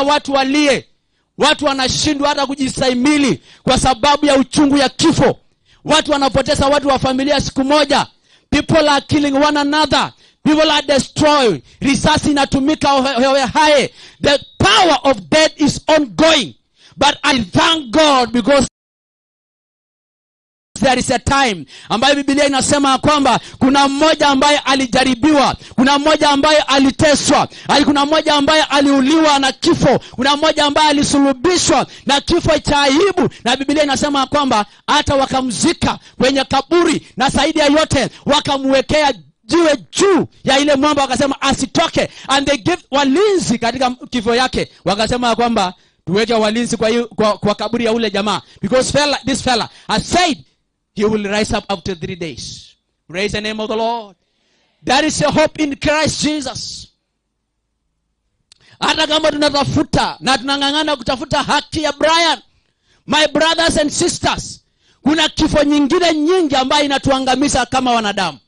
watu walie. Watu wanashindwa hata kujistahimili kwa sababu ya uchungu ya kifo. Watu wanapoteza watu wa familia siku moja. People are killing one another. People are destroyed. Risasi inatumika hohehahe. The power of death is ongoing. But I thank God because there is a time ambayo Biblia inasema kwamba kuna mmoja ambaye alijaribiwa, kuna mmoja ambaye aliteswa, kuna mmoja ambaye aliuliwa na kifo, kuna mmoja ambaye alisulubishwa na kifo cha aibu, na Biblia inasema kwamba hata wakamzika kwenye kaburi, na zaidi ya yote wakamwekea jiwe juu ya ile mwamba, wakasema asitoke. And they give walinzi katika kifo yake, wakasema kwamba tuweke walinzi kwa kaburi ya ule jamaa, because this fella has said he will rise up after 3 days. Praise the name of the Lord. There is a hope in Christ Jesus. Hata kama tunatafuta na tunang'ang'ana kutafuta haki ya Brian, my brothers and sisters, kuna kifo nyingine nyingi ambayo inatuangamiza kama wanadamu.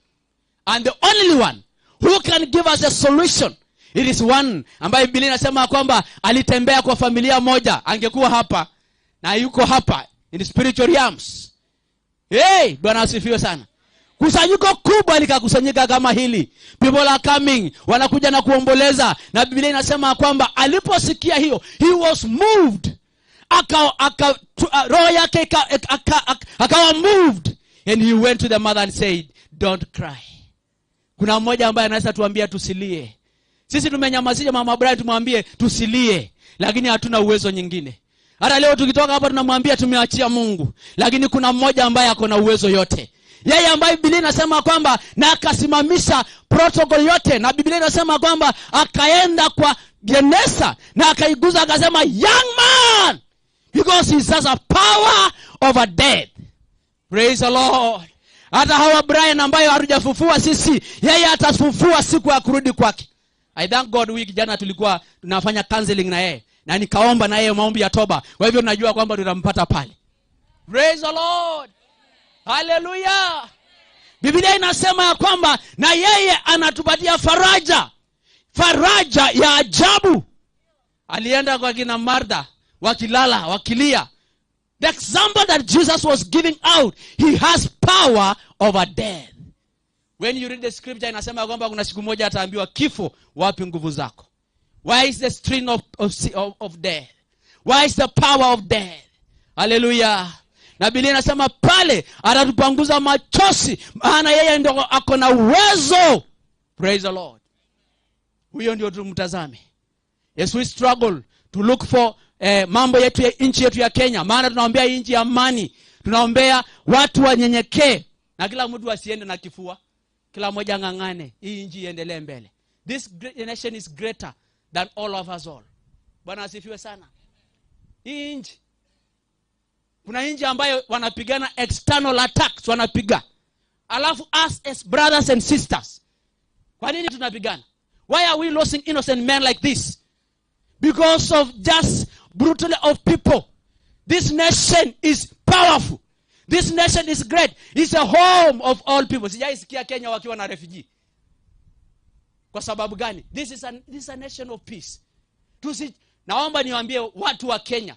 And the only one who can give us a solution, it is one ambaye Biblia inasema kwamba alitembea kwa familia moja. Angekuwa hapa na yuko hapa in spiritual realms. Hey, Bwana asifiwe sana. Kusanyiko kubwa likakusanyika kama hili. People are coming, wanakuja na kuomboleza. Na Biblia inasema kwamba aliposikia hiyo, he was moved. Roho yake akawa moved. And he went to the mother and said, don't cry. Kuna mmoja ambaye anaweza tuambia tusilie. Sisi tumenyamazisha Mama Brian, tumwambie tusilie, lakini hatuna uwezo nyingine. Hata leo tukitoka hapa tunamwambia tumeachia Mungu, lakini kuna mmoja ambaye ako na uwezo yote. Yeye ambaye Biblia inasema kwamba na akasimamisha protocol yote, na Biblia inasema kwamba akaenda kwa Genesa na akaiguza akasema, young man, because he has a power over death. Praise the Lord. Hata hawa Brian ambayo hatujafufua sisi, yeye atafufua siku ya kurudi kwake. I thank God, wiki jana tulikuwa tunafanya counseling na yeye, na nikaomba na yeye maombi ya toba. Kwa hivyo najua kwamba tutampata pale. Praise the Lord. Hallelujah. Biblia inasema ya kwamba na yeye anatupatia faraja, faraja ya ajabu. Alienda kwa kina Martha wakilala, wakilia. The example that Jesus was giving out, he has power over death. When you read the scripture, inasema kwamba kuna siku moja ataambiwa, kifo, wapi nguvu zako? Why is the string of death? Why is the power of death? Hallelujah. Na Biblia inasema pale atatupanguza machozi, maana yeye ndio ako na uwezo. Praise the Lord. Huyo ndio tumtazame. Yes, we struggle to look for mambo yetu ya nchi yetu ya Kenya, maana tunaombea nchi ya amani, tunaombea watu wanyenyekee, na kila mtu asiende na kifua, kila mmoja ng'ang'ane hii nchi iendelee mbele. This great nation is greater than all of us all. Bwana asifiwe sana. Hii nchi, kuna nchi ambayo wanapigana external attacks, wanapiga. Alafu us as brothers and sisters, kwa nini tunapigana? Why are we losing innocent men like this? Because of just brutality of people. This nation is powerful. This nation is great. It's a home of all people. Sijaisikia Kenya wakiwa na refugee. Kwa sababu gani? This is a nation of peace. Naomba niwaambie watu wa Kenya,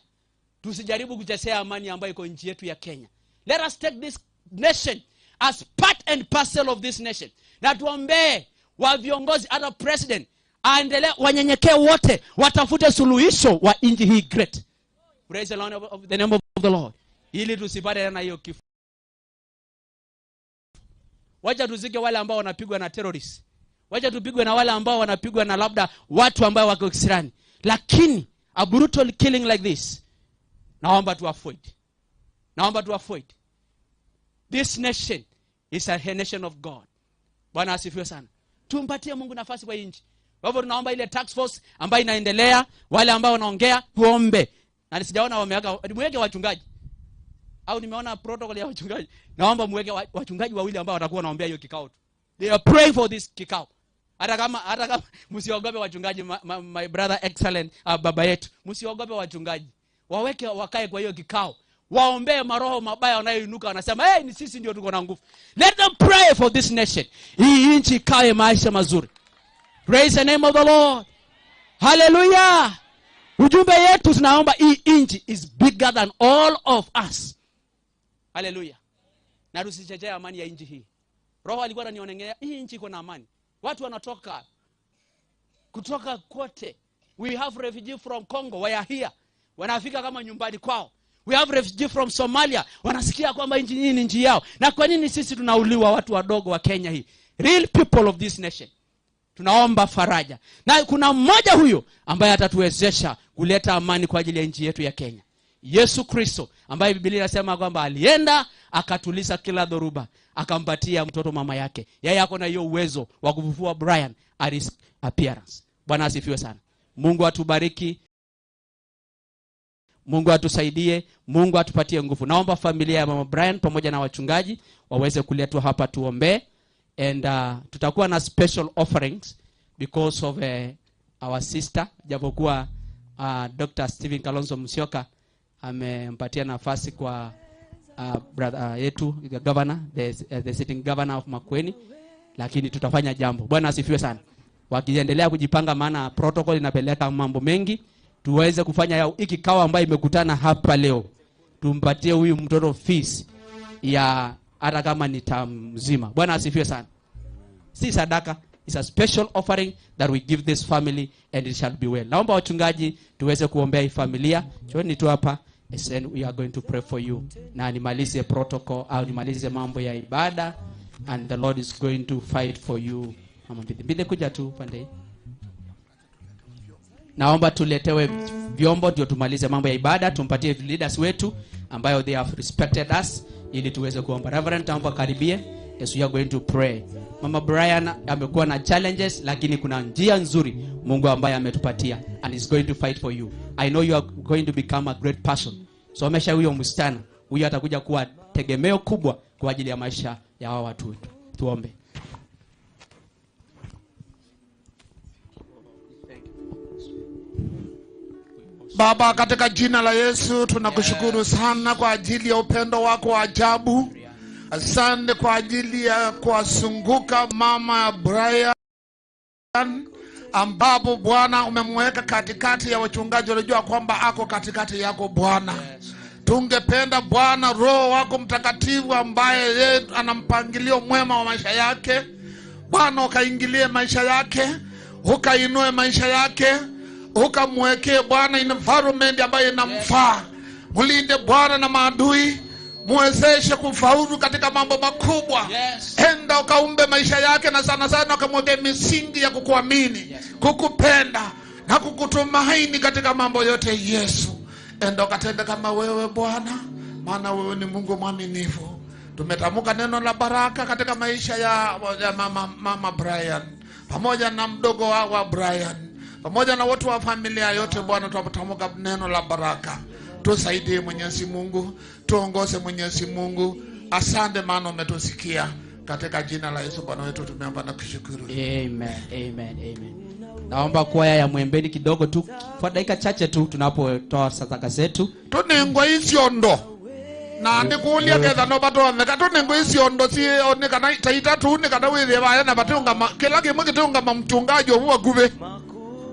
tusijaribu kuchezea amani ambayo iko nchi yetu ya Kenya. Let us take this nation as part and parcel of this nation. Na tuombee wa viongozi, hata president aendelee, wanyenyekee wote, watafute suluhisho wa nchi hii great. Praise the Lord of the name of the Lord. Ili tusipate tena hiyo kifo. Wacha tuzike wale ambao wanapigwa na terrorists. Wacha tupigwe na wale ambao wanapigwa na labda watu ambao wako kisirani. Lakini a brutal killing like this, naomba tu avoid. Naomba tu avoid. This nation is a nation of God. Bwana asifiwe sana. Tumpatie Mungu nafasi kwa hii nchi. Kwa hivyo tunaomba ile task force ambayo inaendelea, wale ambao wanaongea tuombe. Na sijaona wameweka, muweke wachungaji. Au nimeona protocol ya wachungaji. Naomba muweke wachungaji wawili ambao watakuwa wanaombea hiyo kikao tu. They are praying for this kikao. Hata kama msiogope wachungaji, my brother excellent, baba yetu. Msiogope wachungaji. Waweke wakae kwa hiyo kikao. Waombee maroho mabaya wanayoinuka, wanasema, "Hey, ni sisi ndio tuko na nguvu." Let them pray for this nation. Hii nchi ikae maisha mazuri. Praise the name of the Lord. Hallelujah. Ujumbe yetu tunaomba hii inchi is bigger than all of us. Hallelujah. Na tusichezee amani ya inchi hii. Roho alikuwa ananionengea hii inchi iko na amani. Watu wanatoka kutoka kote. We have refugee from Congo, we are here. Wanafika kama nyumbani kwao. We have refugee from Somalia, wanasikia kwamba nchi hii ni nchi yao. Na kwa nini sisi tunauliwa watu wadogo wa Kenya hii? Real people of this nation. Tunaomba faraja. Na kuna mmoja huyo ambaye atatuwezesha kuleta amani kwa ajili ya nchi yetu ya Kenya. Yesu Kristo, ambaye Biblia inasema kwamba alienda akatuliza kila dhoruba, akampatia mtoto mama yake. Yeye ako na hiyo uwezo wa kufufua Brian at his appearance. Bwana asifiwe sana. Mungu atubariki. Mungu atusaidie, Mungu atupatie nguvu. Naomba familia ya Mama Brian pamoja na wachungaji waweze kuletwa hapa tuombe. And tutakuwa na special offerings because of our sister, japokuwa Dr. Stephen Kalonzo Musyoka amempatia nafasi kwa brother yetu, the governor, the sitting governor of Makueni, lakini tutafanya jambo. Bwana asifiwe sana. Wakiendelea kujipanga, maana protocol inapeleka mambo mengi, tuweze kufanya hiki kikao ambayo imekutana hapa leo. Tumpatie huyu mtoto fees ya hata kama ni term mzima. Bwana asifiwe sana. Si sadaka, it's a special offering that we give this family and it shall be well. Naomba wachungaji tuweze kuombea hii familia. Njoni tu hapa and we are going to pray for you. Na nimalize protocol au nimalize mambo ya ibada and the Lord is going to fight for you. Mama Mbide kuja tu pande. Naomba tuletewe vyombo ndio tumalize mambo ya ibada, tumpatie leaders wetu ambayo they have respected us ili tuweze kuomba. Reverend, naomba karibie as we are going to pray. Mama Brian amekuwa na challenges, lakini kuna njia nzuri Mungu ambaye ametupatia and is going to fight for you. I know you are going to become a great person. Somesha huyo msichana, huyo atakuja kuwa tegemeo kubwa kwa ajili ya maisha ya hawa watu wetu. Tuombe. Baba, katika jina la Yesu tunakushukuru sana kwa ajili ya upendo wako wa ajabu. Asante kwa ajili ya kuwasunguka Mama Brian, ambapo Bwana umemweka katikati ya wachungaji waliojua kwamba ako katikati yako Bwana. Tungependa Bwana Roho wako Mtakatifu ambaye yeye ana mpangilio mwema wa maisha yake, Bwana ukaingilie maisha yake, ukainue maisha yake, ukamwekee Bwana environment ambayo inamfaa. Mlinde Bwana na maadui, muwezeshe kufaulu katika mambo makubwa. Enda ukaumbe maisha yake, na sana sana ukamwekee misingi ya kukuamini, kukupenda na kukutumaini katika mambo yote Yesu. Enda ukatende kama wewe Bwana, maana wewe ni Mungu mwaminifu. Tumetamka neno la baraka katika maisha ya mama Brian pamoja na mdogo wa Brian pamoja na watu wa familia yote. Bwana, tunatamka neno la baraka. Tusaidie Mwenyezi Mungu, tuongoze Mwenyezi Mungu. Asante maana umetusikia. Katika jina la Yesu Bwana wetu tumeomba na kushukuru. Amen, amen, amen. Naomba kwaya ya Mwembeni kidogo tu kwa dakika chache tu tunapotoa sadaka zetu. Tunengwa isiondo. Na ndikulia ketha no batoneka tunengwa isiondo si onekana taita tu nekana withe baya na batunga kila kimwe kitunga mchungaji wa guve.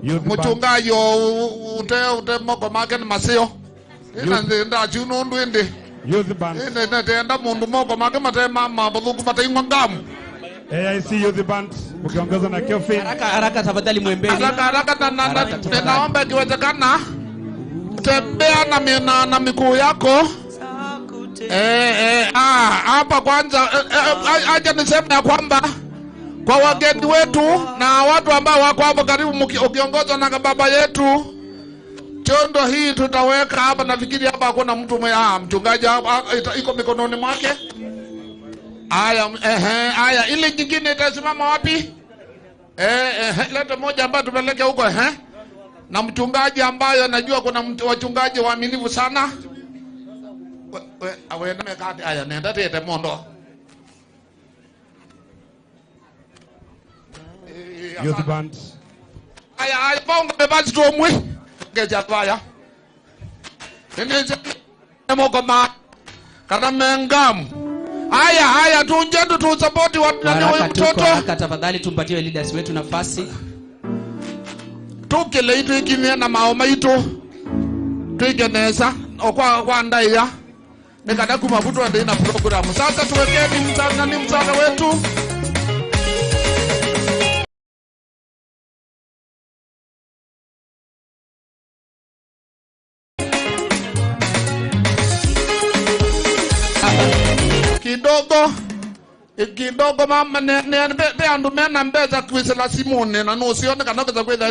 Mchungaji ute moko make ni masio. Ina ndenda chuno ndu indi. Youth band. Ina ndenda mundu moko make matema mabuthuku mataingwa ngamu. AIC Youth Band ukiongozwa na Kelvin. Haraka haraka tafadhali Mwembeni. Haraka haraka na naomba ikiwezekana tembea na miguu yako. Hapa kwanza acha niseme ya kwamba kwa wageni wetu na watu ambao wako hapo karibu, ukiongozwa na baba yetu, chondo hii tutaweka hapa. Nafikiri hapa hakuna mtu mchungaji hapa, iko mikononi mwake. Aya, aya, ile nyingine itasimama wapi? Leta moja ambayo tupeleke huko, Na mchungaji ambayo najua kuna wachungaji waaminifu sana. We na aya nenda tete mondo. Youth band. Aya, aya, bonga bebasi tuomwe. Ngeja vaya. Nende moko ma kana mengamu. Aya, aya, tunje tu support watu na huyu mtoto. Haraka tafadhali tumpatie leaders wetu nafasi. Tukele itu ikimia na maoma itu. Twikenesa okwa kwa ndaiya nikada kumavutwa ndina programu. Sasa tuwekeni msana ni msana wetu. Kidogo kidogo mama ne be andu mena mbeza kwisela simone na no sione kana kweza kweza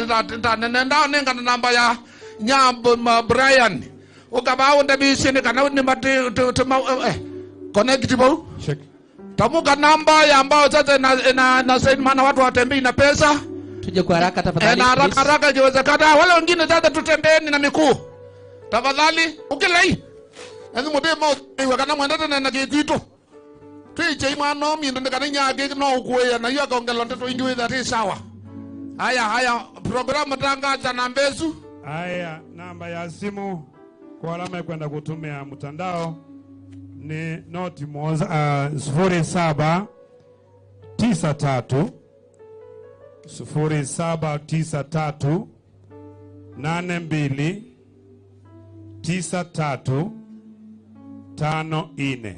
nenda nenga na namba ya Nyambo Brian ukaba ndabisi ne kana ni mate connect bo Check. Tamuka namba ya ambao sasa na send maana watu watembei na pesa. Tuje kwa haraka tafadhali. Na haraka haraka ikiwezekana. Wale wengine sasa tutembeeni na mikuu. Tafadhali ukilai. Lazima mbe mo kana mwendete na kitu. Twiche imwana omindu ndikana nyake no ukuya na hiyo akaongela ndeto ingi with that sawa. Haya haya programu tangaza na mbezu. Haya, namba ya simu kwa alama ya kwenda kutumia mtandao ni noti moja 0793 0793 82 93 54.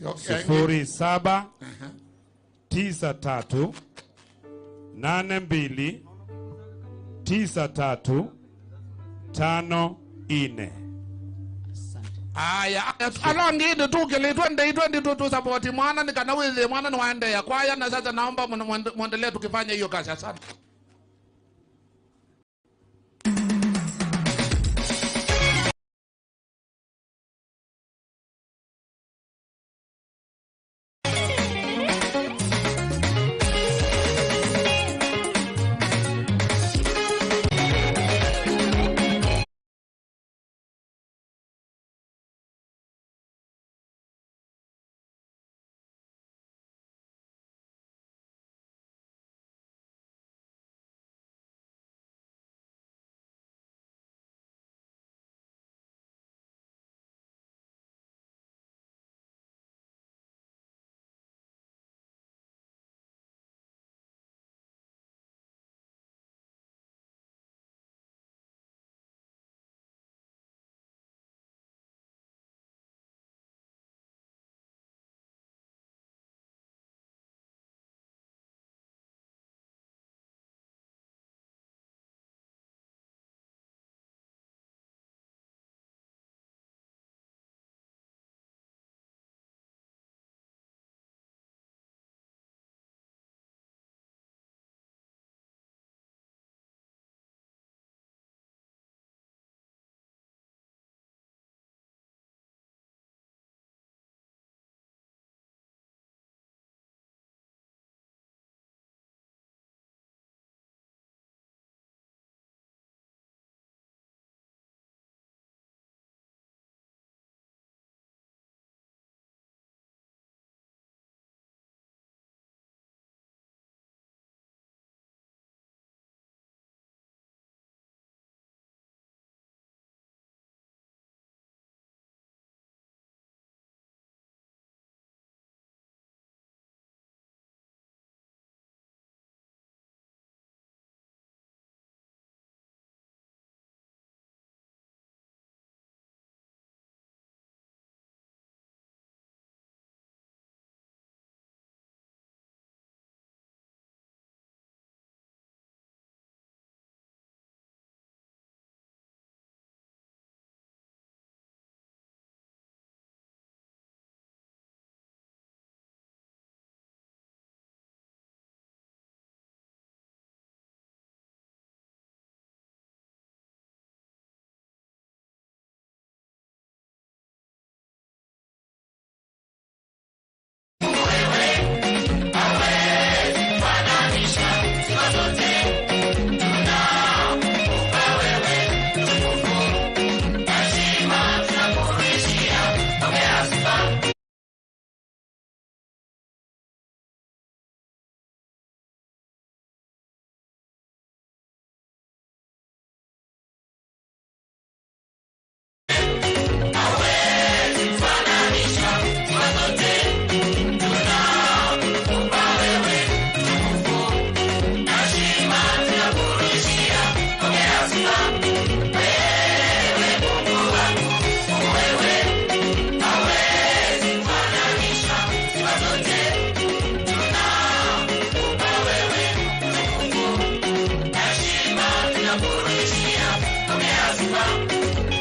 07 93 82 93 54. Aya, alongi tukele 20 tu support mwana nikanaweze mwana ni waende ya kwaya na sasa naomba muendelee tukifanya hiyo kazi. Asante.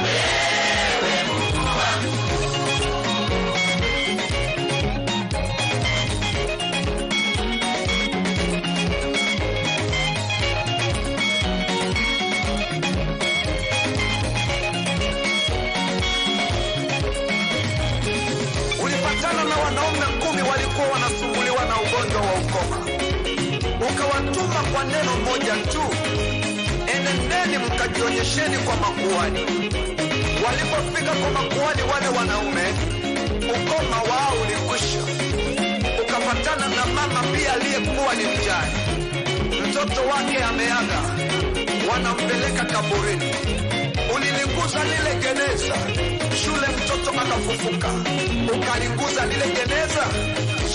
Wewe Mungu wangu. Ulipatana na wanaume 10 walikuwa wanasumbuliwa na ugonjwa wa ukoma, ukawatuma kwa neno moja tu, enendeni mkajionyesheni kwa makuhani. Walipofika kwa makuhani wale wanaume, ukoma wao ulikwisha. Ukapatana na mama pia aliyekuwa ni mjane, mtoto wake ameaga, wanampeleka kaburini. Uliliguza lile jeneza, shule mtoto akafufuka. Ukaliguza lile jeneza,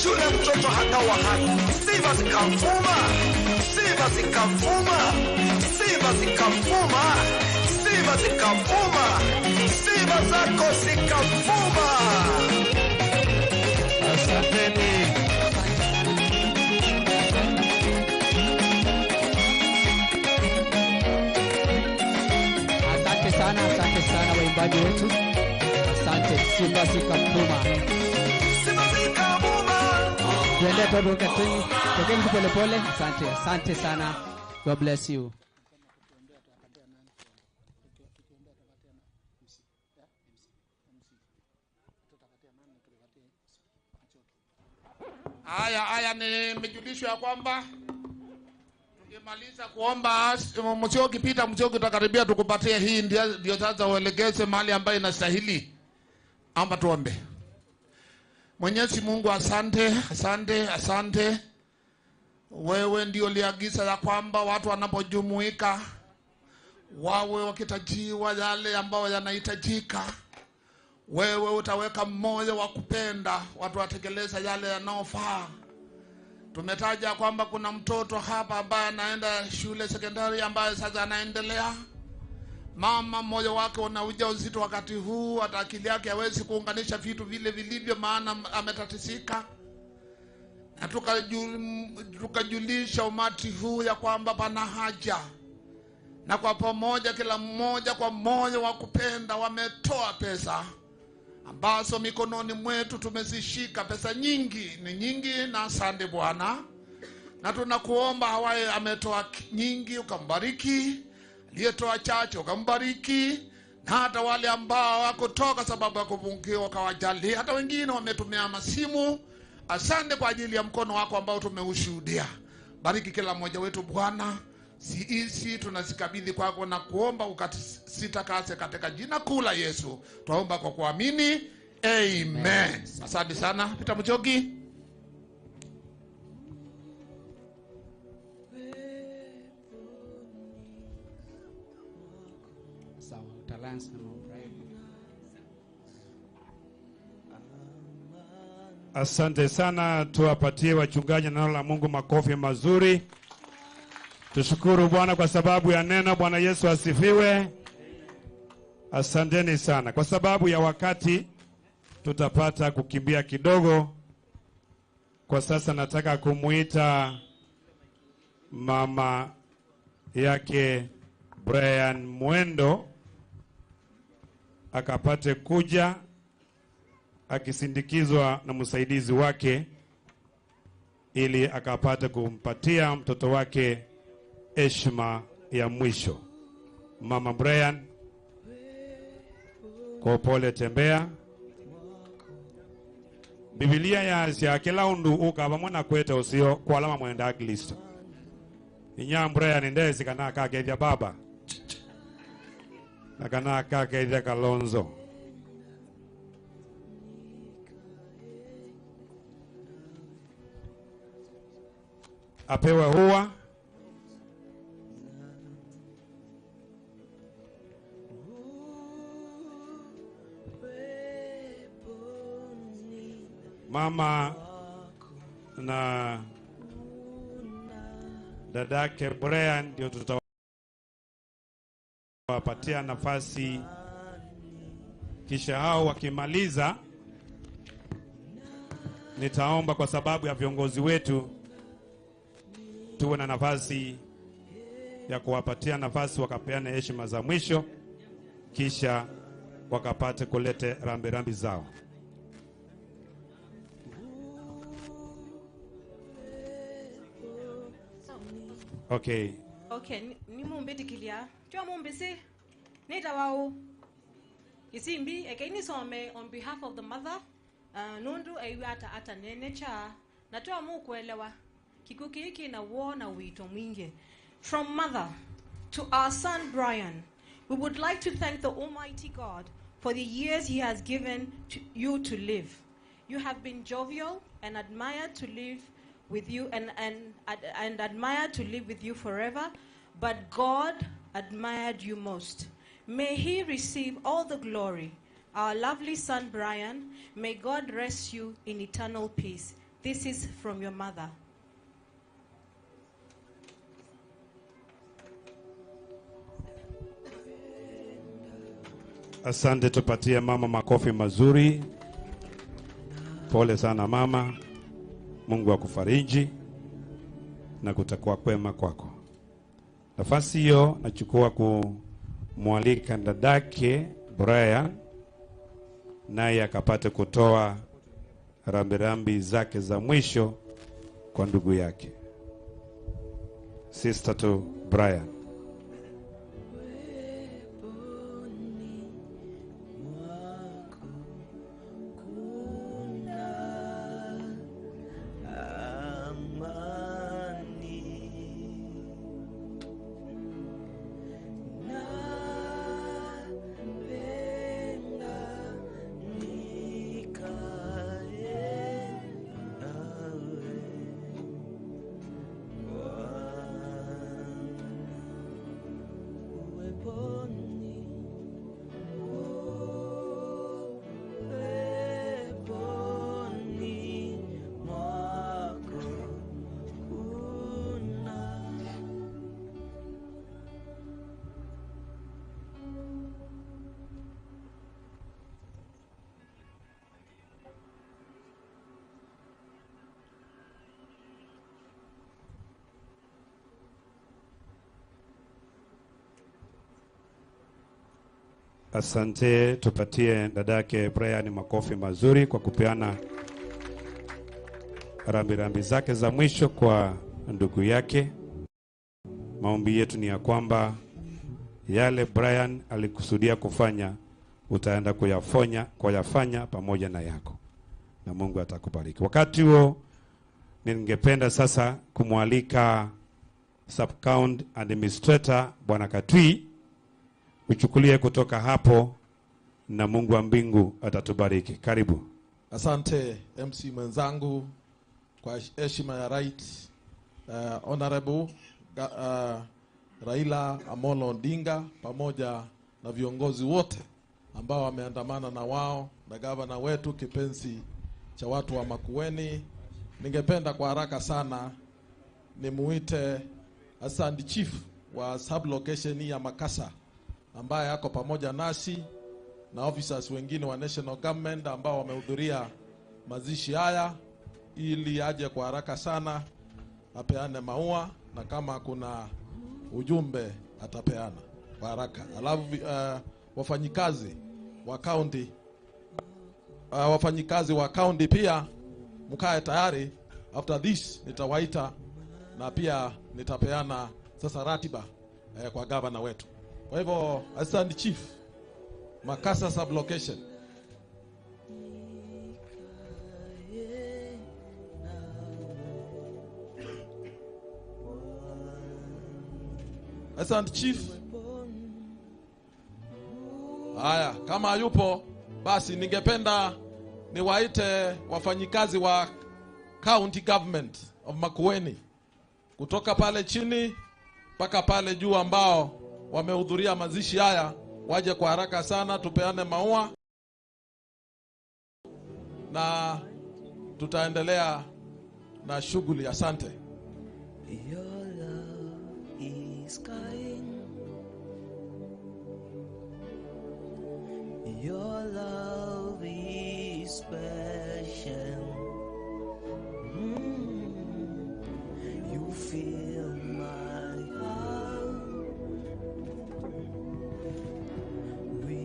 shule mtoto akawa hai. Sifa zikavuma, sifa zikavuma, sifa zikavuma, sifa zikavuma, sifa zako zikavuma. Asanteni. Asante sana, asante sana waimbaji wetu. Asante. Sifa zikavuma. Sifa zikavuma. Tuende tokeni, tokeni pole pole. Asante, asante sana. God bless you. Haya, haya, nimejulishwa ya kwamba tukimaliza kuomba Mchoki, Peter Mchoki, utakaribia tukupatie hii, ndio sasa uelekeze mahali ambayo inastahili. Amba tuombe. Mwenyezi Mungu, asante, asante, asante. Wewe ndio uliagiza ya kwamba watu wanapojumuika wawe wakitajiwa yale ambayo yanahitajika. Wewe utaweka moyo wa kupenda watu watekeleza yale yanayofaa. Tumetaja kwamba kuna mtoto hapa ambaye anaenda shule sekondari ambaye sasa anaendelea. Mama moyo wake una ujauzito wakati huu, hata akili yake hawezi kuunganisha vitu vile vilivyo, maana ametatisika. Na tukajulisha umati huu ya kwamba pana haja, na kwa pamoja kila mmoja kwa moyo wa kupenda wametoa pesa ambazo mikononi mwetu tumezishika. Pesa nyingi ni nyingi, na asante Bwana. Na tunakuomba hawaye ametoa nyingi ukambariki, aliyetoa chache ukambariki, na hata wale ambao hawakutoka sababu ya kupungukiwa ukawajalia. Hata wengine wametumia masimu. Asante kwa ajili ya mkono wako ambao tumeushuhudia. Bariki kila mmoja wetu Bwana. Sisi tunazikabidhi kwako na kuomba ukasitakase katika jina kuu la Yesu. Tuomba kwa kuamini. Amen. Asante sana Peter Mchoki. Sawa, utalansi na Brian. Asante sana, tuwapatie wachungaji neno la Mungu makofi mazuri. Tushukuru Bwana kwa sababu ya neno. Bwana Yesu asifiwe. Asanteni sana. Kwa sababu ya wakati tutapata kukimbia kidogo. Kwa sasa nataka kumuita mama yake Brian Mwendo akapate kuja akisindikizwa na msaidizi wake ili akapate kumpatia mtoto wake heshima ya mwisho. Mama Brian, kwa pole tembea. Biblia ya kila undu ukaba mwana kwete usio kwa alama mwenda Kristo. Inya Brian ndezi kana kake baba na kana kake Kalonzo. Apewe huwa mama na dadake Brian ndio tutawapatia nafasi, kisha hao wakimaliza nitaomba kwa sababu ya viongozi wetu tuwe na nafasi ya kuwapatia nafasi wakapeana heshima za mwisho. kisha wakapate kulete rambirambi zao. Okay. Okay, ni mumbitikilia. Chwa mumbisi. Nita wao. Isimbi eke nisome on behalf of the mother. Nundu eiwata ata nene cha. Na toa mu kuelewa. Kikuki hiki na wona wito mwingi. From mother to our son Brian, we would like to thank the Almighty God for the years he has given to you to live. You have been jovial and admired to live with you and admired to live with you forever, but God admired you most. May he receive all the glory. Our lovely son Brian, may God rest you in eternal peace. This is from your mother. Asante, tupatie mama makofi mazuri. Pole sana mama. Mungu akufariji na kutakuwa kwema kwako. Nafasi hiyo nachukua kumwalika dadake Brian, naye akapate kutoa rambirambi zake za mwisho kwa ndugu yake. Sister to Brian. Asante, tupatie dadake Brian makofi mazuri kwa kupeana rambirambi zake za mwisho kwa ndugu yake. Maombi yetu ni ya kwamba yale Brian alikusudia kufanya utaenda kuyafanya pamoja na yako, na Mungu atakubariki. Wakati huo ningependa sasa kumwalika Sub-County Administrator Bwana Katui, uchukulie kutoka hapo na Mungu wa mbingu atatubariki. Karibu. Asante MC mwenzangu kwa heshima ya right Honorable Raila Amolo Odinga pamoja na viongozi wote ambao wameandamana na wao na gavana wetu kipenzi cha watu wa Makueni. Ningependa kwa haraka sana nimuite Assistant Chief wa sub location ya Makasa ambaye ako pamoja nasi na officers wengine wa national government ambao wamehudhuria mazishi haya, ili aje kwa haraka sana apeane maua na kama kuna ujumbe atapeana kwa haraka. Alafu wafanyikazi wa county pia mkae tayari. After this nitawaita na pia nitapeana sasa ratiba kwa governor wetu. Kwa hivyo Assistant Chief Makasa sublocation. Assistant Chief. Haya, kama hayupo basi ningependa niwaite wafanyikazi wa County Government of Makueni kutoka pale chini mpaka pale juu ambao wamehudhuria mazishi haya waje kwa haraka sana tupeane maua na tutaendelea na shughuli. Asante. Your love is kind. Your love is special. You fill my heart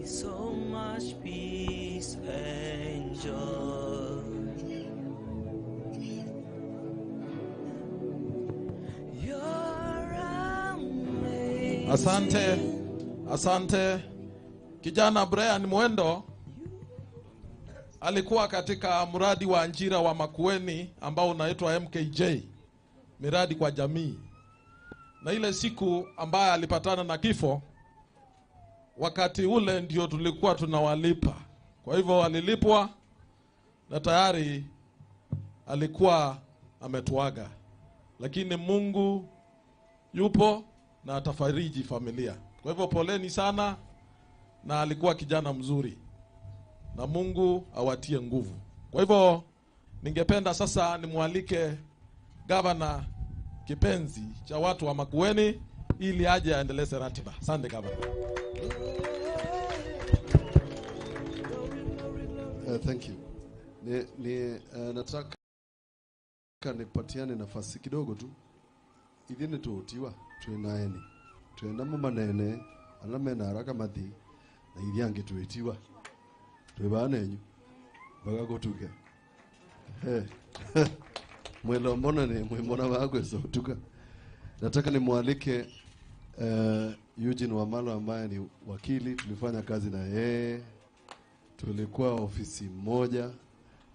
So much peace and joy. You're amazing. Asante, asante. Kijana Brian Mwendo alikuwa katika mradi wa ajira wa Makueni ambao unaitwa MKJ, miradi kwa jamii. Na ile siku ambaye alipatana na kifo, wakati ule ndio tulikuwa tunawalipa. Kwa hivyo alilipwa na tayari alikuwa ametuaga. Lakini Mungu yupo na atafariji familia. Kwa hivyo poleni sana, na alikuwa kijana mzuri, na Mungu awatie nguvu. Kwa hivyo ningependa sasa nimwalike Gavana kipenzi cha watu wa Makueni ili aje aendeleze ratiba. Asante Gavana. Thank you. Nataka nipatiane nafasi kidogo tu. Ithini tuutiwa twenaeni. Twenda manene ala mena haraka mathi na ithiangi tuitiwa. Twebanenyu bagagutuke. Mwelo mbona ni mwimona bagwe sotuka. Nataka nimwalike Eugene Wamalwa ambaye ni wakili, tulifanya kazi na yeye. Tulikuwa ofisi moja,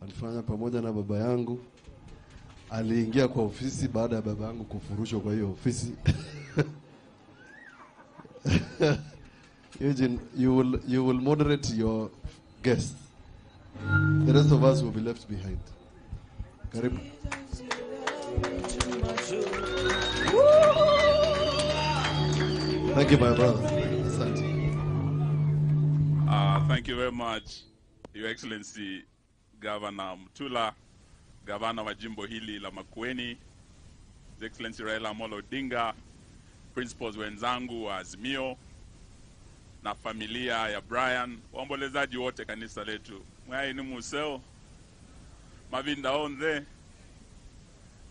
alifanya pamoja na baba yangu. Aliingia kwa ofisi baada ya baba yangu kufurushwa kwa hiyo ofisi. Eugene, you will moderate your guests. The rest of us will be left behind. Karibu. Thank you, my brother. Asante. Thank you very much, Your Excellency Governor Mutula, Gavana wa jimbo hili la Makueni, His Excellency Raila Amolo Odinga, principals wenzangu wa Azimio na familia ya Brian, waombolezaji wote kanisa letu. Mwai ni museo, mavinda onze.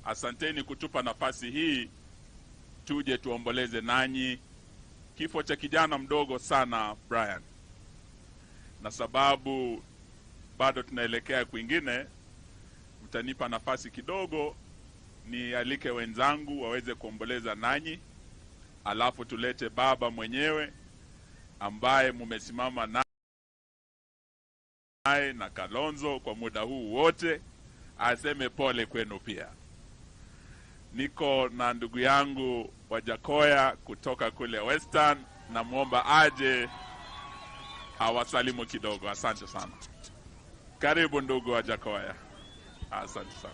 Asanteni kutupa nafasi hii tuje tuomboleze nanyi kifo cha kijana mdogo sana Brian. Na sababu bado tunaelekea kwingine, mtanipa nafasi kidogo nialike wenzangu waweze kuomboleza nanyi, alafu tulete baba mwenyewe ambaye mumesimama naye na Kalonzo kwa muda huu wote, aseme pole kwenu pia. Niko na ndugu yangu Wajakoya kutoka kule Western, namuomba aje awasalimu kidogo. Asante sana. Karibu ndugu Wajakoya. Asante sana.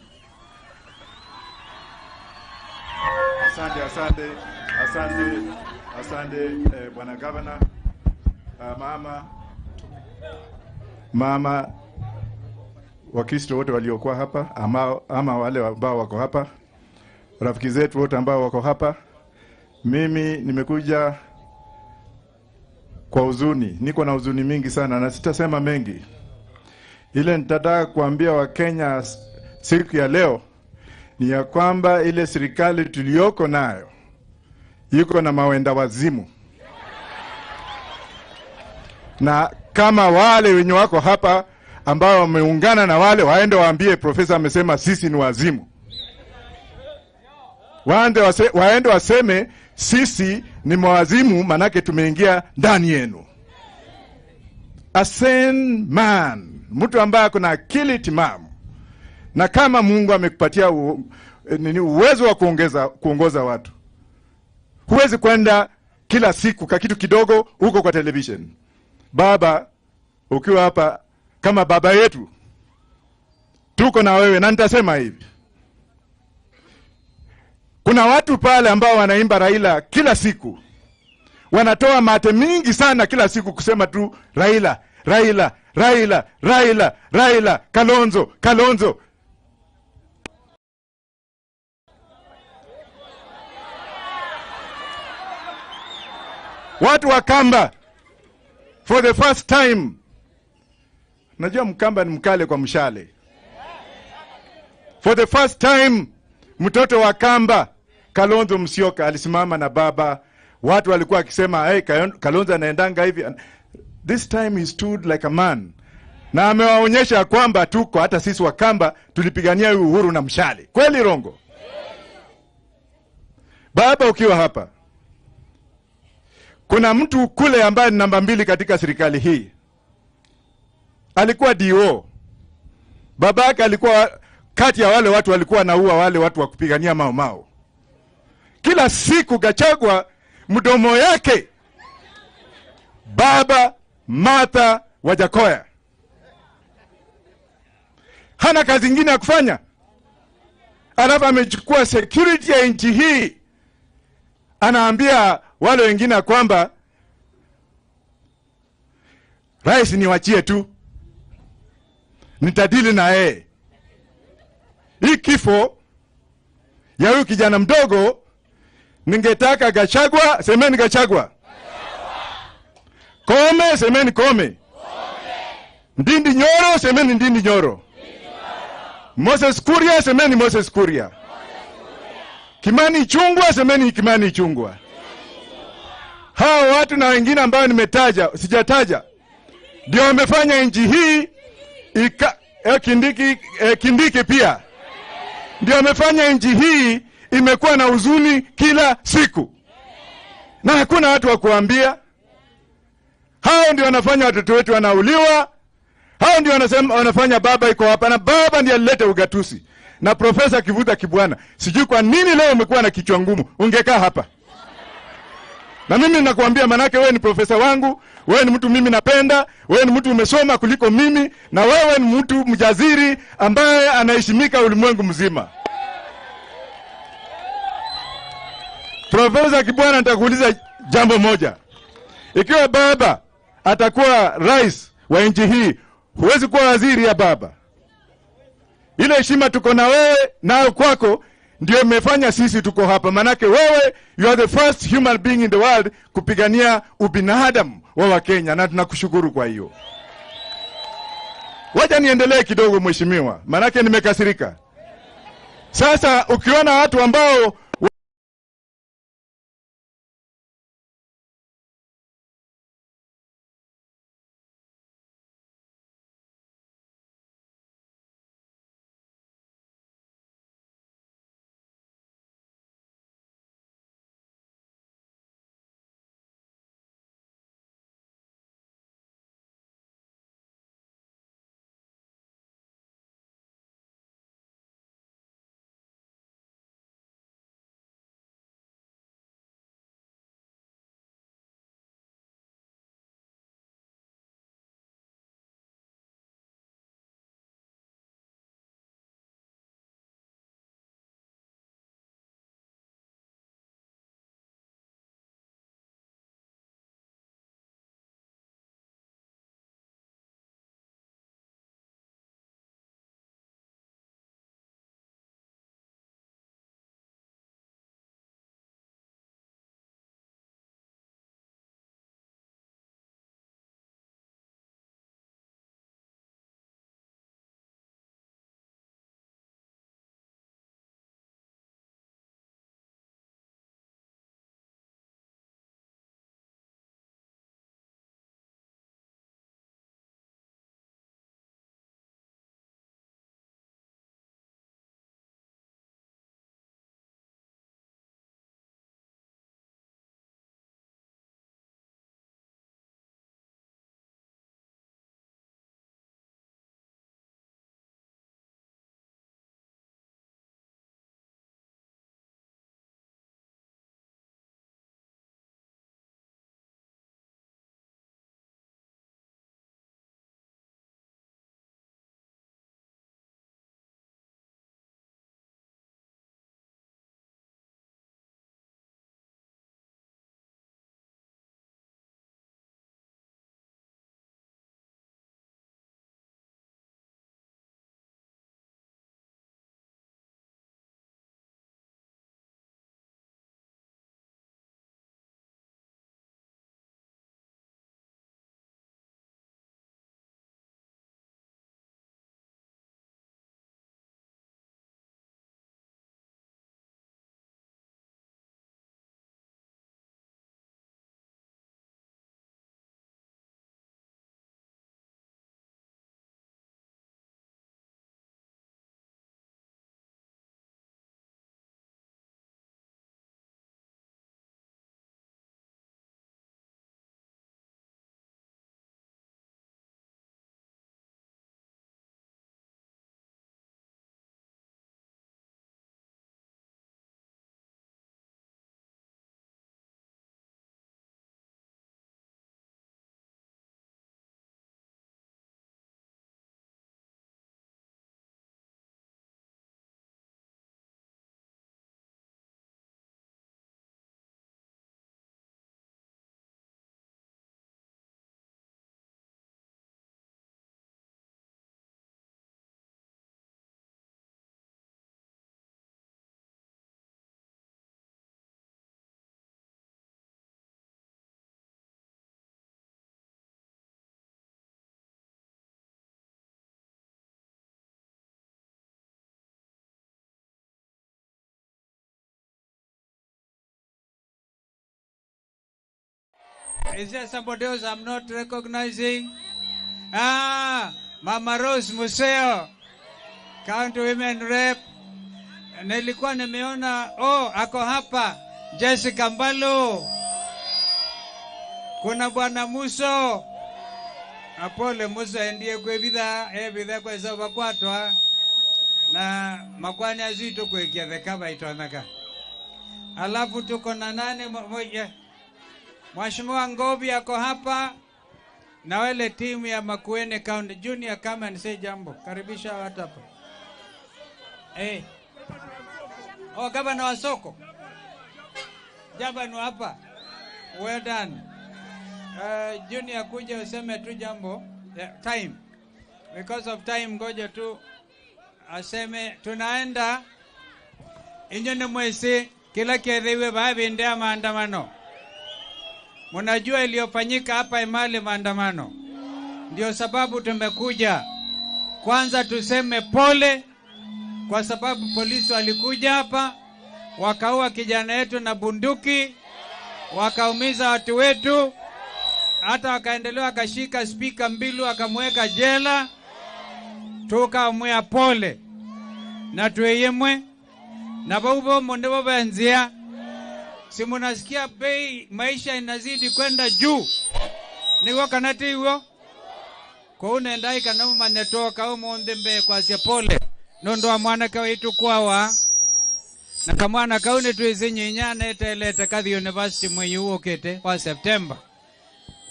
Asante, asante, asante, asante Bwana Governor, mama Wakristo wote waliokuwa hapa ama wale ambao wako hapa, rafiki zetu wote ambao wako hapa. Mimi nimekuja kwa huzuni, niko na huzuni mingi sana na sitasema mengi. Ile nitataka kuambia Wakenya siku ya leo ni ya kwamba ile serikali tuliyoko nayo iko na mawenda wazimu. Na kama wale wenye wako hapa ambao wameungana na wale, waende waambie profesa amesema sisi ni wazimu. Waende waseme sisi ni mawazimu, manake tumeingia ndani yenu. A sane man, mtu ambaye ako na akili timamu. Na kama Mungu amekupatia uwezo wa kuongoza watu, huwezi kwenda kila siku ka kitu kidogo huko kwa television. Baba, ukiwa hapa kama baba yetu, tuko na wewe. Na nitasema hivi, kuna watu pale ambao wanaimba Raila kila siku, wanatoa mate mingi sana kila siku kusema tu Raila, Raila, Raila, Raila, Raila, Kalonzo, Kalonzo. Watu wa Kamba, for the first time, najua Mkamba ni mkale kwa mshale. For the first time, mtoto wa Kamba Kalonzo Musyoka alisimama na baba. Watu walikuwa wakisema hey, Kalonzo anaendanga hivi. This time he stood like a man. Na amewaonyesha kwamba tuko, hata sisi Wakamba tulipigania uhuru na mshale. Kweli Rongo? Baba, ukiwa hapa, kuna mtu kule ambaye ni namba 2 katika serikali hii. Alikuwa DO. Babake alikuwa kati ya wale watu walikuwa naua wale watu wa kupigania Mau Mau. Kila siku Gachagua mdomo yake Baba Martha Wajackoyah. Hana kazi nyingine ya kufanya. Alafu amechukua security ya nchi hii. Anaambia wale wengine kwamba rais niwachie tu, nitadili na yeye. Hii kifo ya huyu kijana mdogo, ningetaka Gachagua, semeni Gachagua. Kome, semeni Kome. Ndindi Nyoro, semeni Ndindi Nyoro. Moses Kuria, semeni Moses Kuria. Kimani Ichung'wah, semeni Kimani Ichung'wah. Hao watu na wengine ambao nimetaja, sijataja, ndio wamefanya nchi hii Kindiki pia ndio wamefanya nchi hii imekuwa na huzuni kila siku, na hakuna watu wa kuambia. Hao ndio wanafanya watoto wetu wanauliwa. Hao ndio wanasema wanafanya baba iko hapa, na baba ndiye alileta ugatusi. Na Profesa Kivuta Kibwana, sijui kwa nini leo umekuwa na kichwa ngumu, ungekaa hapa. Na mimi nakuambia, manake wewe ni profesa wangu, wewe ni mtu mimi napenda, wewe ni mtu umesoma kuliko mimi, na wewe ni mtu mjaziri ambaye anaheshimika ulimwengu mzima. Profesa Kibwana, nitakuuliza jambo moja. Ikiwa baba atakuwa rais wa nchi hii, huwezi kuwa waziri ya baba. Ile heshima tuko na wewe nayo kwako ndio imefanya sisi tuko hapa. Manake wewe, you are the first human being in the world kupigania ubinadamu wa Wakenya, na tunakushukuru kwa hiyo. Wacha niendelee kidogo mheshimiwa, manake nimekasirika. Sasa ukiona watu ambao Is there somebody else I'm not recognizing? Mama Rose Museo, County Women Rep. Nilikuwa nimeona, oh, ako hapa Jessica Mbalu. Kuna Bwana Muso. Apole Muso ndiye kwebitha, ebitha kweza bakwatwa na makwani azito kwekia thekaba itonaka. Alafu tuko na nane moja. Mheshimiwa Ngobi ako hapa na wale timu ya Makueni County. Junior, come and say jambo. Karibisha watu hapa. Eh. Oh, gavana wa soko. Gavana hapa. Well done. Junior, kuja useme tu jambo. Yeah, time. Because of time, ngoja tu aseme tunaenda inyo ni mwezi kila kiethiwe babindea maandamano. Mnajua iliyofanyika hapa Emali maandamano. Ndio sababu tumekuja. Kwanza tuseme pole kwa sababu polisi walikuja hapa wakaua kijana yetu na bunduki, wakaumiza watu wetu, hata wakaendelea wakashika Speaker Mbilu akamweka jela. Tukamwea pole na tueyemwe na baubo mundu benzia. Si munasikia bei maisha inazidi kwenda juu. Niwo kanati hiyo kwa unaendai kana manetoka au monde mbe kwa sia pole. Nondo wa mwana kawe itu kwawa na kamwana kaune tuizinyinyana eteleta kathi university mwenye huo kete kwa September.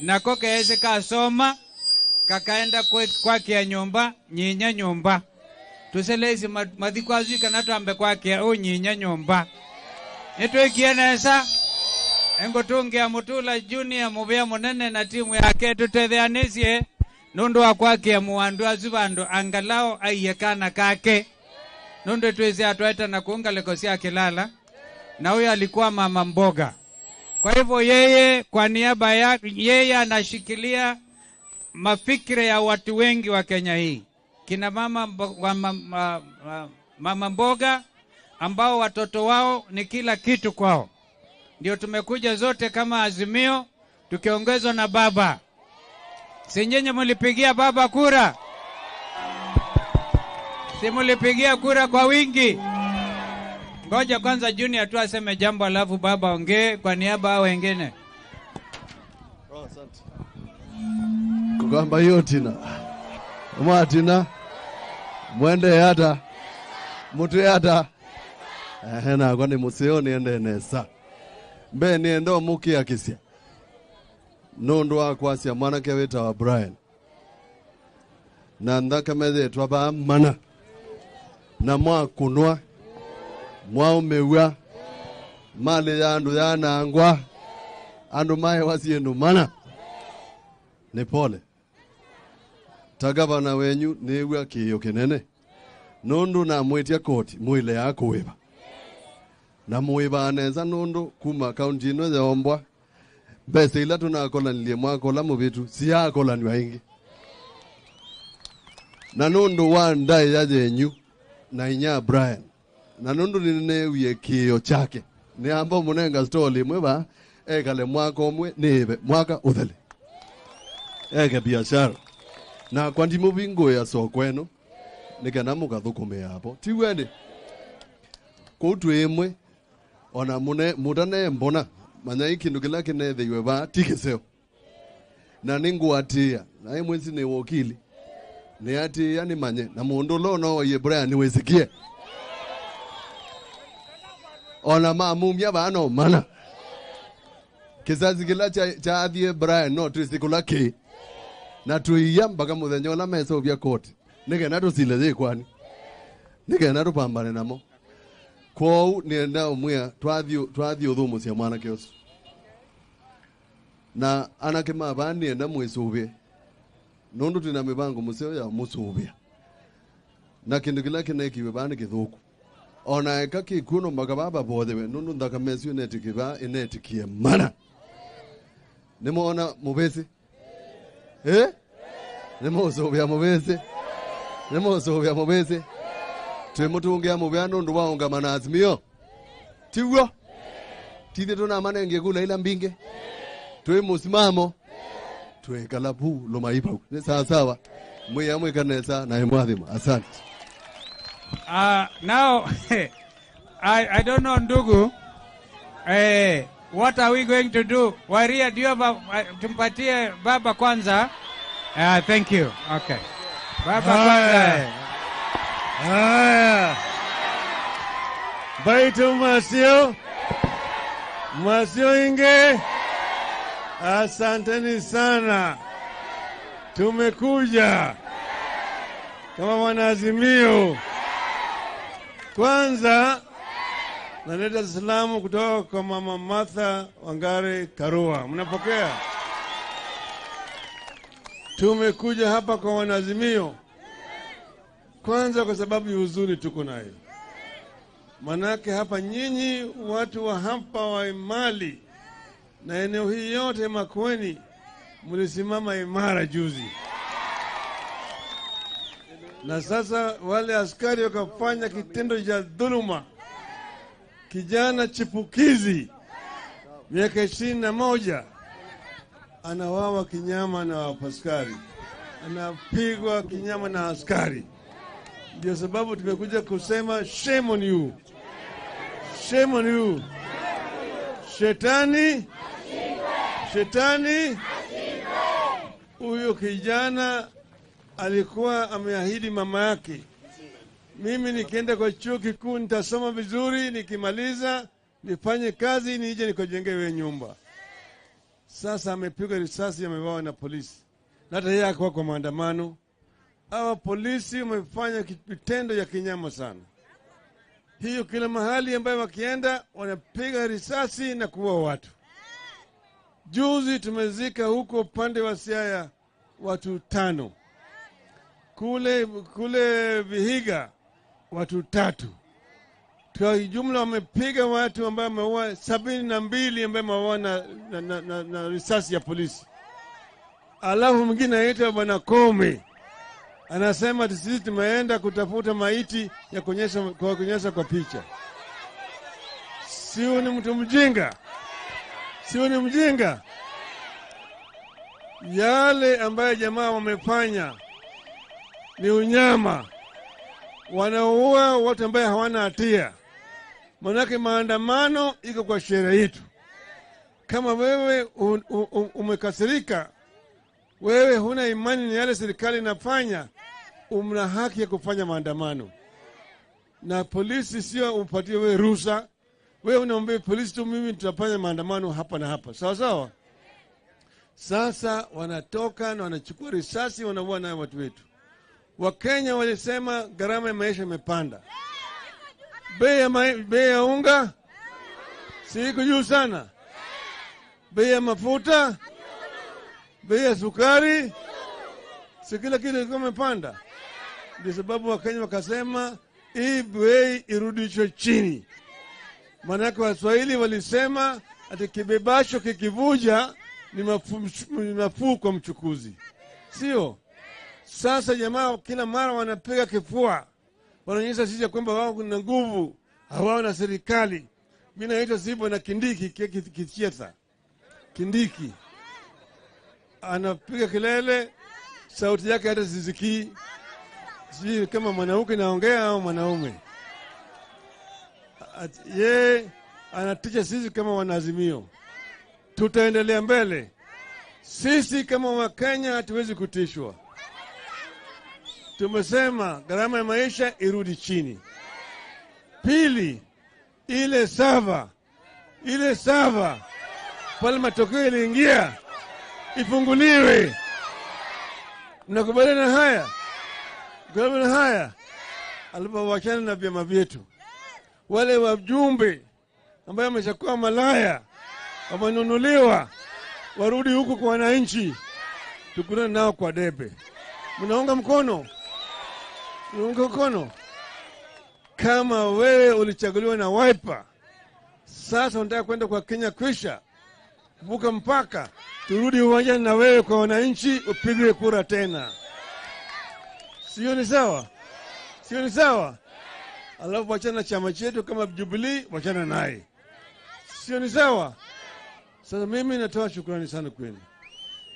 Na koke eze kasoma kakaenda kwake ya nyumba nyinya nyumba. Tuselezi madhikwazi kanatu ambe kwake au nyinya nyumba. Nitwekienesa engo tungia Mutula Junior mubea munene na timu yake tutetheanisie nundu wa kwake muandu azubandu angalao aiyekana kake nundu tuweze atwaita na kuunga lekosia kilala na huyo alikuwa mama mboga. Kwa hivyo yeye kwa niaba ya yeye anashikilia mafikira ya watu wengi wa Kenya hii. Kina mama mama mboga ambao watoto wao ni kila kitu kwao. Ndio tumekuja zote kama Azimio tukiongezwa na baba. Si nyinyi mlipigia baba kura? Si mlipigia kura kwa wingi? Ngoja kwanza Junior tu aseme jambo alafu baba ongee kwa niaba hao wengine. Oh, asante. Kugamba hiyo tina. Mwatina. Mwende yata. Mutu yata. Ehena kwani museo niende nesa. Mbe niendo muki akisia. Nundu wa kwasia mwanake weta wa Brian. Na ndaka methe twaba mana. Na mwa kunwa. Mwa umewa. Mali ya andu ya naangwa. Andu mae wasiendu mana. Ni pole. Tagabana wenyu niwa kiyo kinene. Nundu na mwitia koti mwile ya kuweba. Na muiba aneza nundu kuma kaunti ino yaombwa. Bese ila tunakola nilie mwakola mubitu siyakola ni waingi. Na nundu wa ndai ya jenyu na inya Brian. Na nundu nine kiyo chake. Ni ambo munenga story mweba ekale mwaka omwe nibe mwaka uthele. Eke biashara. Na kwa ndimo bingo ya sokweno nikana mukathukume hapo. Tiwende. Koutu emwe ona mune mutane mbona manya ikindu kila kinethe ba tikiseo. Na ninguatia na imwezi ni wokili. Ni ati yani manye na mundu lono ye Brian niwezikie. Ona mamumya bano mana. Kizazi kila cha athie Brian no twisikula ki. Na tuiya mpaka muthenya ula mesa ubya koti. Nigena tusile kwani. Nigena tupambane namo. Kwou nienda umwia twathi uthumu cia mwanake ucio. Na anake maba nienda mwisuvie. Nundu twina mibango museo ya musuvia. Na kindu kila kinekiwe bani kithuku. Ona eka kikuno mpaka baba bothewe nundu nthakame cio inetikiba inetikie mana. Nimuona mubesi? Eh? Nimusuvia mubesi? Nimusuvia mubesi? Twimutungia mubea nundu wa ungamana Azimio. Tiwo? Tithe tuna manenge kula ila mbinge. Twe musimamo twe kalabu lomaipa sawa sawa mwe amwe kanesa na mwathima. Asante. Now I don't know ndugu, what are we going to do? Waria, do you have a, tumpatie baba kwanza? Thank you. Okay. Baba kwanza. Haya. Baitu masio. Masio inge. Asanteni sana. Tumekuja kama wanaazimio. Kwanza naleta salamu kutoka kwa Mama Martha Wangari Karua. Mnapokea? Tumekuja hapa kwa wanaazimio kwanza kwa sababu ya huzuni tuko nayo. Manake hapa nyinyi watu wa hapa wa Emali na eneo hii yote Makueni mlisimama imara juzi. Na sasa wale askari wakafanya kitendo cha dhuluma. Kijana chipukizi miaka 21 anawawa kinyama na askari, anapigwa kinyama na askari. Ndio sababu tumekuja kusema shame on you. Shame on you. Shetani, shetani. Huyo kijana alikuwa ameahidi mama yake, mimi nikienda kwa chuo kikuu nitasoma vizuri, nikimaliza nifanye kazi nije nikajengewe nyumba. Sasa amepigwa risasi, ameuawa na polisi. Na hata yeye hakuwa kwa maandamano. Hawa polisi wamefanya vitendo ya kinyama sana. Hiyo kila mahali ambayo wakienda wanapiga risasi na kuua watu. Juzi tumezika huko upande wa Siaya watu 5. Kule Vihiga watu 3. Kwa jumla wamepiga watu ambao wameua 72 ambao wameua na risasi ya polisi. Alafu mwingine anaitwa Bwana Kome anasema sisi tumeenda kutafuta maiti ya kuonyesha kwa picha. Sio ni mtu mjinga. Sio ni mjinga. Yale ambayo jamaa wamefanya ni unyama. Wanaua watu ambao hawana hatia. Manake maandamano iko kwa sheria yetu. Kama wewe umekasirika, wewe huna imani ni yale serikali inafanya, una haki ya kufanya maandamano. Na polisi sio upatie wewe ruhusa. Wewe unaomba polisi tu, mimi tutafanya maandamano hapa na hapa. Sawa sawa? Sasa wanatoka na wanachukua risasi, wanaua nayo watu wetu. Wakenya walisema gharama ya maisha imepanda. Bei ya unga si iko juu sana. Bei ya mafuta, bei ya sukari, si kila kitu ilikuwa imepanda. Ndio sababu Wakenya wakasema hii bei irudishwe chini. Maanake Waswahili walisema ati kibebasho kikivuja ni nafuu kwa mchukuzi. Sio? Sasa jamaa kila mara wanapiga kifua. Wanaonyesha sisi kwamba wao kuna nguvu, hawao na serikali. Mimi naitwa Sibo na Kindiki Kichieta. Kindiki anapiga kelele, sauti yake hata sisikii. Sijui kama mwanamke naongea au mwanaume. Ye anatisha sisi kama wanaazimio. Tutaendelea mbele. Sisi kama Wakenya hatuwezi kutishwa. Tumesema gharama ya maisha irudi chini. Pili, ile sava pale matokeo iliingia ifunguliwe. Mnakubaliana haya? Mnakubaliana haya? Alipowachana na vyama vyetu, wale wajumbe ambao wameshakuwa malaya, wamenunuliwa, warudi huku kwa wananchi, tukutane nao kwa debe. Mnaunga mkono? Mnaunga mkono? Kama wewe ulichaguliwa na Wiper, sasa unataka kwenda kwa Kenya Kwisha, kuvuka mpaka, turudi uwanjani na wewe kwa wananchi, upigwe kura tena. Sio ni sawa? Sio ni sawa? Alafu wachana chama chetu kama Jubilee, wachana naye. Sio ni sawa? Sasa mimi natoa shukrani sana kwenu.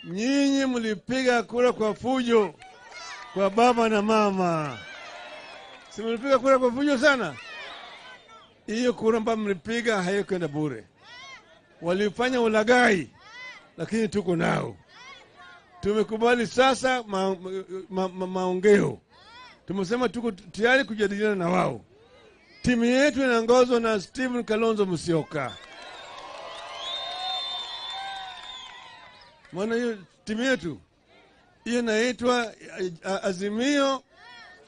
Nyinyi mlipiga kura kwa fujo kwa baba na mama. Si mlipiga kura kwa fujo sana? Hiyo kura ambayo mlipiga haikuenda bure. Walifanya ulaghai, lakini tuko nao. Tumekubali sasa maongeo. Tumesema tuko tayari kujadiliana na wao. Timu yetu inaongozwa na Stephen Kalonzo Musyoka. Maana hiyo timu yetu hiyo inaitwa Azimio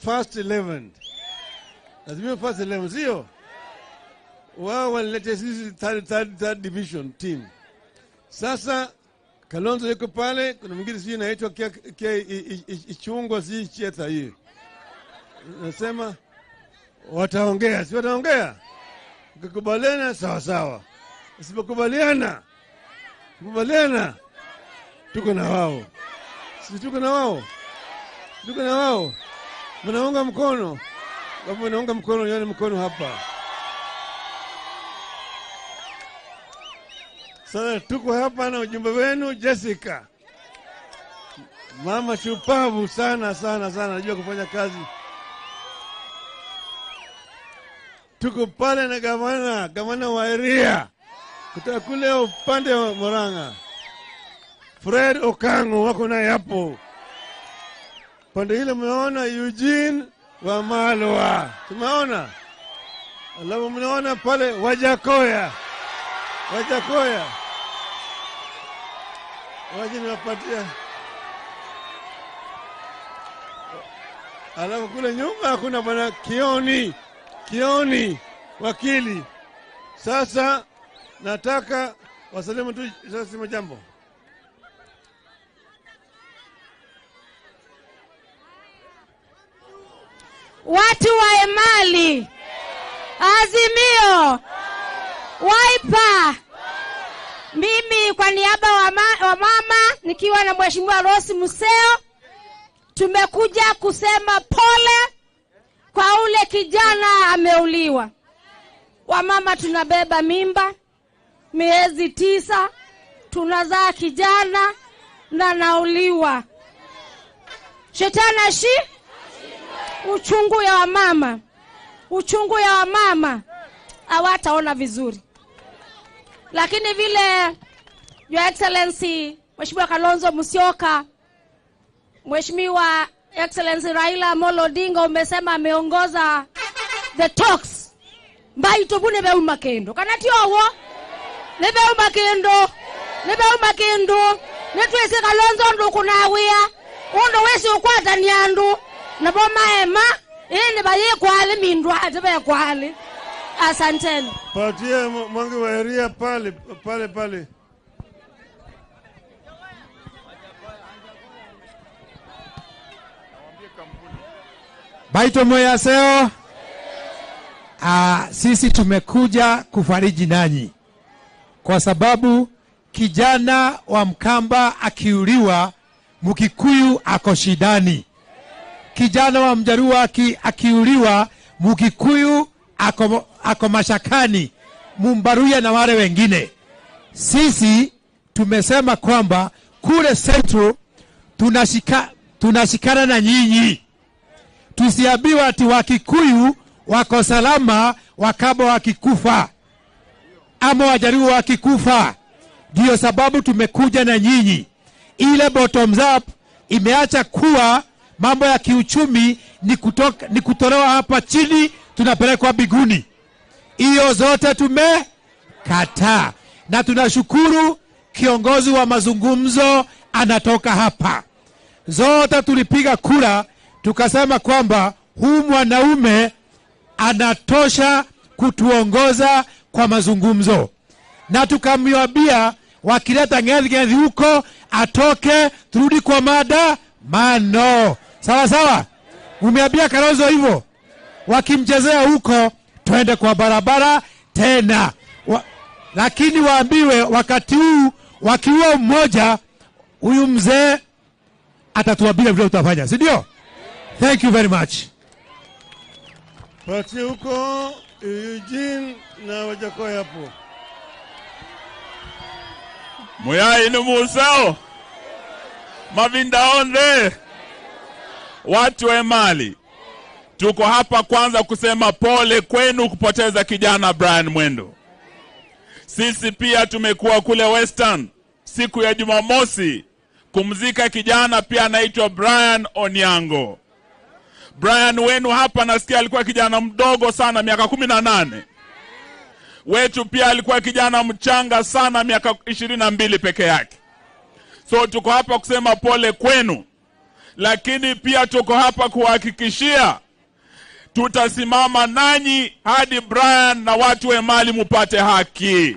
First 11. Azimio First 11, sio? Wao walileta sisi third division team. Sasa Kalonzo yuko pale, kuna mwingine sijui inaitwa Ichungwa, sijui Chetha hiyo. Nasema wataongea, si wataongea? Ukikubaliana sawa sawa. Usipokubaliana, kubaliana, tuko na wao. Si tuko na wao? Tuko na wao. Mnaunga mkono. Kama mnaunga mkono, nione mkono hapa. Sasa tuko hapa na ujumbe wenu Jessica. Mama shupavu sana sana sana, anajua kufanya kazi. Tuko pale na gavana wa area kutoka kule upande wa Murang'a, Fred Okango wako naye hapo. Pande ile mnaona Eugene Wamalwa, tumeona. Alafu mnaona pale Wajakoya. Waje niwapatia. Alafu kule nyuma kuna bwana Kioni wakili. Sasa nataka wasalimu tu sasa jambo. Watu wa Emali, Azimio, Wiper. Mimi kwa niaba wa mama nikiwa na Mheshimiwa Rose Museo, tumekuja kusema pole kwa ule kijana ameuliwa. Wamama tunabeba mimba miezi 9, tunazaa kijana na nauliwa. Shetani shi uchungu ya wamama, uchungu ya wamama hawataona vizuri. Lakini vile Your Excellency Mheshimiwa Kalonzo Musyoka, Mheshimiwa Excellency Raila Amolo Odinga umesema ameongoza the talks. Mbaito bune beuma kendo. Kana tiowo? Ne beuma kendo. Ne beuma kendo. Ne twese Kalonzo ndo kunawia. Undo wesi ukwata nyandu. Na boma ema ini baye kwale mindwa ate kwale. Asanteni. Patie mwangi wa area pale pale pale. Baito moyaseo. Sisi tumekuja kufariji nanyi kwa sababu kijana wa Mkamba akiuliwa, Mkikuyu ako shidani. Kijana wa Mjaruo akiuliwa, Mkikuyu ako mashakani, Mumbaruya na wale wengine. Sisi tumesema kwamba kule Central tunashikana na nyinyi. Tusiambiwe ati Wakikuyu wako salama, Wakamba wakikufa ama Wajaruo wakikufa. Ndio sababu tumekuja na nyinyi. Ile bottoms up imeacha kuwa mambo ya kiuchumi ni kutolewa hapa chini tunapelekwa biguni. Hiyo zote tumekataa. Na tunashukuru kiongozi wa mazungumzo anatoka hapa. Zote tulipiga kura tukasema kwamba huu mwanaume anatosha kutuongoza kwa mazungumzo. Na tukamwambia wakileta ngezi huko atoke, turudi kwa mada mano. Sawa sawa? Umeambia Kalonzo hivyo. Wakimchezea huko twende kwa barabara tena. Lakini waambiwe wakati huu wakiua mmoja, huyu mzee atatuambia vile utafanya, si ndio? Thank you very much. Pati huko Eugene na Wajakoya hapo. Muyai ni museo. Mavinda onde. Watu wa Emali, tuko hapa kwanza kusema pole kwenu kupoteza kijana Brian Mwendo. Sisi pia tumekuwa kule Western siku ya Jumamosi kumzika kijana pia anaitwa Brian Onyango. Brian wenu hapa nasikia alikuwa kijana mdogo sana, miaka 18. Wetu pia alikuwa kijana mchanga sana, miaka 22 peke yake. So tuko hapa kusema pole kwenu, lakini pia tuko hapa kuhakikishia tutasimama nanyi hadi Brian na watu wa Emali mupate haki.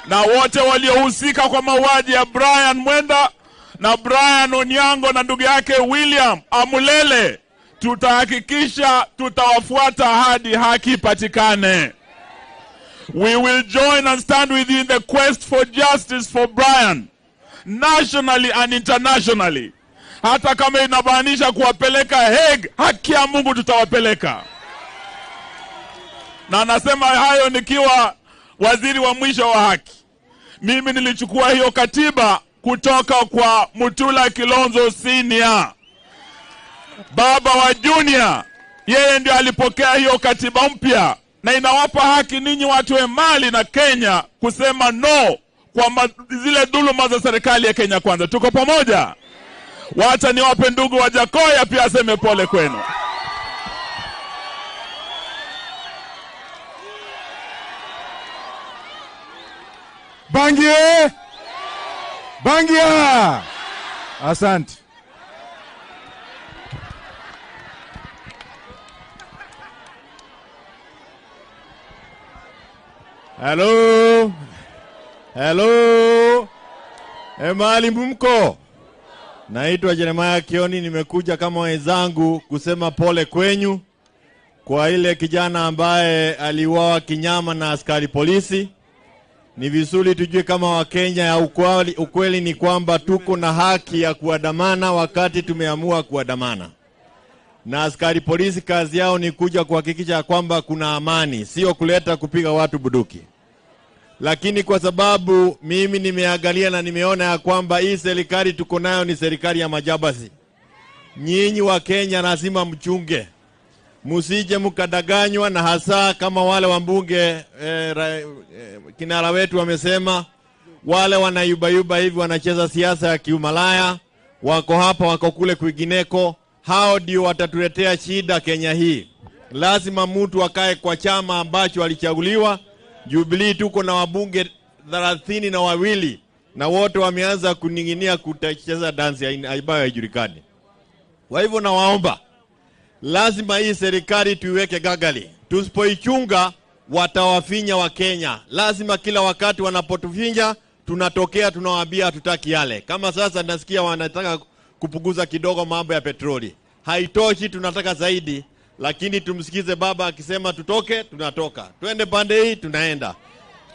Na wote waliohusika kwa mauaji ya Brian Mwenda na Brian Onyango na ndugu yake William Amulele, tutahakikisha tutawafuata hadi haki ipatikane. We will join and stand with you in the quest for justice for Brian, nationally and internationally. Hata kama inamaanisha kuwapeleka Hague, haki ya Mungu tutawapeleka. Na nasema hayo nikiwa waziri wa mwisho wa haki. Mimi nilichukua hiyo katiba kutoka kwa Mutula Kilonzo Senior, baba wa Junior. Yeye ndio alipokea hiyo katiba mpya, na inawapa haki ninyi watu wa Emali na Kenya kusema no kwa zile dhuluma za serikali ya Kenya Kwanza. Tuko pamoja? Wacha niwape ndugu wa Jakoya pia aseme pole kwenu. Bangie! Bangia! Asante. Hello. Hello. Emali mko? Naitwa Jeremiah Kioni, nimekuja kama wenzangu kusema pole kwenyu kwa ile kijana ambaye aliuawa kinyama na askari polisi. Ni vizuri tujue kama Wakenya ya ukweli ni kwamba tuko na haki ya kuandamana wakati tumeamua kuandamana. Na askari polisi kazi yao ni kuja kuhakikisha kwamba kuna amani, sio kuleta kupiga watu bunduki. Lakini kwa sababu mimi nimeangalia na nimeona ya kwamba hii serikali tuko nayo ni serikali ya majambazi. Nyinyi wa Kenya lazima mchunge. Musije mkadanganywa, na hasa kama wale wambunge kinara wetu wamesema, wale wanayubayuba hivi wanacheza siasa ya kiumalaya, wako hapa wako kule kwingineko, hao ndio watatuletea shida Kenya hii. Lazima mtu akae kwa chama ambacho alichaguliwa. Jubilee tuko na wabunge 32 na wote wameanza kuninginia kutacheza dansi ambayo haijulikani. Kwa hivyo nawaomba, lazima hii serikali tuiweke gagali. Tusipoichunga watawafinya wa Kenya. Lazima kila wakati wanapotufinya tunatokea tunawaambia hatutaki yale. Kama sasa nasikia wanataka kupunguza kidogo mambo ya petroli. Haitoshi, tunataka zaidi. Lakini tumsikize baba akisema tutoke, tunatoka. Twende pande hii, tunaenda.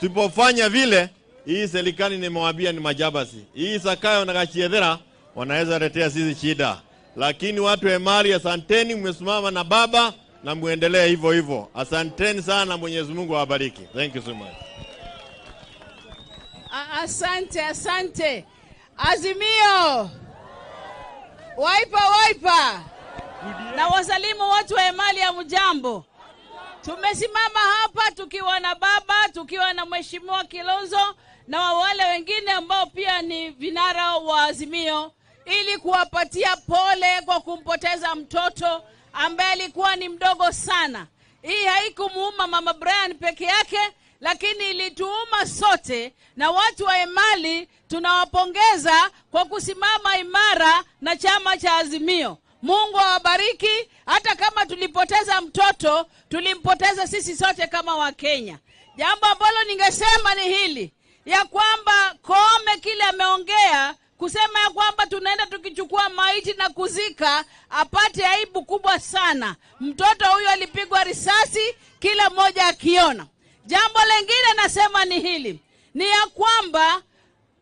Tusipofanya vile, hii serikali nimewaambia ni majabasi. Hii Sakayo na Gachiedhera wanaweza letea sisi shida. Lakini watu wa Emali, asanteni, mmesimama na baba na muendelee hivyo hivyo. Asanteni sana, Mwenyezi Mungu awabariki. Thank you so much. Asante, asante. Azimio. Wiper, wiper. Na wasalimu watu wa Emali ya mjambo. Tumesimama hapa tukiwa na baba, tukiwa na Mheshimiwa Kilonzo na wale wengine ambao pia ni vinara wa Azimio, ili kuwapatia pole kwa kumpoteza mtoto ambaye alikuwa ni mdogo sana. Hii haikumuuma Mama Brian peke yake, lakini ilituuma sote. Na watu wa Emali tunawapongeza kwa kusimama imara na chama cha Azimio. Mungu awabariki. Hata kama tulipoteza mtoto, tulimpoteza sisi sote kama Wakenya. Jambo ambalo ningesema ni hili, ya kwamba Koome kile ameongea kusema ya kwamba tunaenda tukichukua maiti na kuzika, apate aibu kubwa sana. Mtoto huyo alipigwa risasi, kila mmoja akiona. Jambo lingine nasema ni hili, ni ya kwamba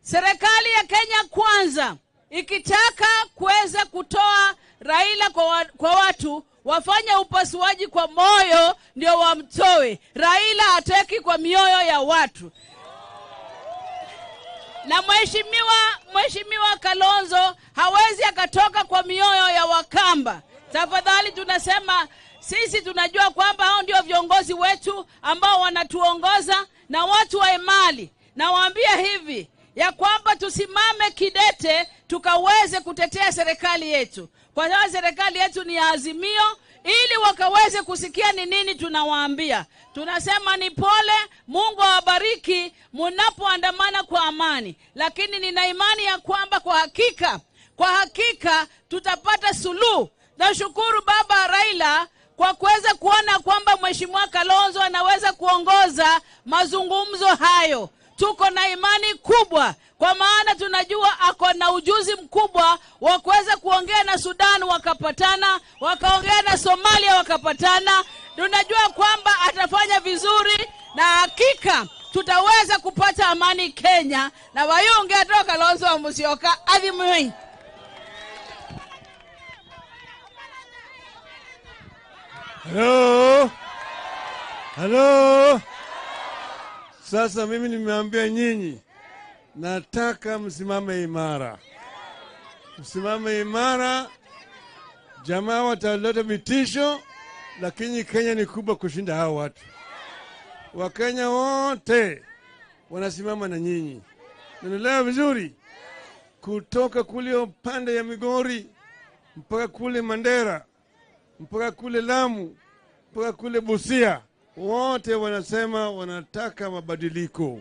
serikali ya Kenya Kwanza ikitaka kuweza kutoa Raila kwa watu, wafanye upasuaji kwa moyo ndio wamtoe. Raila hataki kwa mioyo ya watu. Na Mheshimiwa Kalonzo hawezi akatoka kwa mioyo ya Wakamba. Tafadhali tunasema sisi tunajua kwamba hao ndio viongozi wetu ambao wanatuongoza na watu wa Emali. Nawaambia hivi ya kwamba tusimame kidete tukaweze kutetea serikali yetu. Kwa sababu serikali yetu ni ya Azimio, ili wakaweze kusikia ni nini tunawaambia. Tunasema ni pole, Mungu awabariki mnapoandamana kwa amani. Lakini nina imani ya kwamba kwa hakika tutapata suluhu. Nashukuru Baba Raila kwa kuweza kuona kwamba Mheshimiwa Kalonzo anaweza kuongoza mazungumzo hayo. Tuko na imani kubwa kwa maana tunajua ako na ujuzi mkubwa wa kuweza kuongea na Sudan wakapatana, wakaongea na Somalia wakapatana. Tunajua kwamba atafanya vizuri na hakika tutaweza kupata amani Kenya. Na wayunge atoka Kalonzo wa Musyoka adhimui. Hello. Hello. Sasa mimi nimeambia nyinyi, nataka msimame imara. Msimame imara. Jamaa wataleta vitisho, lakini Kenya ni kubwa kushinda hao watu. Wakenya wote wanasimama na nyinyi. Naelewa vizuri. Kutoka kule upande ya Migori mpaka kule Mandera, mpaka kule Lamu, mpaka kule Busia, wote wanasema wanataka mabadiliko.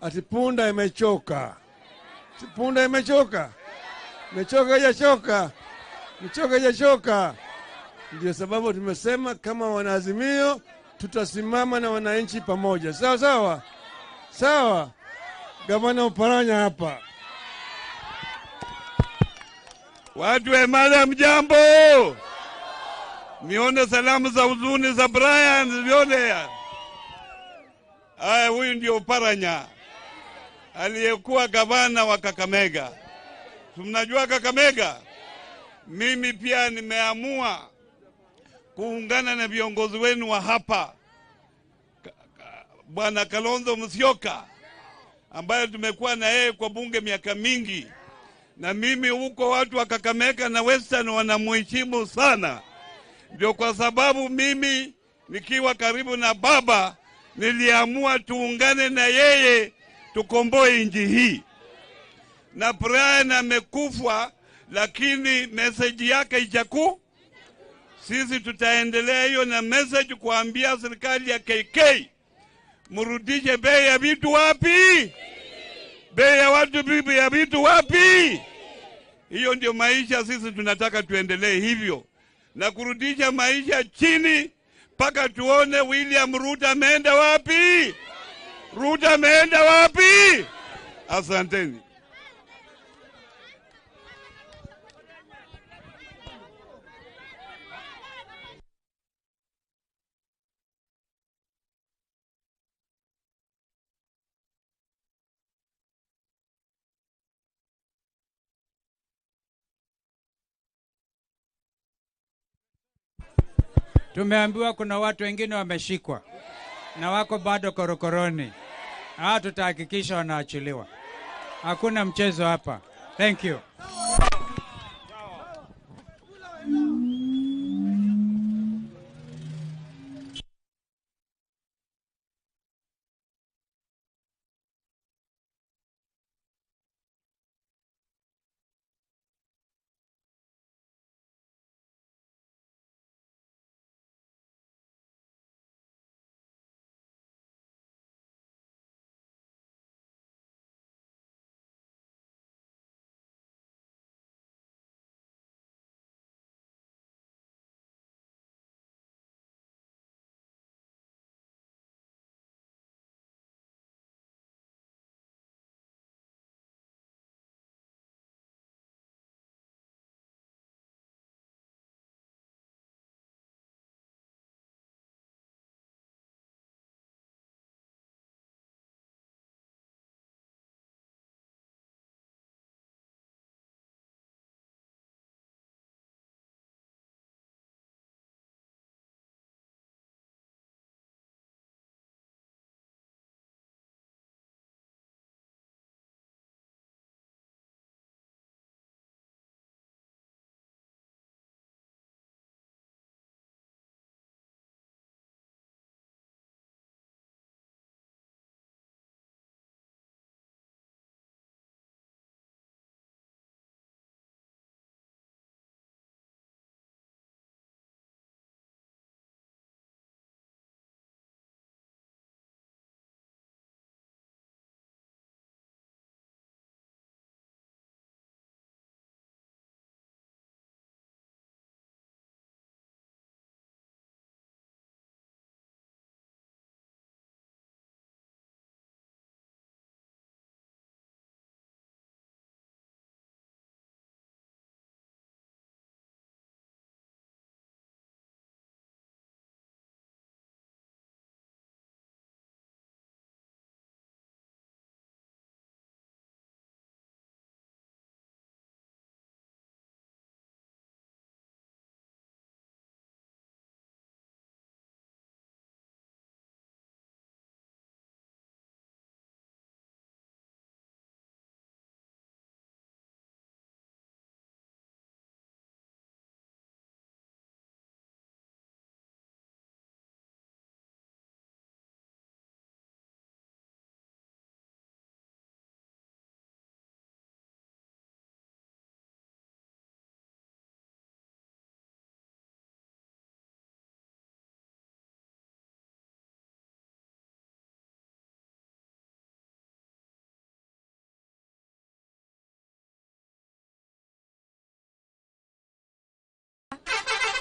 Ati punda imechoka. Punda imechoka. Imechoka haijachoka. Imechoka haijachoka. Ndio sababu tumesema kama wanaazimio tutasimama na wananchi pamoja. Sawa sawa? Sawa. Gavana Oparanya hapa. Watu wa Emali mjambo. Nione salamu za huzuni za Brian, nione. Haya, huyu ndio Oparanya aliyekuwa gavana wa Kakamega. Mnajua Kakamega? Mimi pia nimeamua kuungana na viongozi wenu wa hapa, Bwana Kalonzo Musyoka ambaye tumekuwa na yeye kwa bunge miaka mingi, na mimi huko watu wa Kakamega na Western wanamheshimu sana. Ndio kwa sababu mimi nikiwa karibu na baba niliamua tuungane na yeye tukomboe nchi hii. Na Brian amekufa, lakini message yake ichaku. Sisi tutaendelea hiyo na message kuambia serikali ya KK, mrudishe bei ya vitu wapi? Bei ya watu bibi ya vitu wapi? Hiyo ndio maisha sisi tunataka tuendelee hivyo, na kurudisha maisha chini mpaka tuone William Ruto ameenda wapi? Ruto ameenda wapi? Asanteni. Tumeambiwa kuna watu wengine wameshikwa na wako bado korokoroni. Tutahakikisha wanaachiliwa. Hakuna mchezo hapa. Thank you.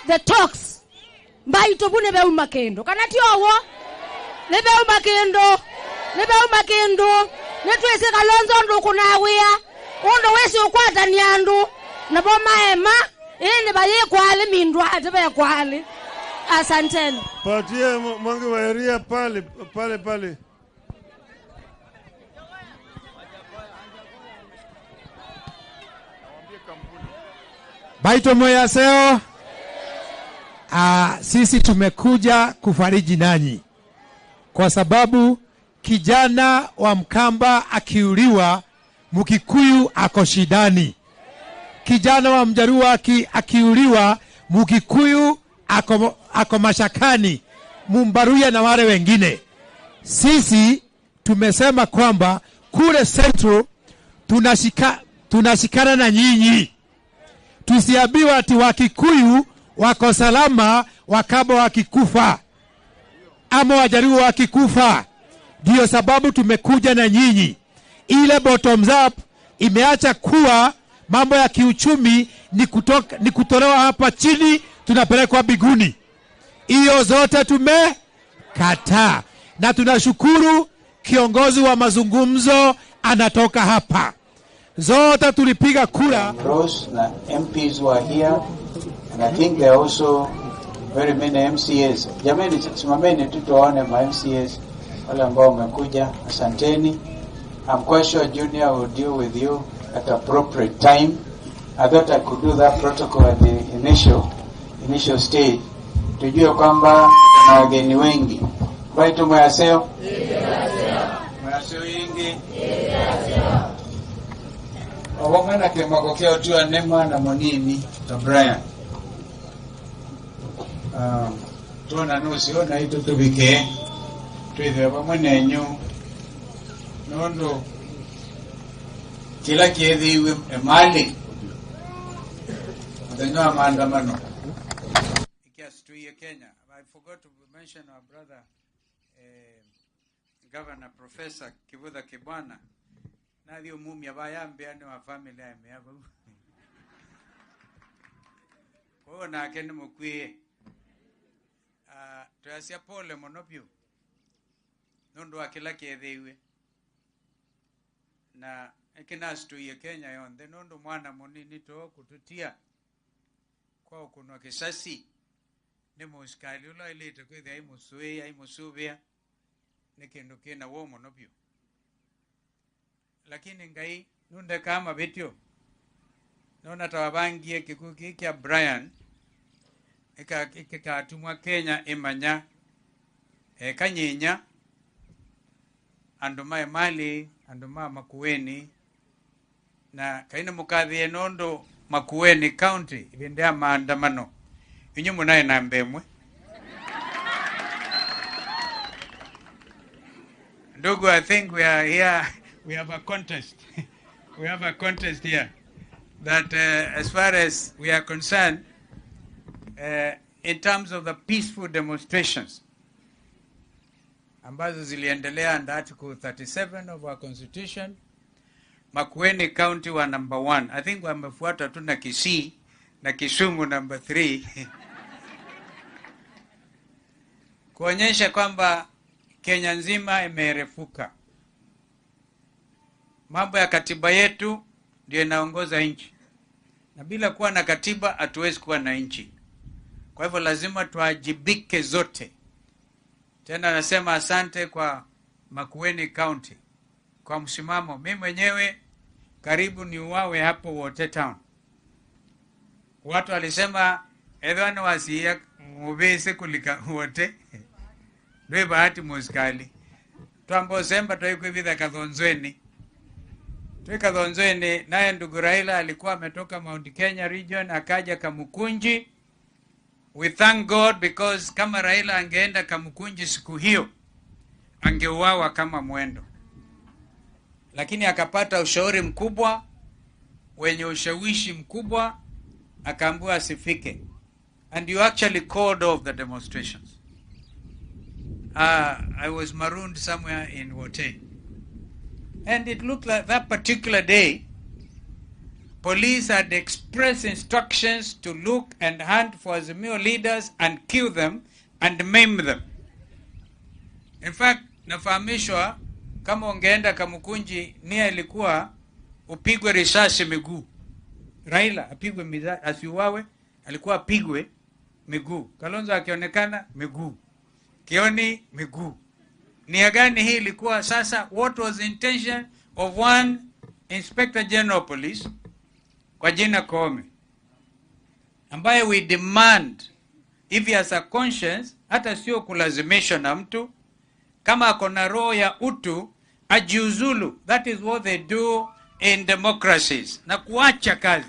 the talks mbaito bune beuma kendo kana ti owo ne beuma kendo ne beuma kendo ne twese Kalonzo ndu kunawia undu wesi ukwata nyandu na boma ema ini baye kwale mindwa ate kwale. Asanteni. Patie Mwangi wa Eria pale pale pale. Baito moyaseo. Sisi tumekuja kufariji nanyi kwa sababu kijana wa Mkamba akiuliwa, Mkikuyu ako shidani. Kijana wa Mjaruo akiuliwa, Mkikuyu ako mashakani, Mumbaruya na wale wengine. Sisi tumesema kwamba kule Central tunashikana na nyinyi. Tusiambiwe ati Wakikuyu wako salama Wakamba wakikufa ama Wajaruo wakikufa. Ndio sababu tumekuja na nyinyi. Ile bottoms up imeacha kuwa mambo ya kiuchumi ni kutolewa hapa chini tunapelekwa biguni. Hiyo zote tumekataa. Na tunashukuru kiongozi wa mazungumzo anatoka hapa. Zote tulipiga kura. Rose na MPs were here and I think there are also very many MCAs. Jamani, simameni tu tuone ma MCAs wale ambao wamekuja. Asanteni. I'm quite sure Junior will deal with you at appropriate time. I thought I could do that protocol at the initial stage. Tujue kwamba na wageni wengi. Baitu mwaseo? Mwaseo ingi? Wamana kemakokea utua nema na monini ta Brian. Tuona nusi ona itu tubike. Tuithe pamwe nenyu. Nondo kila kiethiwe emali. Muthenya wa maandamano. Ikiasituie Kenya. I forgot to mention our brother Governor Professor Kivutha Kibwana. Nathio mumia bayambe ane wa family ame hapo. Kwa hiyo nake ni mukwie. Tuyasia pole muno biu. Nundu wa kila kiethiwe. Na ikinasituie Kenya yonthe nundu mwana munini to kututia kwa ukunwa kisasi ni musikali ula ilite kwithia imusui imusuvia ni kindu kina wo muno biu. Lakini ngai nunde kama vitio nona tawabangie kikuki kia Brian ikikatumwa Kenya imanya kanyinya andu mae mali andu ma Makueni na kaina mukathie nondo Makueni County ibindea maandamano inyu munae na mbemwe. Ndugu, I think we are here, we have a contest. We have a contest here that as far as we are concerned, in terms of the peaceful demonstrations ambazo ziliendelea under Article 37 of our Constitution, Makueni County wa number 1. I think wamefuata tu na Kisii na Kisumu number 3. Kuonyesha kwamba Kenya nzima imerefuka. Mambo ya katiba yetu ndio inaongoza nchi. Na bila kuwa na katiba hatuwezi kuwa na nchi. Kwa hivyo lazima tuajibike zote. Tena nasema asante kwa Makueni County kwa msimamo. Mimi mwenyewe karibu ni uwawe hapo Wote Town. Watu walisema edhani wasiya mubese kulika wote. Ndio bahati musikali. Twambo semba toikuivitha Kathonzweni. Kathonzweni naye ndugu Raila alikuwa ametoka Mount Kenya region akaja Kamukunji. We thank God because kama Raila angeenda Kamukunji siku hiyo angeuawa kama mwendo. Lakini akapata ushauri mkubwa wenye ushawishi mkubwa, akaambiwa asifike. And you actually called off the demonstrations. I was marooned somewhere in Wote. And it looked like that particular day, Police had express instructions to look and hunt for Azimio leaders and kill them and maim them. In fact, nafahamishwa kama ungeenda Kamukunji, nia ilikuwa upigwe risasi miguu. Raila apigwe, asiuawe, alikuwa apigwe miguu. Kalonzo akionekana miguu. Kioni miguu. Nia gani hii ilikuwa sasa? What was the intention of one Inspector General of Police kwa jina Koome, ambaye we demand if he has a conscience, hata sio kulazimishwa na mtu, kama ako na roho ya utu ajiuzulu. That is what they do in democracies, na kuacha kazi,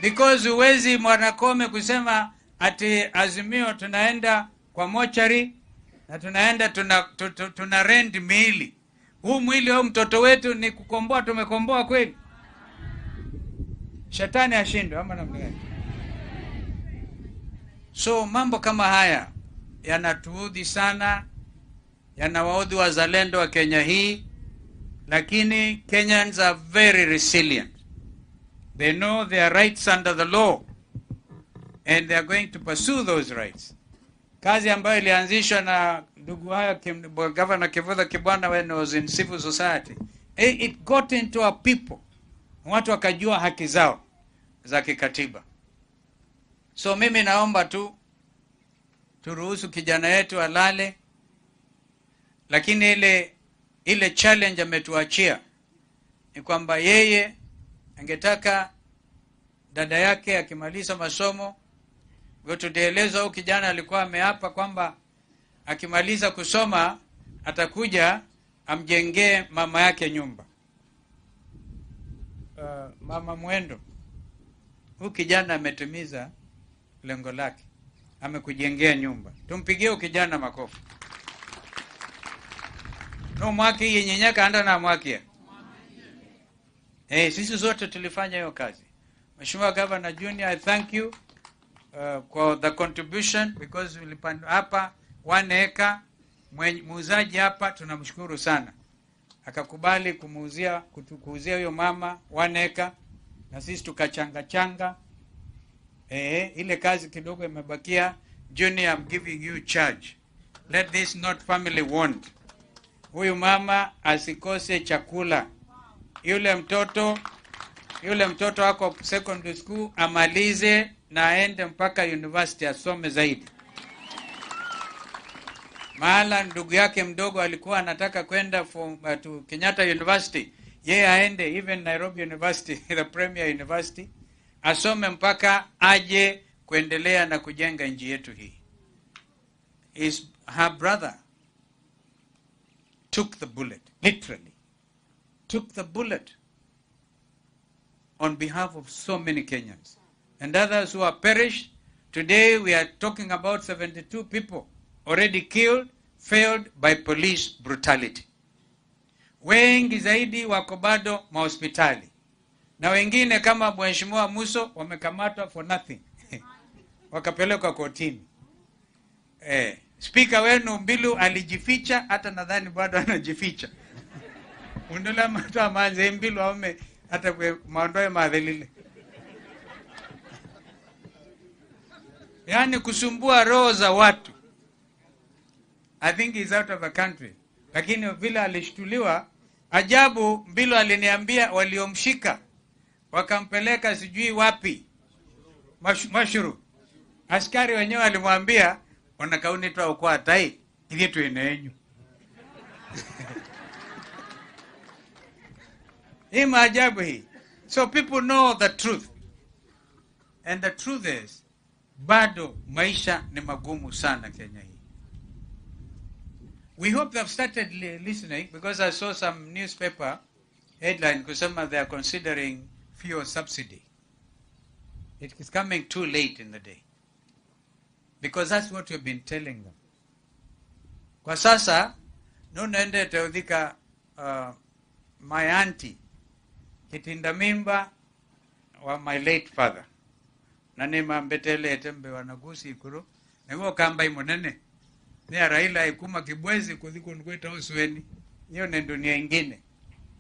because huwezi Mwana Koome kusema ati Azimio tunaenda kwa mochari na tunaenda tuna rent miili. Huu mwili au mtoto wetu ni kukomboa, tumekomboa kweli? Shetani ashindwe ama namna gani? So mambo kama haya yanatuudhi sana, yanawaudhi wazalendo wa Kenya hii, lakini Kenyans are very resilient. They know their rights under the law and they are going to pursue those rights. Kazi ambayo ilianzishwa na ndugu haya Governor Kivutha Kibwana when he was in civil society, it got into our people. Watu wakajua haki zao za kikatiba. So mimi naomba tu turuhusu kijana yetu alale, lakini ile challenge ametuachia ni kwamba yeye angetaka dada yake akimaliza masomo. Kwa tulielezwa huyu kijana alikuwa ameapa kwamba akimaliza kusoma atakuja amjengee mama yake nyumba. Mama Mwendo, huyu kijana ametimiza lengo lake, amekujengea nyumba. Tumpigie huyu kijana makofi. No mwaki yenyenyaka anda na mwakia. Sisi zote tulifanya hiyo kazi. Mheshimiwa Governor Junior, I thank you for the contribution, because ulipanda hapa 1 acre, muuzaji hapa tunamshukuru sana. Akakubali kumuuzia, kuuzia huyo mama 1 acre, na sisi tukachanga changa. Ile kazi kidogo imebakia. Junior, I'm giving you charge. Let this not family want. Huyu mama asikose chakula. Yule mtoto ako secondary school amalize na aende mpaka university asome zaidi. Mahala ndugu yake mdogo alikuwa anataka kwenda to Kenyatta University, yeye aende even Nairobi University, the premier university, asome mpaka aje kuendelea na kujenga nchi yetu hii. Her brother took the bullet, literally took the bullet on behalf of so many Kenyans and others who are perished. Today we are talking about 72 people already killed, failed by police brutality. Wengi zaidi wako bado mahospitali, na wengine kama Mheshimiwa Muso wamekamatwa for nothing wakapelekwa kotini. Speaker wenu Mbilu alijificha, hata nadhani bado anajificha. Undola mtu amanze Mbilu aume hata maondoe madhelile. Yaani kusumbua roho za watu. I think he's out of the country. Lakini vile alishtuliwa, ajabu Mbilu aliniambia waliomshika wakampeleka sijui wapi, Mashuru. Askari wenyewe alimwambia ona kauni twa kwa tai ili tuenenyu. Hii maajabu hii. So people know the truth. And the truth is, bado maisha ni magumu sana Kenya hii. We hope they've started listening, because I saw some newspaper headline kusema they are considering fuel subsidy. It is coming too late in the day, because that's what we've been telling them. Kwa sasa, nunaende teudhika my auntie, kitinda mimba wa my late father. Nani mbetele etembe wanagusi ikuru. Nengo kamba imonene. Ni Raila ikuma kibwezi kuthiko nkweta usweni. Hiyo ni dunia ingine.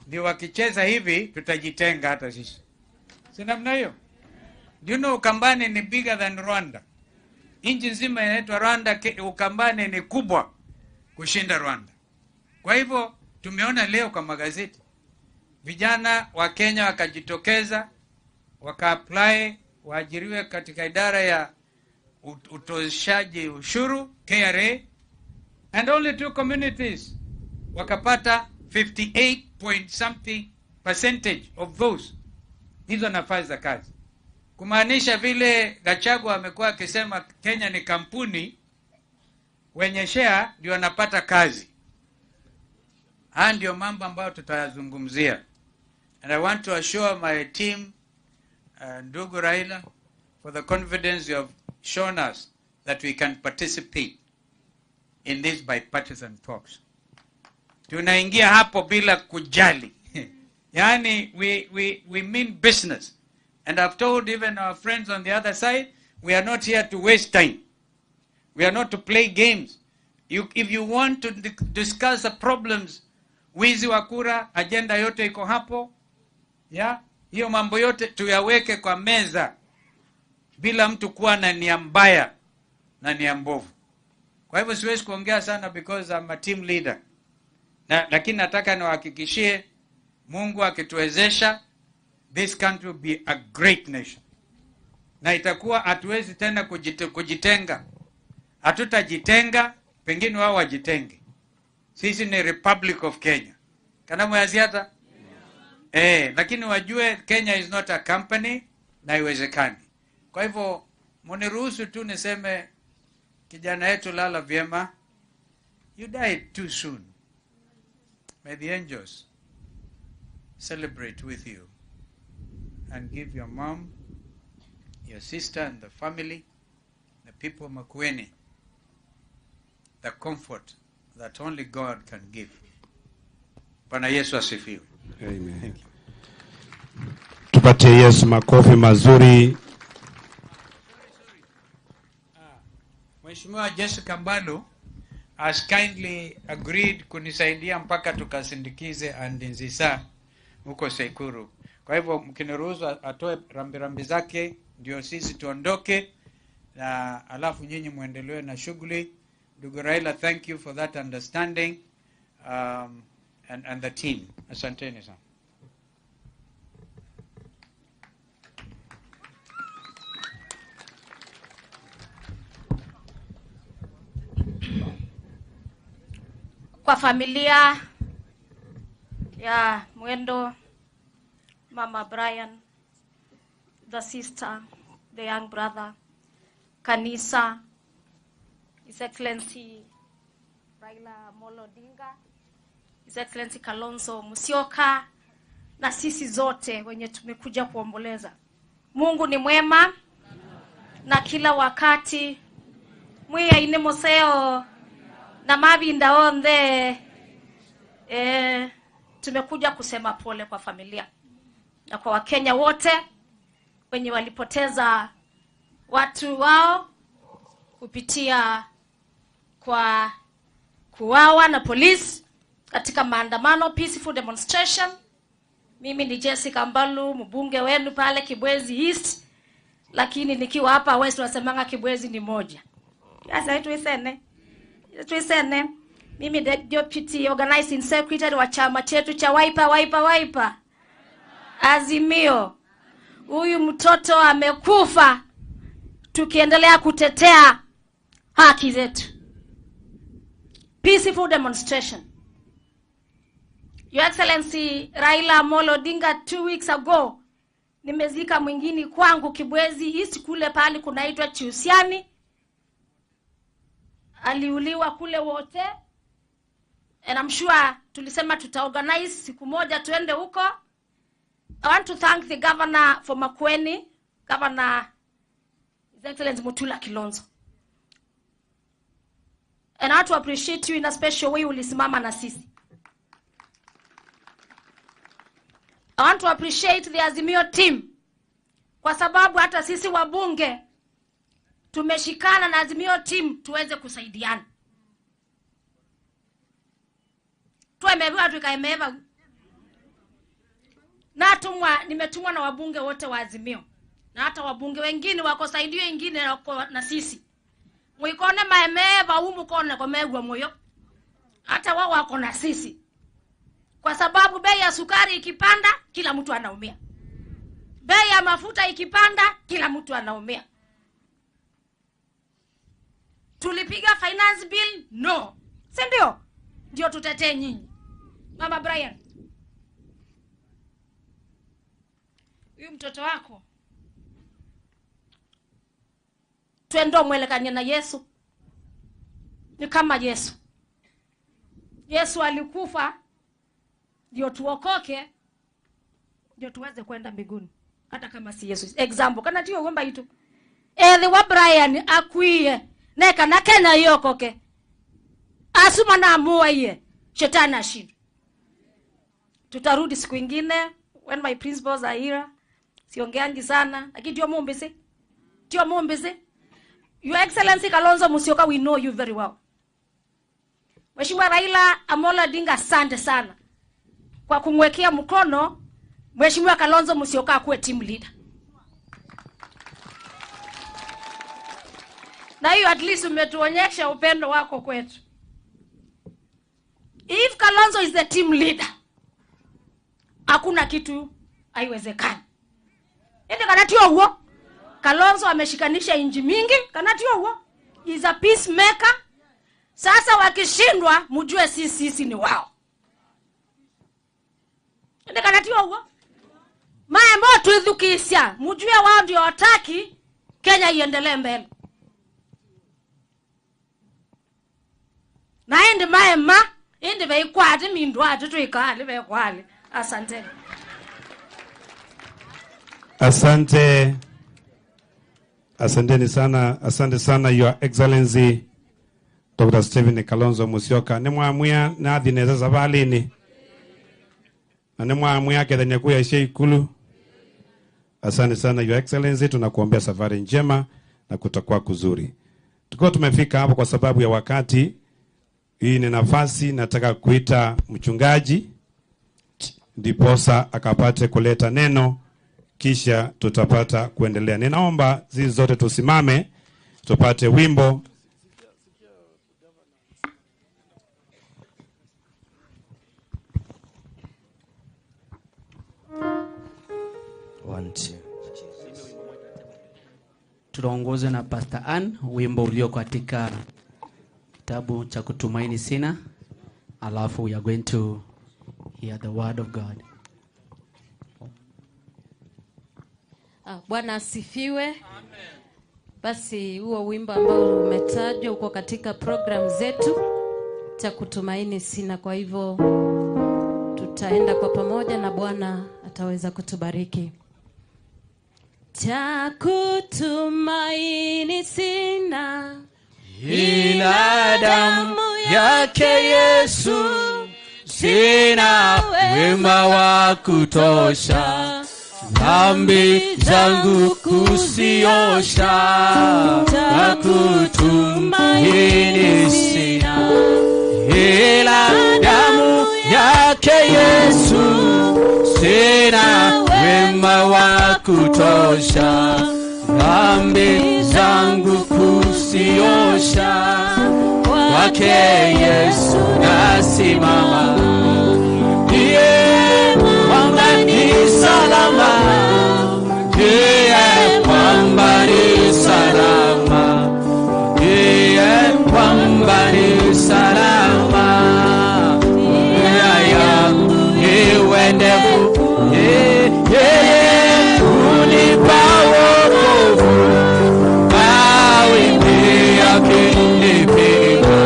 Ndio wakicheza hivi tutajitenga hata sisi. Si namna hiyo? Do you know Ukambani ni bigger than Rwanda? Nchi nzima inaitwa Rwanda, Ukambani ni kubwa kushinda Rwanda. Kwa hivyo tumeona leo kwa magazeti vijana wa Kenya wakajitokeza waka-apply waajiriwe katika idara ya utoshaji ushuru KRA, and only 2 communities wakapata 58 point something percentage of those hizo nafasi za kazi. Kumaanisha vile Gachagua amekuwa akisema Kenya ni kampuni, wenye share ndio wanapata kazi. Haya ndio mambo ambayo tutayazungumzia. And I want to assure my team, ndugu Raila, for the confidence you have shown us that we can participate in these bipartisan talks. Tunaingia hapo bila kujali. Yani we mean business. And I've told even our friends on the other side, we are not here to waste time. We are not to play games. If you want to discuss the problems, wizi wa kura, agenda yote iko hapo. Yeah? Hiyo mambo yote tuyaweke kwa meza bila mtu kuwa na nia mbaya na nia mbovu. Kwa hivyo siwezi kuongea sana because I'm a team leader. Lakini nataka niwahakikishie, Mungu akituwezesha, this country will be a great nation. Na itakuwa hatuwezi tena kujitenga. Hatutajitenga, pengine wao wajitenge. Sisi ni Republic of Kenya. Kana mwaziata? Lakini wajue Kenya is not a company na haiwezekani. Kwa hivyo mniruhusu tu niseme kijana yetu lala vyema. You died too soon. May the angels celebrate with you and give your mom, your sister and the family, the people of Makueni, the comfort that only God can give. Bwana Yesu asifiwe. Amen. Thank you. Tupatie Yesu makofi mazuri. Mheshimiwa Jessica Mbalu has kindly agreed kunisaidia mpaka tukasindikize Andinzisa huko Sekuru. Kwa hivyo mkiniruhusu atoe rambirambi zake ndio sisi tuondoke, na alafu nyinyi muendelee na shughuli. Ndugu Raila, thank you for that understanding, and the team. Asanteni sana. Kwa familia ya Mwendo, Mama Brian, the sister, the young brother, kanisa, His Excellency Raila Amolo Odinga, His Excellency Kalonzo Musyoka, na sisi zote wenye tumekuja kuomboleza. Mungu ni mwema na kila wakati. Mwiya ine moseo na mabinda onde. Tumekuja kusema pole kwa familia na kwa Wakenya wote wenye walipoteza watu wao kupitia kwa kuuawa na polisi katika maandamano, peaceful demonstration. Mimi ni Jessica Mbalu, mbunge wenu pale Kibwezi East, lakini nikiwa hapa West wasemanga Kibwezi ni moja. Sasa tuisene. Mimi deputy organizing secretary wa chama chetu cha Wiper Wiper Wiper Azimio. Huyu mtoto amekufa tukiendelea kutetea haki zetu. Peaceful demonstration. Your Excellency Raila Amolo Odinga, 2 weeks ago nimezika mwingine kwangu Kibwezi East kule pali kunaitwa Chiusiani. Aliuliwa kule wote. And I'm sure tulisema tutaorganize siku moja tuende huko. I want to thank the governor for Makueni, Governor His Excellency Mutula Kilonzo. And I want to appreciate you in a special way, ulisimama na sisi. I want to appreciate the Azimio team, kwa sababu hata sisi wabunge tumeshikana na Azimio team tuweze kusaidiana. Tuemewa tukaemeva. Natumwa, nimetumwa na wabunge wote wa Azimio na hata wabunge wengine wako saidio wengine wako na sisi. Mwikone maemeva umu kone komegwa moyo. Hata wao wako na sisi. Kwa sababu bei ya sukari ikipanda kila mtu anaumia. Bei ya mafuta ikipanda kila mtu anaumia. Tulipiga finance bill? No. Si ndio? Ndio tutetee nyinyi. Mama Brian, huyu mtoto wako twendo mwelekanye na Yesu. Ni kama Yesu. Yesu alikufa ndio tuokoke, ndio tuweze kwenda mbinguni. Hata kama si Yesu. Example kana tiyo gomba itu. Ethe wa Brian akwiye neka na Kenya yokoke. Asuma na amua iye. Shetani ashindwe. Tutarudi siku ingine when my principals are here. Siongeangi sana, lakini ndio mumbisi. Ndio mumbisi. Your Excellency Kalonzo Musyoka, we know you very well. Mheshimiwa Raila Amolo Odinga, asante sana kwa kumwekea mkono Mheshimiwa Kalonzo Musyoka akuwe team leader. Na hiyo at least umetuonyesha upendo wako kwetu. If Kalonzo is the team leader, hakuna kitu haiwezekani. Ende kanatio huo. Kalonzo ameshikanisha inji mingi, kanatio huo. Is a peacemaker. Sasa wakishindwa mjue sisi ni wao. Ende kanatio huo. Maembo tuithukisha, mjue wao ndio wataki Kenya iendelee mbele. Na ende maema ende beikwati mindwati tuikali bekwali. Asante. Asante. Asanteni sana, asante sana Your Excellency Dr. Stephen Kalonzo Musyoka. Nimwamwia na athineza savalini. Na nimwamwia kethenya kuya ishe ikulu. Asante sana Your Excellency, tunakuombea safari njema na kutakuwa kuzuri. Tukiwa tumefika hapo kwa sababu ya wakati, hii ni nafasi nataka kuita mchungaji ndiposa akapate kuleta neno, kisha tutapata kuendelea. Ninaomba sisi zote tusimame tupate wimbo. One, two. Tutaongozwa na Pastor Ann, wimbo ulio katika kitabu cha Kutumaini Sina. Alafu we are going to hear the word of God. Bwana asifiwe. Amen. Basi huo wimbo ambao umetajwa uko katika program zetu cha Kutumaini Sina. Kwa hivyo tutaenda kwa pamoja na Bwana ataweza kutubariki. Cha kutumaini sina ila damu yake Yesu, sina wema wa kutosha dhambi zangu kuziosha. Cha kutumaini sina ila damu yake Yesu, sina wema wa kutosha dhambi zangu kuziosha. Kwake Yesu nasimama, ndiye mwamba ni salama, ndiye mwamba ni salama, ndiye mwamba ni salama. Njia yangu iwe ndefu, yeye hunipa wokovu, mawimbi yakinipiga,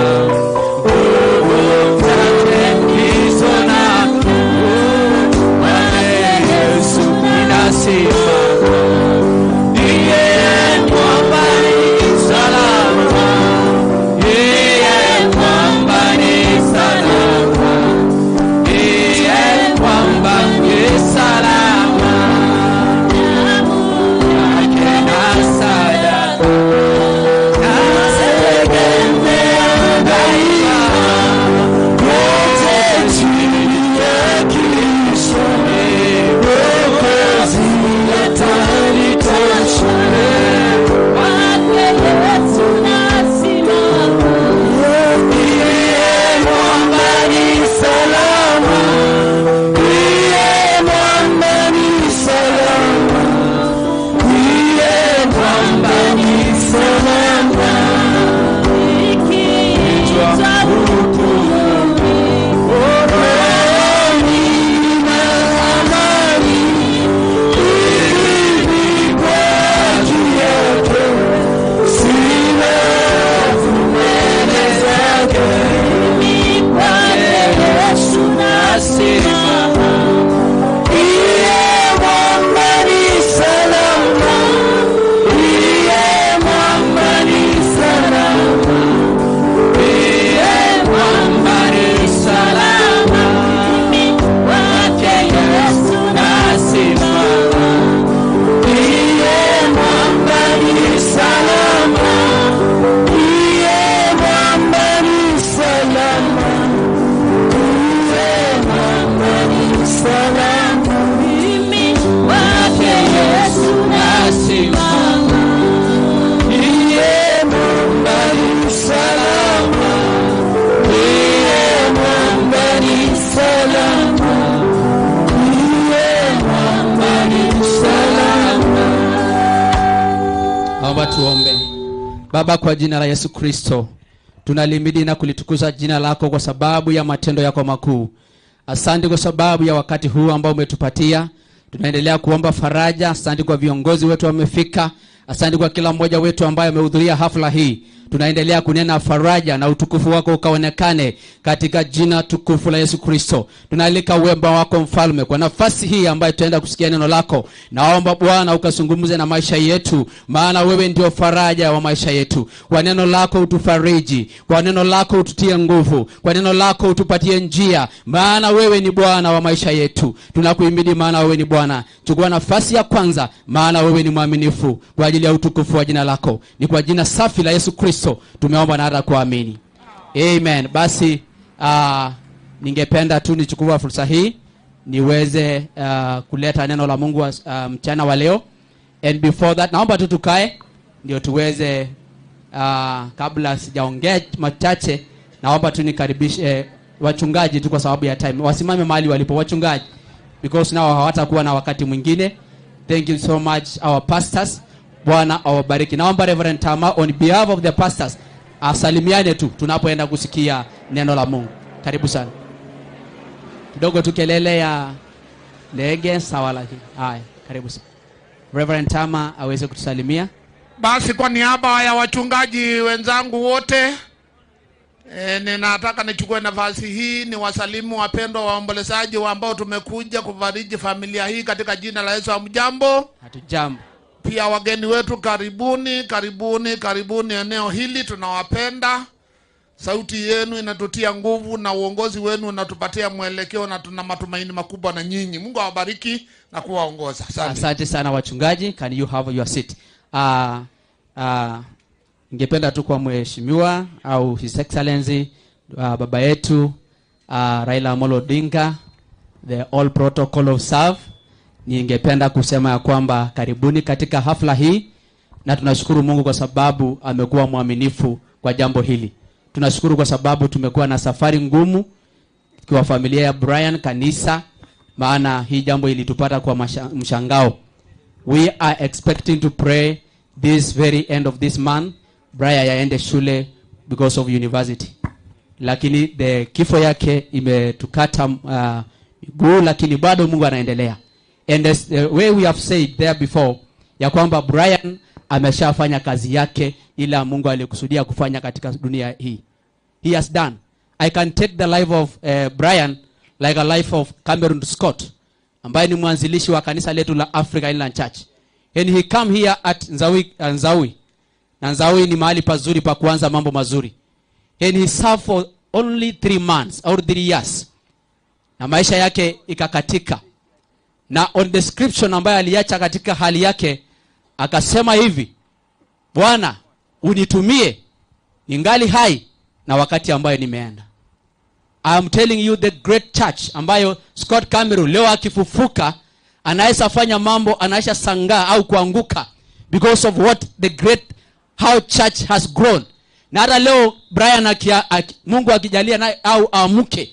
nguvu zake ndizo na kwake Yesu ninasimama. Naomba tuombe. Baba, kwa jina la Yesu Kristo, tunalimidi na kulitukuza jina lako kwa sababu ya matendo yako makuu. Asante kwa sababu ya wakati huu ambao umetupatia. Tunaendelea kuomba faraja. Asante kwa viongozi wetu wamefika. Asante kwa kila mmoja wetu ambaye amehudhuria hafla hii. Tunaendelea kunena faraja na utukufu wako ukaonekane katika jina tukufu la Yesu Kristo. Tunaalika wema wako mfalme kwa nafasi hii ambayo tutaenda kusikia neno lako. Naomba Bwana ukazungumze na maisha yetu, maana wewe ndio faraja wa maisha yetu. Kwa neno lako utufariji, kwa neno lako ututie nguvu, kwa neno lako utupatie njia, maana wewe ni Bwana wa maisha yetu. Tunakuhimidi maana wewe ni Bwana. Chukua nafasi ya kwanza, maana wewe ni mwaminifu, kwa ajili ya utukufu wa jina lako. Ni kwa jina safi la Yesu Kristo tumeomba na hata kuamini. Amen. Basi ningependa tu nichukue fursa hii niweze kuleta neno la Mungu mchana wa leo. And before that, naomba tu tukae ndio tuweze, kabla sijaongea machache, naomba tu nikaribishe wachungaji tu kwa sababu ya time. Wasimame mahali walipo wachungaji, because nao hawatakuwa na wakati mwingine. Thank you so much our pastors. Bwana awabariki. Naomba Reverend Tama on behalf of the pastors asalimiane tu tunapoenda kusikia neno la Mungu. Karibu sana. Kidogo tu kelele ya ndege sawa, lakini haya, karibu sana. Reverend Tama aweze kutusalimia. Basi kwa niaba ya wachungaji wenzangu wote, ninataka nichukue nafasi hii niwasalimu wapendwa waombolezaji ambao tumekuja kufariji familia hii katika jina la Yesu. Hamjambo? Hatujambo. Pia wageni wetu, karibuni, karibuni, karibuni eneo hili, tunawapenda. Sauti yenu inatutia nguvu na uongozi wenu unatupatia mwelekeo na tuna matumaini makubwa na nyinyi. Mungu awabariki na kuwaongoza. Asante. Asante sana wachungaji. Can you have your seat? Ningependa tu kwa mheshimiwa au His Excellency baba yetu Raila Amolo Odinga, the all protocol of serve. Ningependa kusema ya kwamba karibuni katika hafla hii, na tunashukuru Mungu kwa sababu amekuwa mwaminifu kwa jambo hili. Tunashukuru kwa sababu tumekuwa na safari ngumu kwa familia ya Brian, kanisa, maana hii jambo ilitupata kwa mshangao. We are expecting to pray this very end of this month Brian aende shule because of university. Lakini the kifo yake imetukata miguu, lakini bado Mungu anaendelea. And as the way we have said there before, ya kwamba Brian ameshafanya kazi yake ila Mungu alikusudia kufanya katika dunia hii. He has done. I can take the life of Brian like a life of Cameron Scott, ambaye ni mwanzilishi wa kanisa letu la Africa Inland Church. And he come here at Nzaui. Na Nzaui ni mahali pazuri pa kuanza mambo mazuri. And he served for only 3 months or 3 years. Na maisha yake ikakatika. Na on description ambayo aliacha katika hali yake, akasema hivi: Bwana unitumie ningali hai na wakati ambayo nimeenda. I am telling you the great church ambayo Scott Cameron leo akifufuka anaweza fanya mambo, anaweza sangaa au kuanguka because of what the great how church has grown. Na hata leo Brian Mungu akijalia na au amke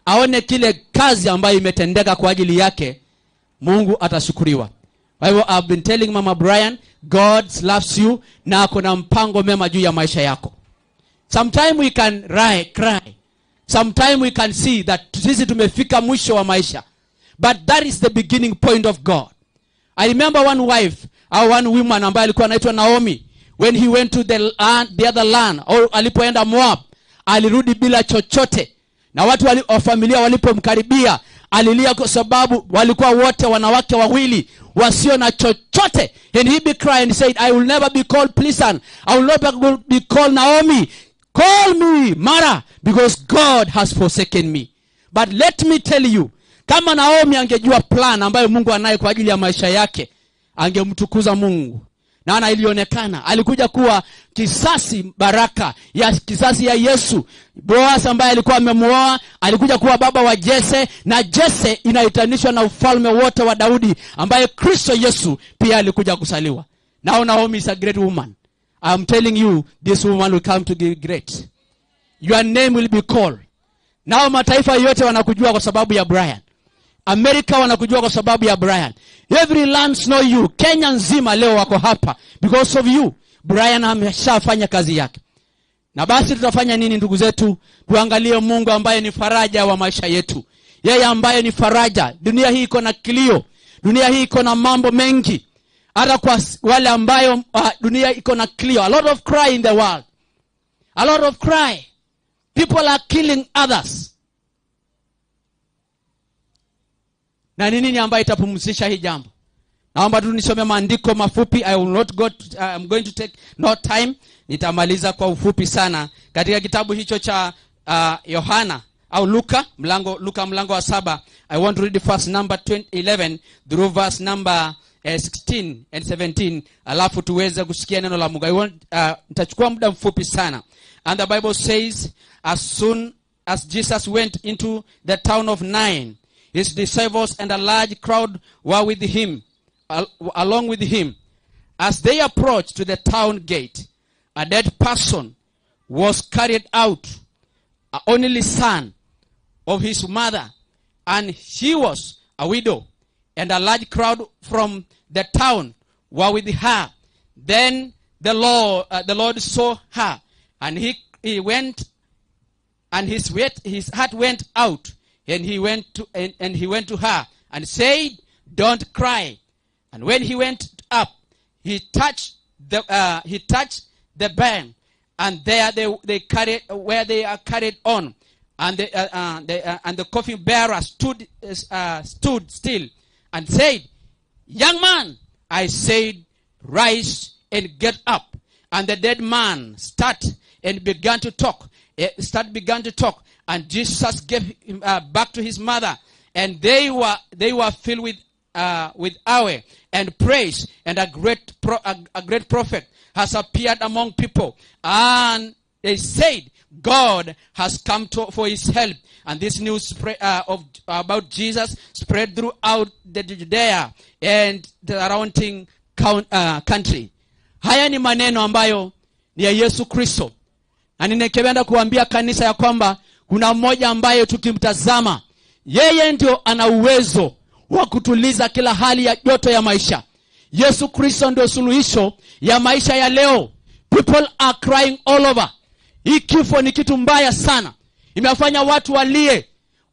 aone kile kazi ambayo imetendeka kwa ajili yake, Mungu atashukuriwa. Kwa hivyo I've been telling Mama Brian, God loves you na kuna mpango mema juu ya maisha yako. Sometimes we can cry. Sometimes we can see that sisi tumefika mwisho wa maisha. But that is the beginning point of God. I remember one wife, or one woman ambaye alikuwa anaitwa Naomi. When he went to the land, the other land, au alipoenda Moab, alirudi bila chochote. Na watu wa familia walipomkaribia, alilia kwa sababu walikuwa wote wanawake wawili wasio na chochote. And he be crying and said, I will never be called Pleasant. I will never be called Naomi. Call me Mara, because God has forsaken me. But let me tell you, kama Naomi angejua plan ambayo Mungu anaye kwa ajili ya maisha yake, angemtukuza Mungu. Na ilionekana alikuja kuwa kisasi baraka ya kisasi ya Yesu. Boaz ambaye alikuwa amemuoa alikuja kuwa baba wa Jesse, na Jesse inaitanishwa na ufalme wote wa Daudi ambaye Kristo Yesu pia alikuja kusaliwa. Now Naomi is a great woman. I'm telling you, this woman will come to be great. Your name will be called. Now mataifa yote wanakujua kwa sababu ya Brian. Amerika wanakujua kwa sababu ya Brian. Every land know you. Kenya nzima leo wako hapa because of you. Brian ameshafanya kazi yake. Na basi tutafanya nini ndugu zetu? Tuangalie Mungu ambaye ni faraja wa maisha yetu. Yeye ambaye ni faraja. Dunia hii iko na kilio. Dunia hii iko na mambo mengi. Hata kwa wale ambayo dunia iko na kilio. A lot of cry in the world. A lot of cry. People are killing others. Na ni nini ambayo itapumzisha hii jambo? Naomba tu nisome maandiko mafupi. I will not go to, I'm going to take no time. Nitamaliza kwa ufupi sana. Katika kitabu hicho cha Yohana au Luka mlango wa 7. I want to read the verse number 11 through verse number 16 and 17. Alafu tuweze kusikia neno la Mungu. Nitachukua muda mfupi sana. And the Bible says, as soon as Jesus went into the town of Nain, his disciples and a large crowd were with him, along with him. As they approached to the town gate, a dead person was carried out, an only son of his mother, and she was a widow, and a large crowd from the town were with her. Then the Lord saw her, and he went, and his heart went out, and he went to her and said, "Don't cry." And when he went up, he touched the band, and there they carried where they are carried on, and the coffin bearer stood still and said, "Young man, I said, rise and get up." And the dead man started and began to talk. And Jesus gave him back to his mother, and they were filled with awe and praise, and a great prophet has appeared among people. And they said, God has come for his help. And this news about Jesus spread throughout the Judea and the surrounding country. Haya ni maneno ambayo ni ya Yesu Kristo. Na ninekependa kuambia kanisa ya kwamba kuna mmoja ambaye tukimtazama, yeye ndio ana uwezo wa kutuliza kila hali ya joto ya maisha. Yesu Kristo ndio suluhisho ya maisha ya leo. People are crying all over. Hii kifo ni kitu mbaya sana. Imefanya watu walie.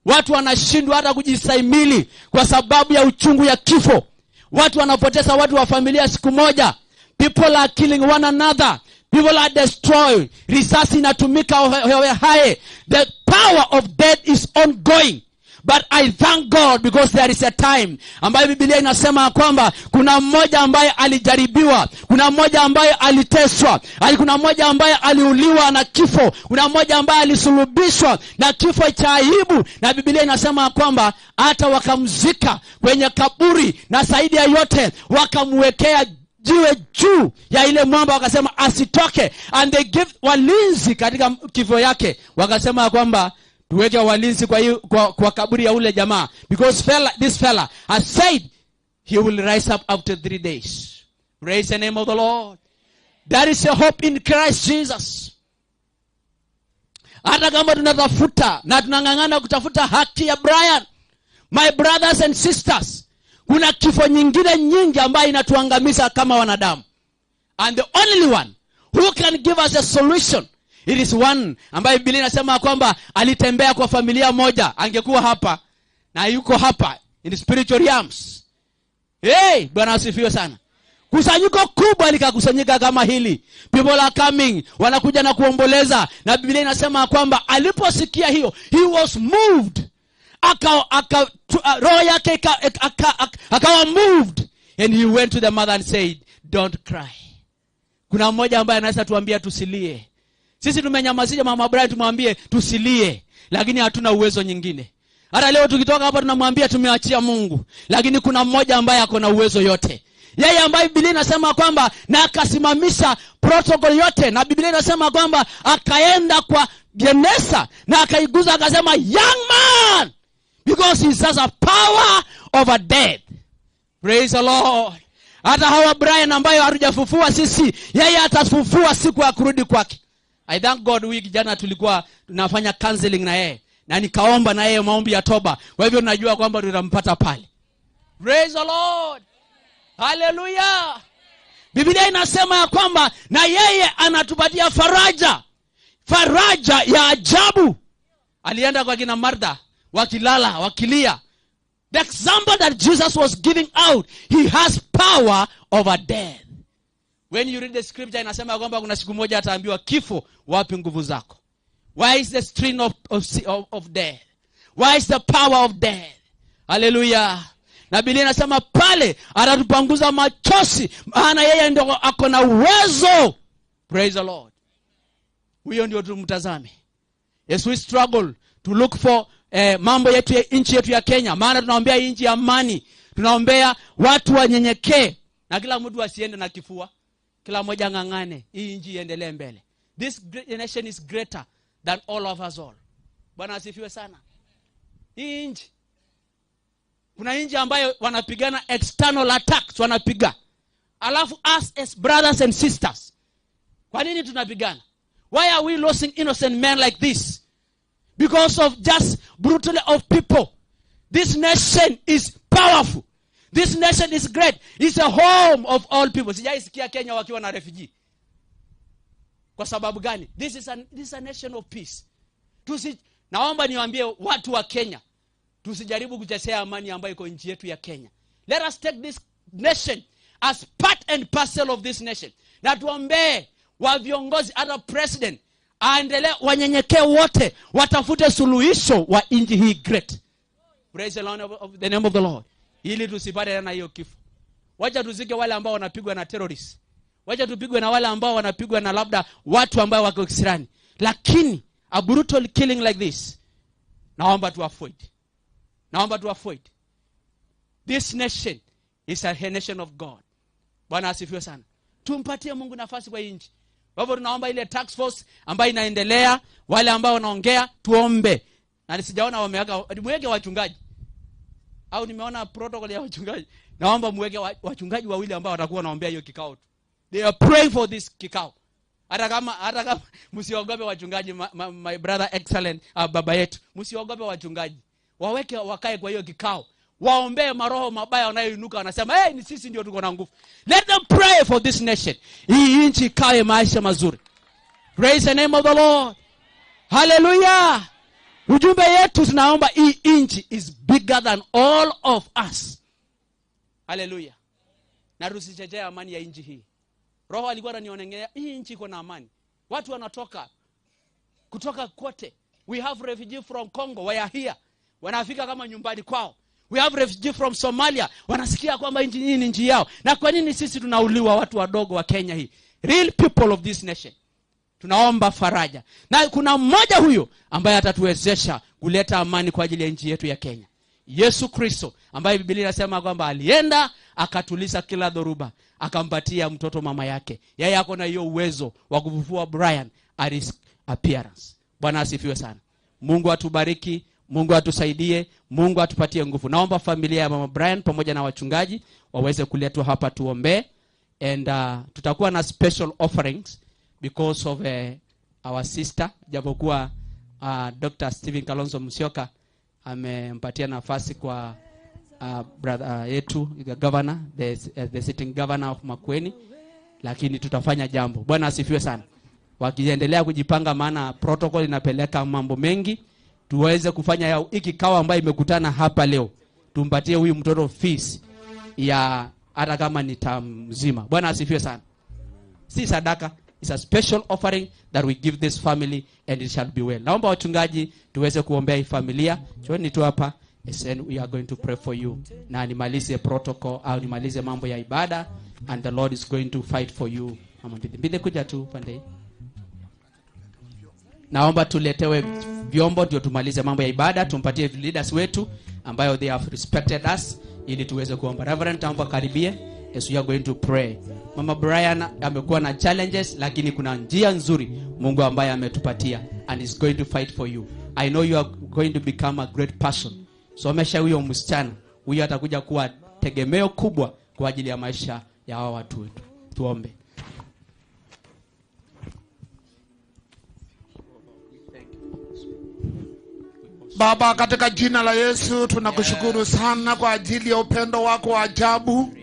Watu wanashindwa hata kujistahimili kwa sababu ya uchungu ya kifo. Watu wanapoteza watu wa familia siku moja. People are killing one another. People are destroyed. Risasi inatumika hae. The power of death is ongoing. But I thank God because there is a time ambayo Biblia inasema kwamba kuna mmoja ambaye alijaribiwa, kuna mmoja ambaye aliteswa, kuna mmoja ambaye aliuliwa na kifo, kuna mmoja ambaye alisulubishwa na kifo cha aibu, na Biblia inasema kwamba hata wakamzika kwenye kaburi, na zaidi ya yote wakamwekea jiwe juu ya ile mwamba, wakasema asitoke. And they give walinzi katika kifo yake, wakasema kwamba tuweke walinzi kwa kaburi ya ule jamaa, because this fella has said he will rise up after 3 days. Praise the name of the Lord. There is a hope in Christ Jesus. Hata kama tunatafuta na tunang'ang'ana kutafuta haki ya Brian, my brothers and sisters, kuna kifo nyingine nyingi ambayo inatuangamiza kama wanadamu. And the only one who can give us a solution, it is one ambaye Biblia inasema kwamba alitembea kwa familia moja, angekuwa hapa na yuko hapa in spiritual realms. Hey, Bwana asifiwe sana. Kusanyiko kubwa likakusanyika kama hili. People are coming, wanakuja na kuomboleza, na Biblia inasema kwamba aliposikia hiyo, he was moved. Roho yake akawa moved, and he went to the mother and said, "Don't cry." Kuna mmoja ambaye anaweza tuambia tusilie. Sisi tumenyamazisha Mama Brian, tumwambie tusilie, lakini hatuna uwezo nyingine. Hata leo tukitoka hapa tunamwambia tumeachia Mungu, lakini kuna mmoja ambaye ako na uwezo yote. Yeye ambaye Biblia inasema kwamba na akasimamisha protocol yote, na Biblia inasema kwamba akaenda kwa Genesa na akaiguza akasema, "Young man," because he has a power over death. Praise the Lord. Hata hawa Brian ambayo hatujafufua sisi, yeye atafufua siku ya kurudi kwake. I thank God, wiki jana tulikuwa tunafanya counseling na yeye, na nikaomba na yeye maombi ya toba. Kwa hivyo najua kwamba tutampata pale. Praise the Lord. Hallelujah. Biblia inasema ya kwamba na yeye anatupatia faraja, faraja ya ajabu. Alienda kwa kina Martha wakilala, wakilia. The example that Jesus was giving out, he has power over death. When you read the scripture, inasema kwamba kuna siku moja ataambiwa, kifo, wapi nguvu zako? Why is the string of death? Why is the power of death? Hallelujah. Na Biblia inasema pale atatupanguza machozi, maana yeye ndio ako na uwezo. Praise the Lord. Huyo ndio tumtazame. Yes, we struggle to look for mambo yetu ya nchi yetu ya Kenya, maana tunaombea nchi ya amani, tunaombea watu wanyenyekee, na kila mtu asiende na kifua, kila mmoja ng'ang'ane hii nchi iendelee mbele. This great nation is greater than all of us all. Bwana asifiwe sana. Hii nchi, kuna nchi ambayo wanapigana external attacks, wanapiga. Alafu us as brothers and sisters, kwa nini tunapigana? Why are we losing innocent men like this? Because of just brutality of people. This nation is powerful. This nation is great. It's a home of all people. Sijaisikia Kenya wakiwa na refugee. Kwa sababu gani? This is a nation of peace. Naomba niwaambie watu wa Kenya, tusijaribu kuchezea amani ambayo iko nchi yetu ya Kenya. Let us take this nation as part and parcel of this nation. Na tuombee wa viongozi, hata president aendelee, wanyenyekee wote, watafute suluhisho wa nchi hii great. Praise the Lord of the name of the Lord. Ili tusipate tena hiyo kifo. Wacha tuzike wale ambao wanapigwa na terrorists. Wacha tupigwe na wale ambao wanapigwa na labda watu ambao wako kisirani. Lakini a brutal killing like this, naomba tu avoid. Naomba tu avoid. This nation is a nation of God. Bwana asifiwe sana. Tumpatie Mungu nafasi kwa hii nchi. Kwa hivyo tunaomba ile task force ambayo inaendelea, wale ambao wanaongea tuombe. Na sijaona wameweka, muweke wachungaji. Au nimeona protocol ya wachungaji. Naomba muweke wachungaji wawili ambao watakuwa wanaombea hiyo kikao tu. They are praying for this kikao. Hata kama msiogope wachungaji, my brother excellent, baba yetu. Msiogope wachungaji. Waweke wakae kwa hiyo kikao. Waombee maroho mabaya wanayoinuka, wanasema, "Hey, ni sisi ndio tuko na nguvu." Let them pray for this nation. Hii nchi ikae maisha mazuri. Praise the name of the Lord. Hallelujah. Ujumbe yetu tunaomba hii nchi is bigger than all of us. Hallelujah. Na tusichezee amani ya nchi hii. Roho alikuwa ananionengea hii nchi iko na amani. Watu wanatoka kutoka kote. We have refugee from Congo, we are here. Wanafika kama nyumbani kwao. We have refugee from Somalia. Wanasikia kwamba nchi hii ni nchi yao. Na kwa nini sisi tunauliwa, watu wadogo wa Kenya hii? Real people of this nation. Tunaomba faraja. Na kuna mmoja huyo ambaye atatuwezesha kuleta amani kwa ajili ya nchi yetu ya Kenya. Yesu Kristo, ambaye Biblia inasema kwamba alienda akatuliza kila dhoruba, akampatia mtoto mama yake. Yeye ako na hiyo uwezo wa kufufua Brian at his appearance. Bwana asifiwe sana. Mungu atubariki, Mungu atusaidie, Mungu atupatie nguvu. Naomba familia ya Mama Brian pamoja na wachungaji waweze kuletwa hapa tuombee, and tutakuwa na special offerings because of our sister, japokuwa Dr. Stephen Kalonzo Musyoka amempatia nafasi kwa brother yetu the governor, the sitting governor of Makueni, lakini tutafanya jambo. Bwana asifiwe sana. Wakiendelea kujipanga, maana protocol inapeleka mambo mengi, tuweze kufanya hii kikao ambayo imekutana hapa leo, tumpatie huyu mtoto fees ya hata kama ni term mzima. Bwana asifiwe sana. Si sadaka, it's a special offering that we give this family and it shall be well. Naomba wachungaji tuweze kuombea hii familia. Jooni tu hapa, and we are going to pray for you. Na nimalize protocol au nimalize mambo ya ibada, and the Lord is going to fight for you. Mama Mbithe, Mbithe, kuja tu pande. Naomba tuletewe vyombo ndio tumalize mambo ya ibada, tumpatie leaders wetu ambayo they have respected us ili tuweze kuomba. Reverend, naomba karibie as we are going to pray. Mama Brian amekuwa na challenges, lakini kuna njia nzuri Mungu ambaye ametupatia and is going to fight for you. I know you are going to become a great person. Somesha huyo msichana, huyo atakuja kuwa tegemeo kubwa kwa ajili ya maisha ya hawa watu wetu. Tuombe. Baba, katika jina la Yesu tunakushukuru sana kwa ajili ya upendo wako wa ajabu.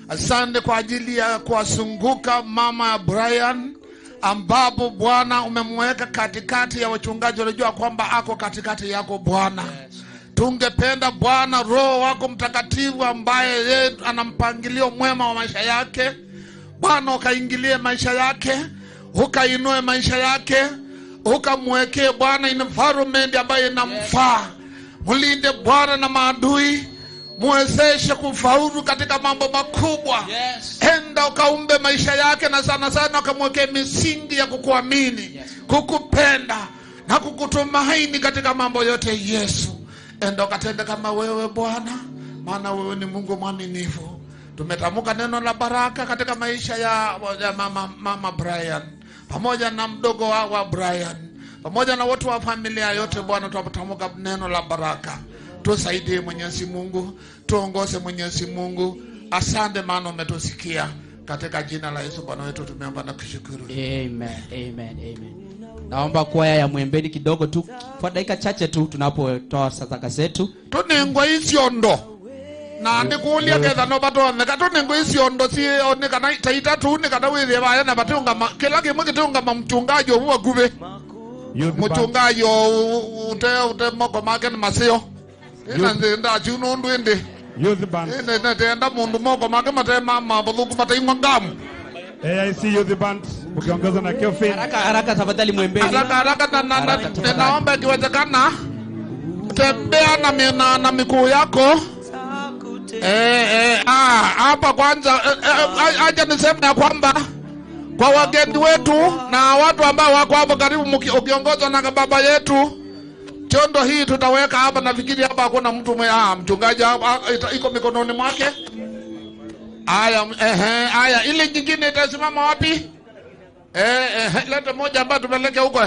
Asante kwa ajili ya kuwasunguka mama ya Brian, ambapo Bwana umemweka katikati ya wachungaji walijua kwamba ako katikati yako Bwana. Tungependa Bwana Roho wako Mtakatifu ambaye yeye ana mpangilio mwema wa maisha yake, Bwana ukaingilie maisha yake, ukainue maisha yake, ukamwekee Bwana environment ambayo inamfaa. Mlinde Bwana na maadui, muwezeshe kufaulu katika mambo makubwa. Enda ukaumbe maisha yake, na sana sana ukamwekee misingi ya kukuamini, kukupenda na kukutumaini katika mambo yote. Yesu, enda ukatende kama wewe Bwana, maana wewe ni Mungu mwaminifu. Tumetamka neno la baraka katika maisha ya mama Brian, pamoja na mdogo wa Brian, pamoja na watu wa familia yote. Bwana, tunatamka neno la baraka. Tusaidie Mwenyezi Mungu, tuongoze Mwenyezi Mungu. Asante maana umetusikia. Katika jina la Yesu Bwana wetu tumeomba na kushukuru. Amen, amen, amen. Naomba kwaya ya Mwembeni kidogo tu kwa dakika chache tu tunapotoa sadaka zetu. Tunengwa isiondo. Na ndikuulia ketha no batoneka tunengwa isiondo si onekana taita tu nekana withe baya na batunga kila kimwe kitunga mchungaji omu wakuve. Mchungaji ute moko make ni masio. Ina nda chuno ndu indi. Youth band. Ina nda mundu moko make matema mabuluku mataingwa ngamu. AIC Youth Band mkiongozwa na Kelvin. Haraka haraka tafadhali Mwembeni. Haraka haraka na naomba ikiwezekana tembea na miguu yako. Hapa kwanza acha niseme ya kwamba kwa wageni wetu na watu ambao wako hapo karibu, ukiongozwa na baba yetu, chondo hii tutaweka hapa. Nafikiri hapa hakuna mtu mchungaji hapa, iko mikononi mwake. Aya, aya, ile nyingine itasimama wapi? Leta moja ambayo tupeleke huko.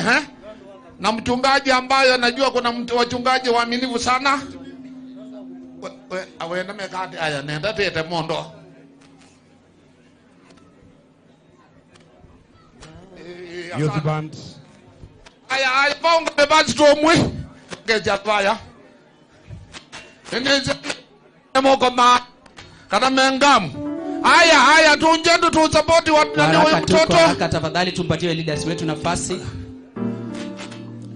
Na mchungaji ambaye najua kuna wachungaji waaminifu sana. Awenda mekati aya nenda tete mondo. Youth band. Aya aya bonga bebazi tomwe. Ngeja vaya. Ngenze moko ma kana mengamu. Aya aya tunjendo tu support watu na huyu mtoto. Haraka tafadhali tumpatie leaders wetu nafasi.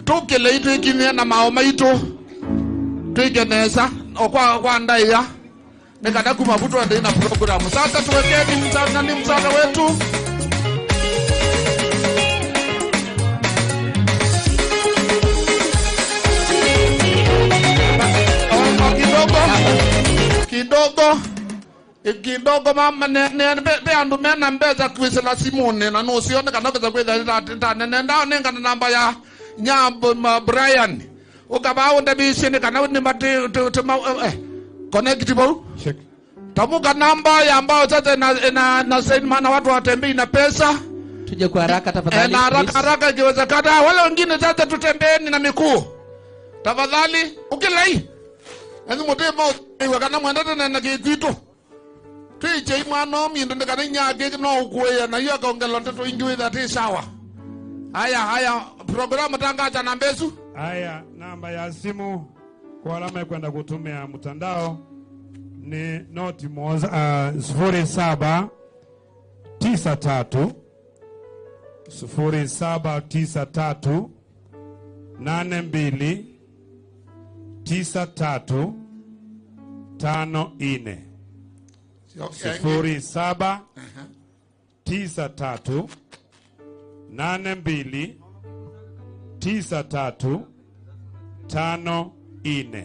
Tukele itu ikine na maoma itu. Tuigeneza okwa ndaiya. Nikada kumavutu ande na program. Sasa tuwekeni msaada ni msaada wetu. Kidogo kidogo mama ne be andu mena mbeza kwisela simone na no sione kana kweza kweza nenda nenga na namba ya nyambo ma Brian ukaba ndabisi ne kana ni mati connect bo check tamuka namba ya ambao sasa na send maana watu watembei na pesa. Tuje kwa haraka tafadhali. Na haraka haraka ikiwezekana. Wale wengine sasa tutembeeni na mikuu tafadhali. Ukilai Ezi mutema iwe kana mwendete na kitu. Tuiche mwana omindu ndikana nyake no ukuya na hiyo kaongela ntoto ingiwe that sawa. Haya haya programu tangaza na mbezu. Haya namba ya simu kwa alama ya kwenda kutumia mtandao ni noti moja 0793 0793 82 93 54 07 93 82 93 54.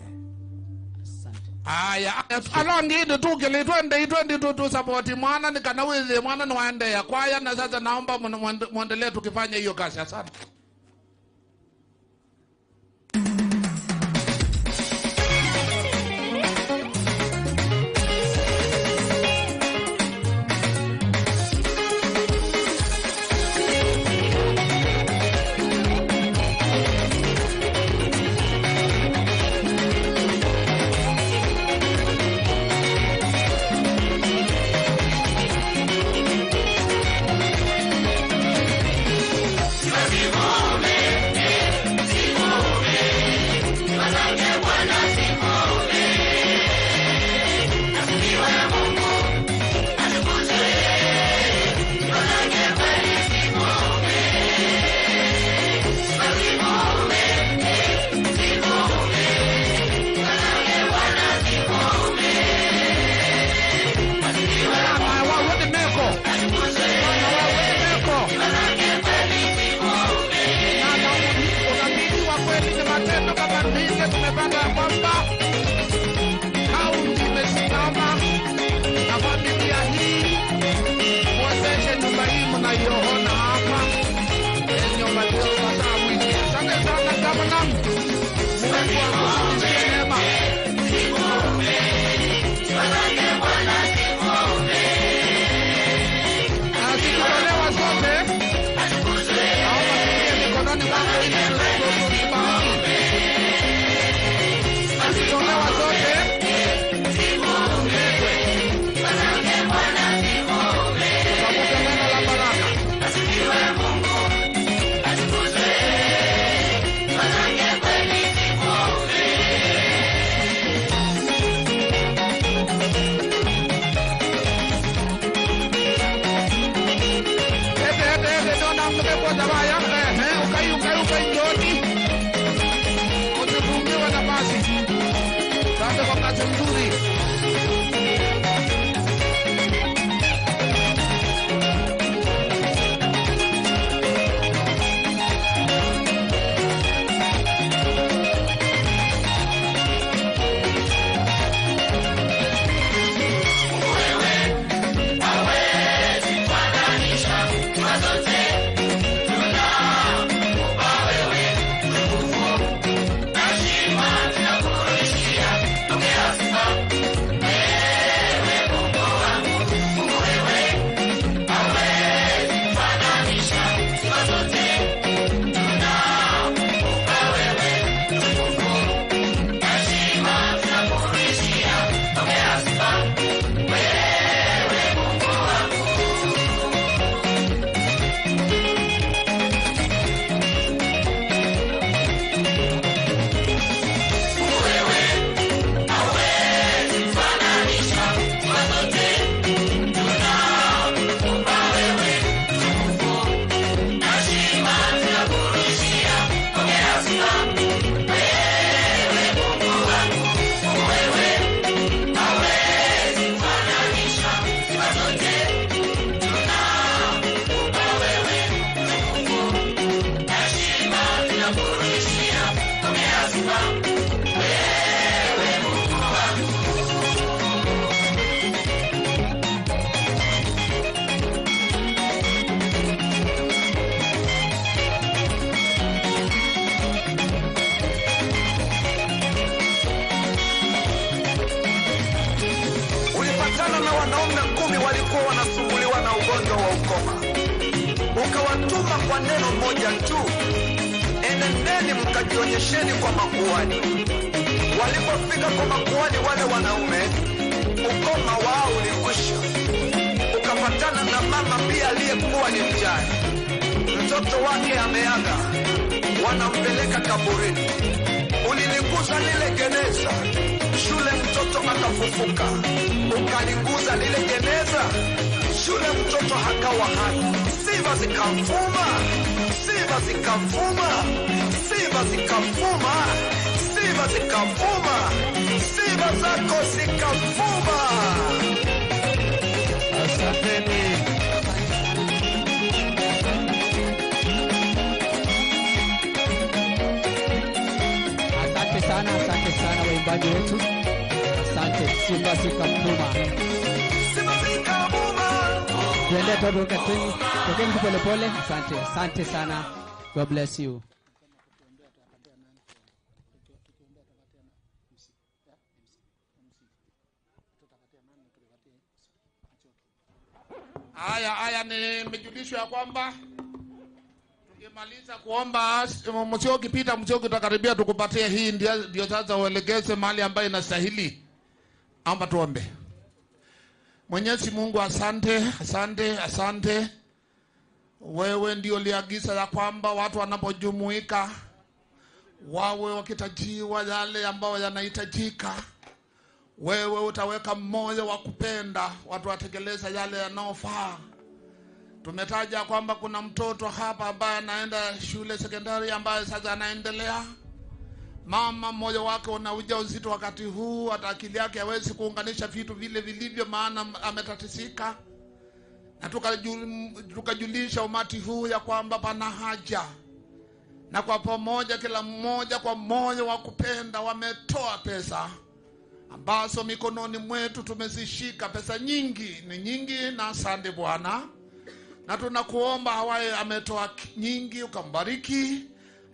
Aya, alongi ndio tukele twende tu support mwana ni kana wewe mwana ni waende ya kwaya. Na sasa naomba muendelee tukifanya hiyo kazi. Asante. Viva! Mke kwa ukai ukai ukai njoni. Usifungiwe nafasi. Asante kwa kazi nzuri. Ukawatuma kwa neno moja tu, enendeni mkajionyesheni kwa makuhani. Walipofika kwa makuhani wale wanaume, ukoma wao ulikwisha. Ukapatana na mama pia aliyekuwa ni mjane, mtoto wake ameaga, wanampeleka kaburini. Uliliguza lile jeneza, shule mtoto akafufuka. Ukaliguza lile jeneza, shule mtoto hakawa hai. Sifa zikavuma, sifa zikavuma, sifa zikavuma, sifa zikavuma, sifa zako zikavuma. Asanteni. Asante sana, asante sana waimbaji wetu. Asante, sifa zikavuma. Sifa zikavuma. Tuende totoke tena. Tokeni pole pole. Asante, asante sana. God bless you. Haya, haya, nimejulishwa ya kwamba tukimaliza kuomba Musyoki, Peter Musyoki, utakaribia tukupatie hii, ndio sasa uelekeze mahali ambayo inastahili. Amba tuombe. Mwenyezi Mungu, asante, asante, asante. Wewe ndio uliagiza ya kwamba watu wanapojumuika wawe wakitajiwa yale ambayo yanahitajika. Wewe utaweka moyo wa kupenda watu watekeleza yale yanayofaa. Tumetaja kwamba kuna mtoto hapa ambaye anaenda shule sekondari ambaye sasa anaendelea. Mama moyo wake una ujauzito wakati huu, hata akili yake hawezi kuunganisha vitu vile vilivyo, maana ametatisika. Na tukajulisha umati huu ya kwamba pana haja, na kwa pamoja kila mmoja kwa moyo wa kupenda wametoa pesa ambazo mikononi mwetu tumezishika. Pesa nyingi ni nyingi, na asante Bwana. Na tunakuomba hawaye ametoa nyingi ukambariki,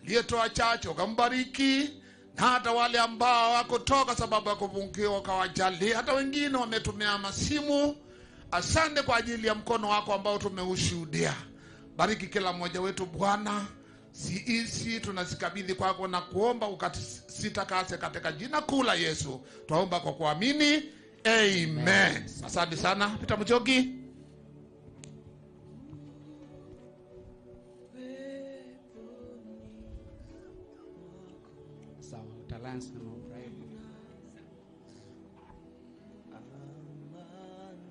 aliyetoa chache ukambariki, na hata wale ambao hawakutoka sababu ya kupungukiwa ukawajalia. Hata wengine wametumia masimu. Asante kwa ajili ya mkono wako ambao tumeushuhudia. Bariki kila mmoja wetu Bwana. Sisi tunazikabidhi kwako na kuomba ukasitakase katika jina kuu la Yesu. Tuomba kwa kuamini. Amen. Asante sana Peter Musyoki. Sawa, utalansa na Brian.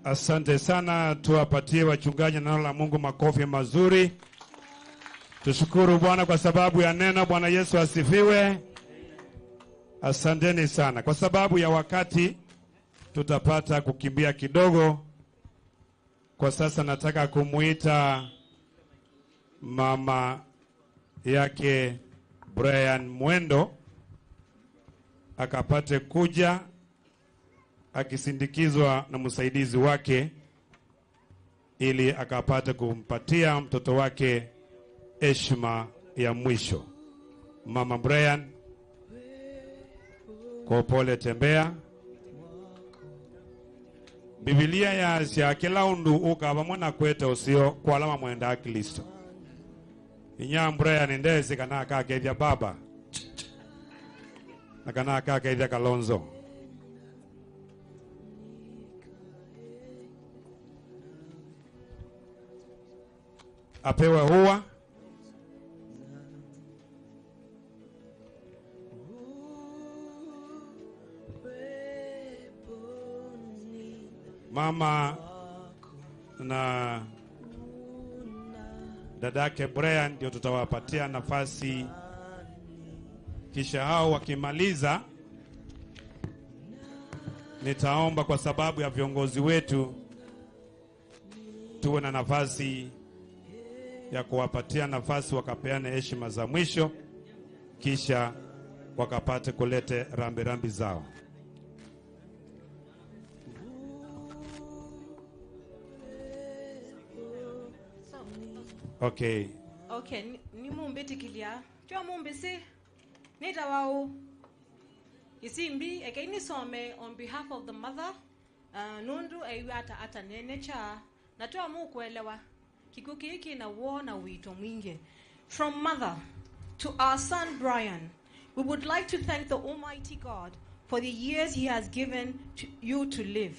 Asante sana, tuwapatie wachungaji neno la Mungu makofi mazuri. Tushukuru Bwana kwa sababu ya neno. Bwana Yesu asifiwe. Asanteni sana. Kwa sababu ya wakati tutapata kukimbia kidogo. Kwa sasa nataka kumuita mama yake Brian Mwendo akapate kuja akisindikizwa na msaidizi wake ili akapate kumpatia mtoto wake heshima ya mwisho. Mama Brian, kwa upole tembea. Biblia yasya kila undu ukava mwana kwete usio kwa alama mwenda Kristo. Inya Brian ndezi kana akakethia baba na kana akakethia Kalonzo. Apewe huwa mama na dadake Brian ndio tutawapatia nafasi, kisha hao wakimaliza nitaomba kwa sababu ya viongozi wetu tuwe na nafasi ya kuwapatia nafasi wakapeane heshima za mwisho, kisha wakapate kulete rambirambi zao. Okay. Okay, ni mumbitikilia. Chwa mumbisi. Nita wau. Isimbi eke nisome on behalf of the mother. Nundu eiwata ata nene cha. Natoa mu kuelewa. Kikuki hiki na wona wito mwingi. From mother to our son Brian, we would like to thank the Almighty God for the years he has given to you to live.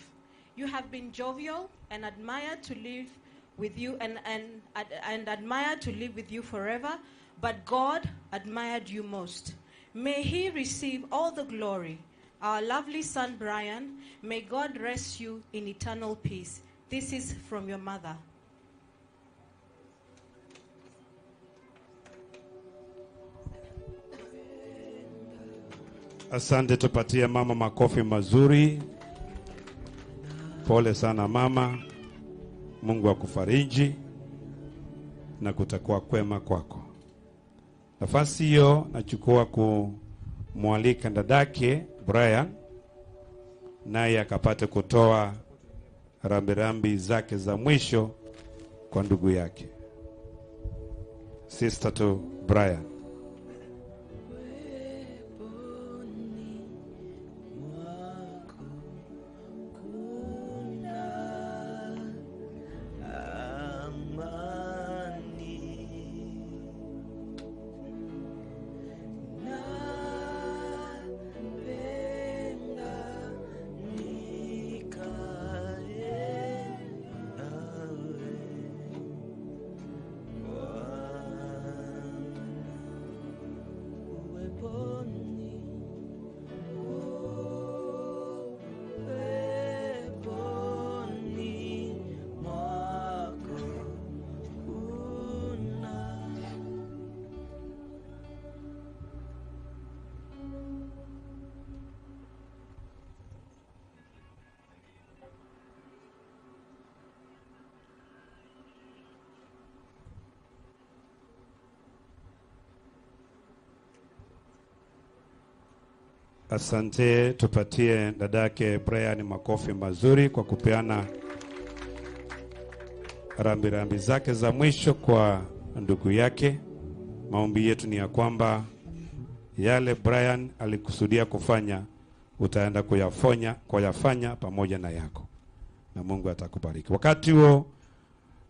You have been jovial and admired to live with you and admired to live with you forever, but God admired you most. May he receive all the glory. Our lovely son Brian, may God rest you in eternal peace. This is from your mother. Asante, tupatie mama makofi mazuri. Pole sana mama. Mungu akufariji na kutakuwa kwema kwako. Nafasi hiyo nachukua kumwalika dadake Brian naye akapate kutoa rambirambi zake za mwisho kwa ndugu yake. Sister to Brian. Asante, tupatie dadake Brian makofi mazuri kwa kupeana rambirambi zake za mwisho kwa ndugu yake. Maombi yetu ni ya kwamba yale Brian alikusudia kufanya utaenda kuyafanya pamoja na yako, na Mungu atakubariki. Wakati huo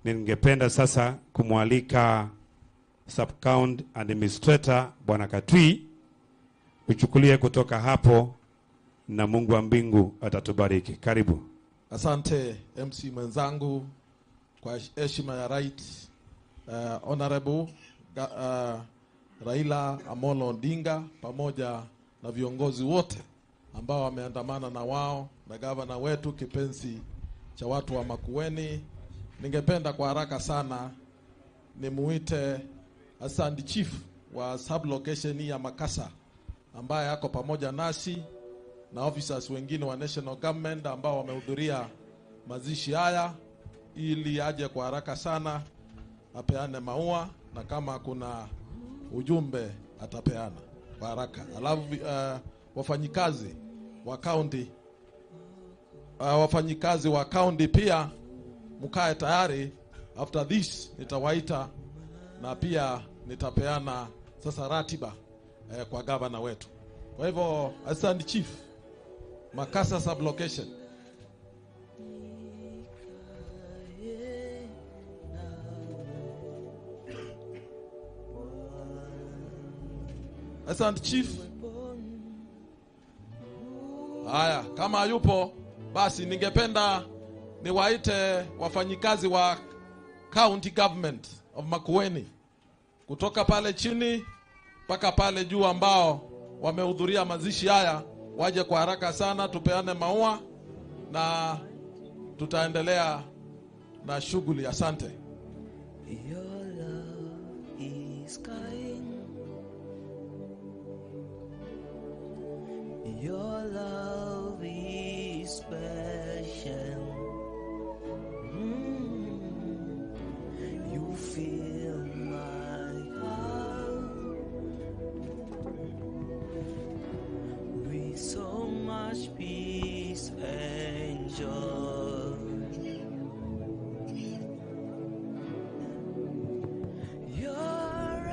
ningependa sasa kumwalika Sub-County Administrator Bwana Katui uchukulie kutoka hapo, na Mungu wa mbingu atatubariki. Karibu. Asante MC mwenzangu kwa heshima ya right Honorable Raila Amolo Odinga pamoja na viongozi wote ambao wameandamana na wao na gavana wetu kipenzi cha watu wa Makueni. Ningependa kwa haraka sana nimuite Assistant Chief wa sub location ya Makasa ambaye ako pamoja nasi na officers wengine wa national government ambao wamehudhuria mazishi haya, ili aje kwa haraka sana apeane maua na kama kuna ujumbe atapeana kwa haraka. Alafu wafanyikazi wa county wafanyikazi wa county pia mkae tayari. After this nitawaita na pia nitapeana sasa ratiba kwa governor wetu. Kwa hivyo Assistant Chief Makasa sublocation. Assistant Chief. Haya, kama yupo basi ningependa niwaite wafanyikazi wa County Government of Makueni kutoka pale chini mpaka pale juu ambao wamehudhuria mazishi haya waje kwa haraka sana, tupeane maua na tutaendelea na shughuli. Asante. Your love is kind. Your love is special. You fill my heart with so much peace and joy. You're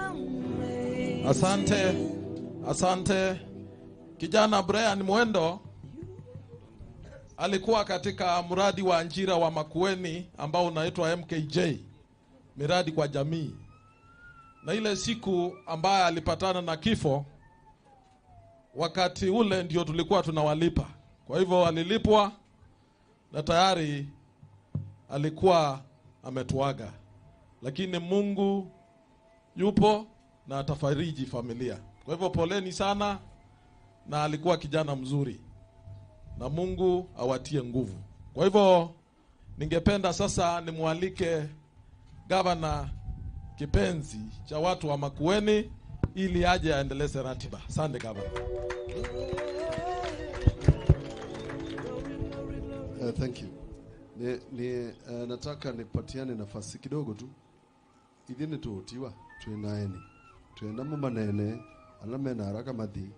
amazing. Asante, asante. Kijana Brian Mwendo alikuwa katika mradi wa ajira wa Makueni ambao unaitwa MKJ, miradi kwa jamii. Na ile siku ambaye alipatana na kifo, wakati ule ndio tulikuwa tunawalipa. Kwa hivyo alilipwa na tayari alikuwa ametuaga. Lakini Mungu yupo na atafariji familia. Kwa hivyo poleni sana, na alikuwa kijana mzuri na Mungu awatie nguvu. Kwa hivyo ningependa sasa nimwalike Governor kipenzi cha watu wa Makueni ili aje aendeleze ratiba. Asante Governor. Thank you. Nataka nipatiane nafasi kidogo tu. Idhini tuutiwa tuenaeni. Tuenda manene alame na haraka mathi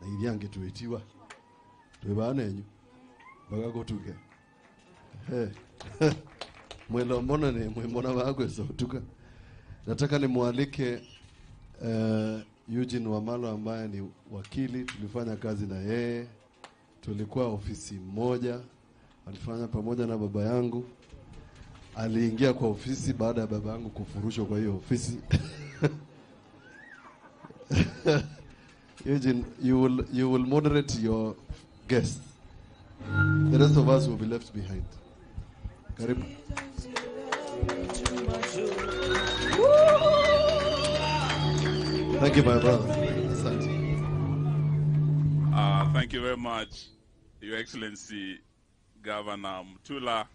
na ithiange tuitiwa. Twibane nyu. Baga gotuke. Mwelo mbona ni mwembona wagwe so tuka. Nataka nimwalike Eugene Wamalwa ambaye ni wakili, tulifanya kazi na yeye. Tulikuwa ofisi moja, alifanya pamoja na baba yangu. Aliingia kwa ofisi baada ya baba yangu kufurushwa kwa hiyo ofisi. Eugene, you will moderate your guests. The rest of us will be left behind. Karibu. Thank you, my brother. Asante. Thank you very much, Your Excellency Governor Mutula,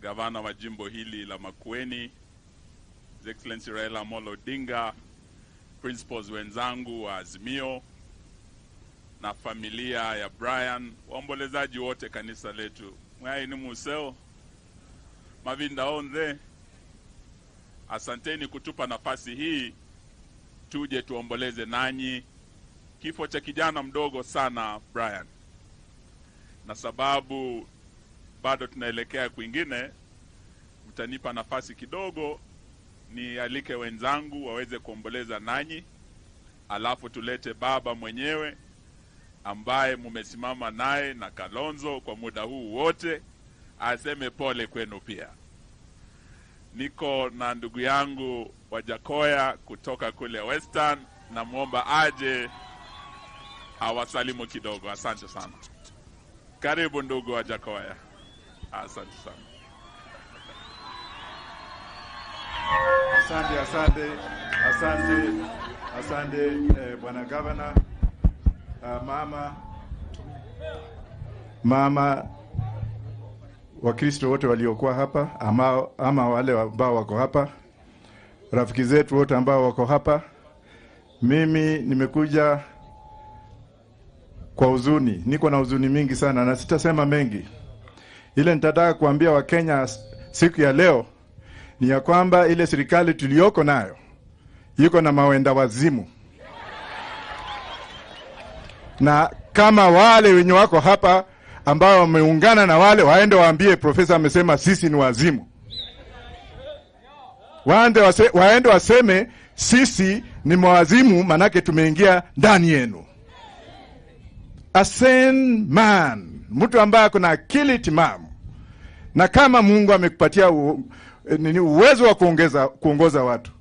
Gavana wa jimbo hili la Makueni, His Excellency Raila Amolo Odinga, principals wenzangu wa Azimio na familia ya Brian, waombolezaji wote kanisa letu. Mwai ni museo, mavinda onze. Asanteni kutupa nafasi hii tuje tuomboleze nanyi kifo cha kijana mdogo sana Brian. Na sababu bado tunaelekea kwingine, mtanipa nafasi kidogo nialike wenzangu waweze kuomboleza nanyi, alafu tulete baba mwenyewe ambaye mumesimama naye na Kalonzo kwa muda huu wote aseme pole kwenu pia. Niko na ndugu yangu Wajakoya kutoka kule Western, na muomba aje awasalimu kidogo. Asante sana. Karibu ndugu Wajakoya. Asante sana. Asante, asante, asante, asante Bwana Governor, mama, Wakristo wote waliokuwa hapa ama wale ambao wako hapa. rafiki zetu wote ambao wako hapa. Mimi nimekuja kwa huzuni, niko na huzuni mingi sana na sitasema mengi. Ile nitataka kuambia Wakenya siku ya leo ni ya kwamba ile serikali tuliyoko nayo iko na mawenda wazimu. Na kama wale wenye wako hapa ambao wameungana na wale waende waambie profesa amesema sisi ni wazimu. Waende waseme sisi ni mawazimu manake tumeingia ndani yenu. A sane man, mtu ambaye ako na akili timamu. Na kama Mungu amekupatia uwezo wa kuongoza watu,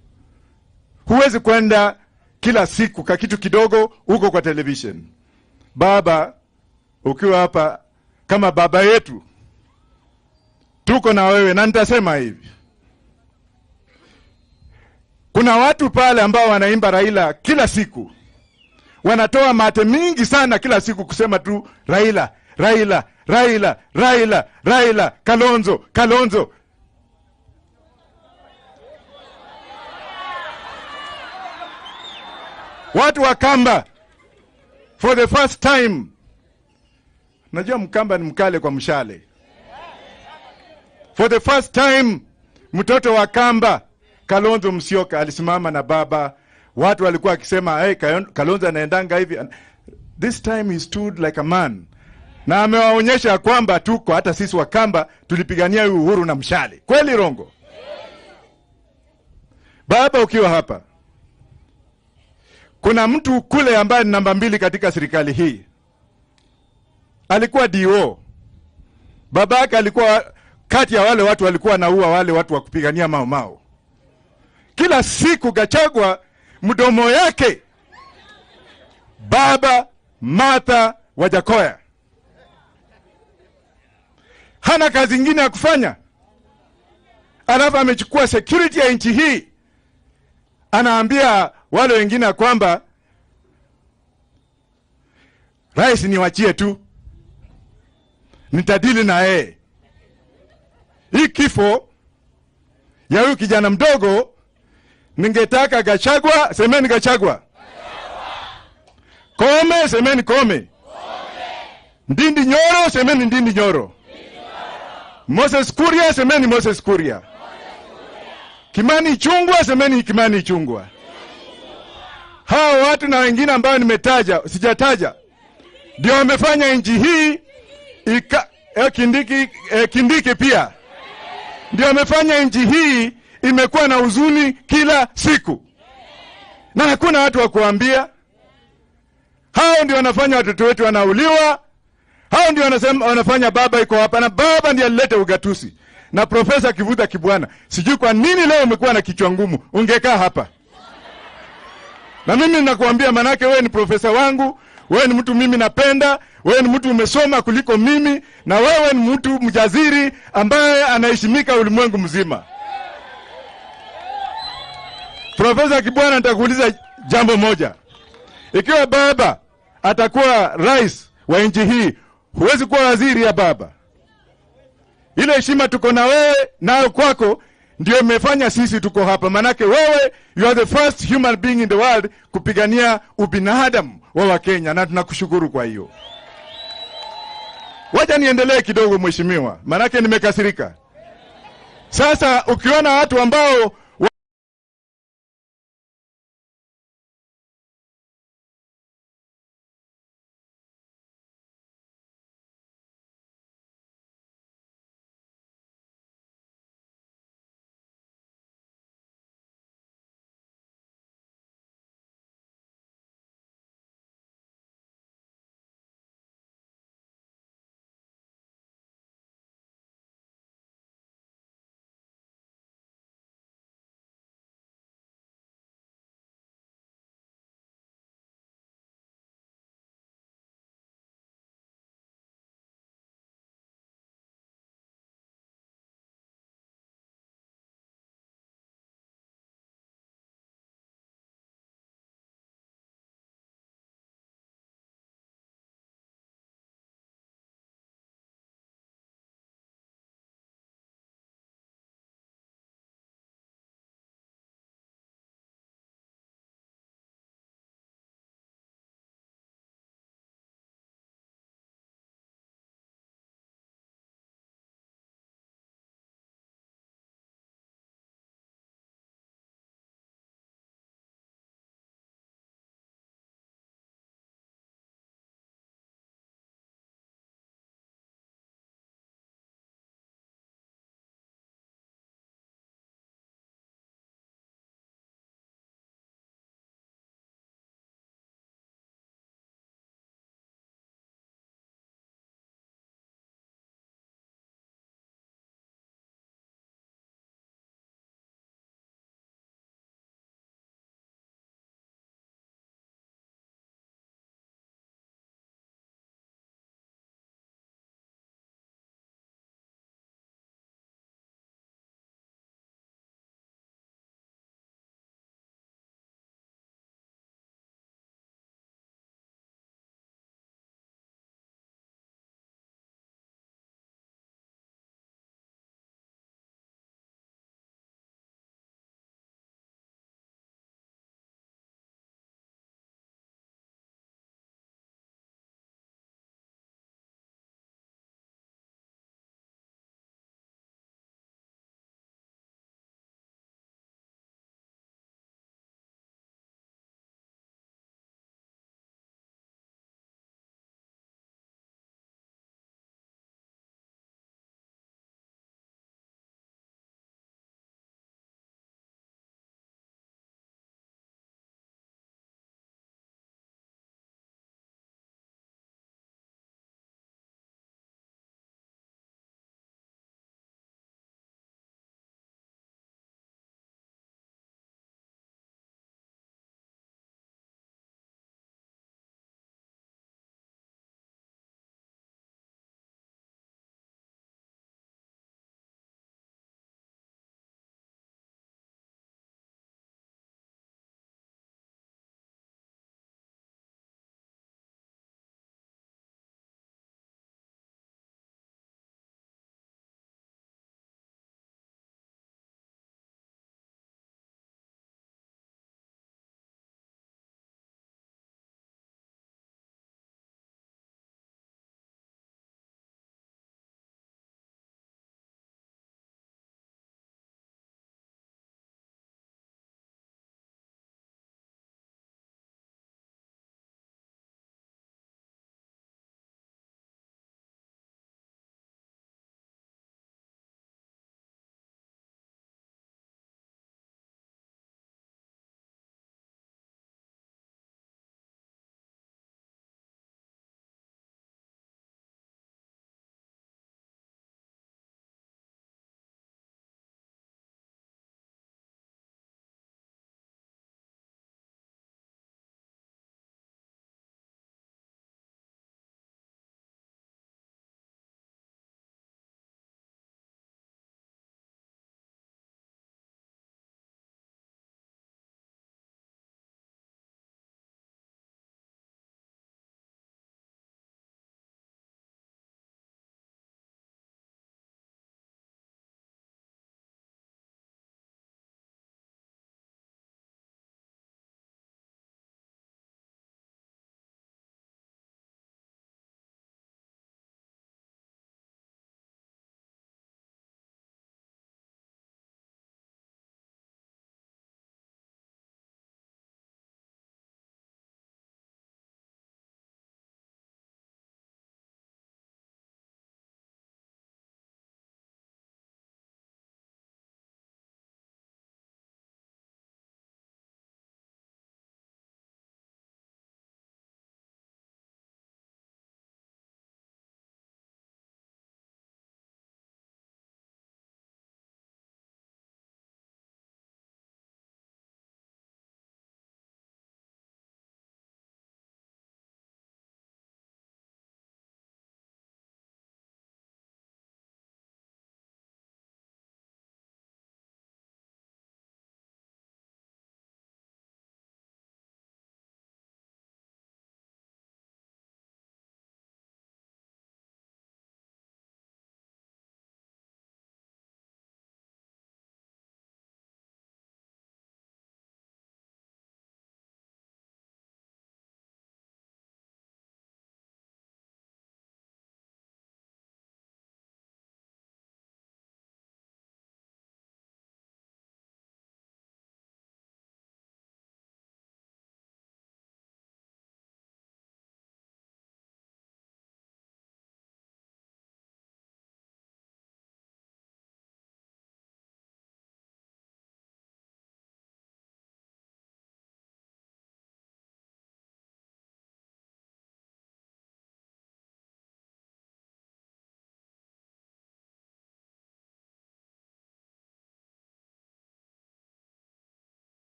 huwezi kwenda kila siku ka kitu kidogo huko kwa television. Baba, ukiwa hapa kama baba yetu, tuko na wewe, na nitasema hivi. Kuna watu pale ambao wanaimba Raila kila siku. Wanatoa mate mingi sana kila siku kusema tu Raila, Raila, Raila, Raila, Raila, Kalonzo, Kalonzo. Watu wa Kamba, for the first time, najua Mkamba ni mkale kwa mshale. For the first time, mtoto wa Kamba, Kalonzo Musyoka, alisimama na baba. Watu walikuwa wakisema, hey, Kalonzo anaendanga hivi. This time he stood like a man. Na amewaonyesha kwamba tuko, hata sisi wa Kamba, tulipigania uhuru na mshale. Kweli rongo? Baba ukiwa hapa, kuna mtu kule ambaye ni namba 2 katika serikali hii. Alikuwa DO. Babake alikuwa kati ya wale watu walikuwa naua wale watu wa kupigania Mau Mau. Kila siku Gachagua mdomo yake Baba Martha Wajackoyah. Hana kazi nyingine ya kufanya. Alafu amechukua security ya nchi hii. Anaambia wale wengine kwamba rais niwachie tu, nitadili na yeye. Hii kifo ya huyu kijana mdogo, ningetaka Gachagua, semeni Gachagua. Kome, semeni Kome. Ndindi Nyoro, semeni Ndindi Nyoro. Moses Kuria, semeni Moses Kuria. Kimani Ichung'wah, semeni Kimani Ichung'wah. Hao watu na wengine ambao nimetaja, sijataja, ndio wamefanya nchi hii Kindiki pia ndio wamefanya nchi hii imekuwa na huzuni kila siku. Na hakuna watu wa kuambia. Hao ndio wanafanya watoto wetu wanauliwa. Hao ndio wanafanya baba iko hapa, na baba ndiye alileta ugatusi. Na Profesa Kivuta Kibwana, sijui kwa nini leo umekuwa na kichwa ngumu, ungekaa hapa. Na mimi ninakuambia, manake wewe ni profesa wangu, wewe ni mtu mimi napenda, wewe ni mtu umesoma kuliko mimi, na wewe ni mtu mjaziri ambaye anaheshimika ulimwengu mzima. Profesa Kibwana, nitakuuliza jambo moja. Ikiwa baba atakuwa rais wa nchi hii, huwezi kuwa waziri ya baba. Ile heshima tuko na wewe nayo kwako ndio imefanya sisi tuko hapa. Manake wewe, you are the first human being in the world kupigania ubinadamu wa Wakenya, na tunakushukuru kwa hiyo. Wacha niendelee kidogo mheshimiwa, manake nimekasirika. Sasa ukiona watu ambao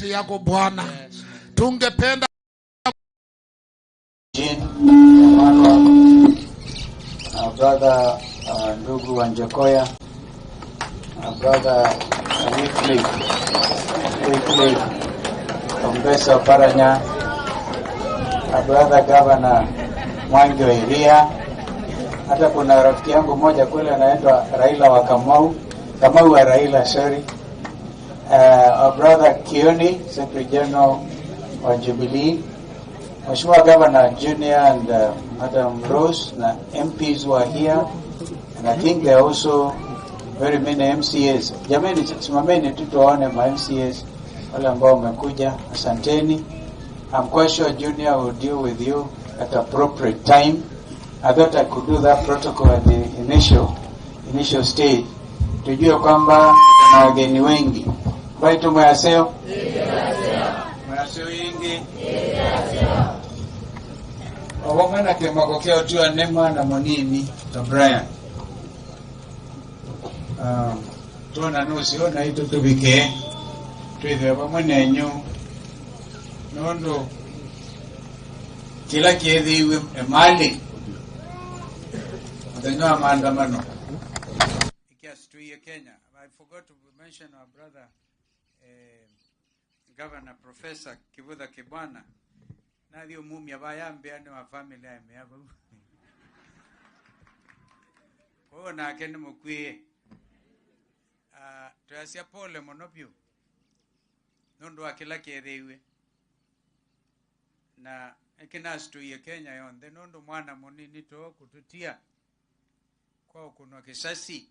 yako Bwana. Tungependa Brother ndugu Wanjakoya, brother Wycliffe Ombesa Paranya, brother Governor Mwangi wa Iria. Hata kuna rafiki yangu mmoja kule anaitwa Raila wa Kamau, Kamau wa Raila, sorry. Our brother Kioni, Secretary General wa Jubilee, Mheshimiwa Governor Junior and Madam Rose na MPs who are here, and I think there are also very many MCAs. Jamani, simameni tu tuwaone ma MCAs wale ambao wamekuja, asanteni. I'm quite sure Junior will deal with you at appropriate time. I thought I could do that protocol at the initial stage. Tujue kwamba na wageni wengi. Baitu mwaseo? Mwaseo yingi? Wamwana kemakokea utua nema na monini ta Brian. Tuona nusi ona ito tubike. Tuithe wamwana enyu. Nondo kila kiedhi emali. Muthenya maandamano. Ikiasituie Kenya. I forgot to mention our brother Governor Professor Kivutha Kibwana. Nathio mumia bayambe ane wa family ame yabo. Kwa hiyo nake ni mukwie. Tuyasia pole muno biu. Nundu wa kila kiethiiwe. Na ikinasituie Kenya yonthe nundu mwana munini to kututia kwa kunwa kisasi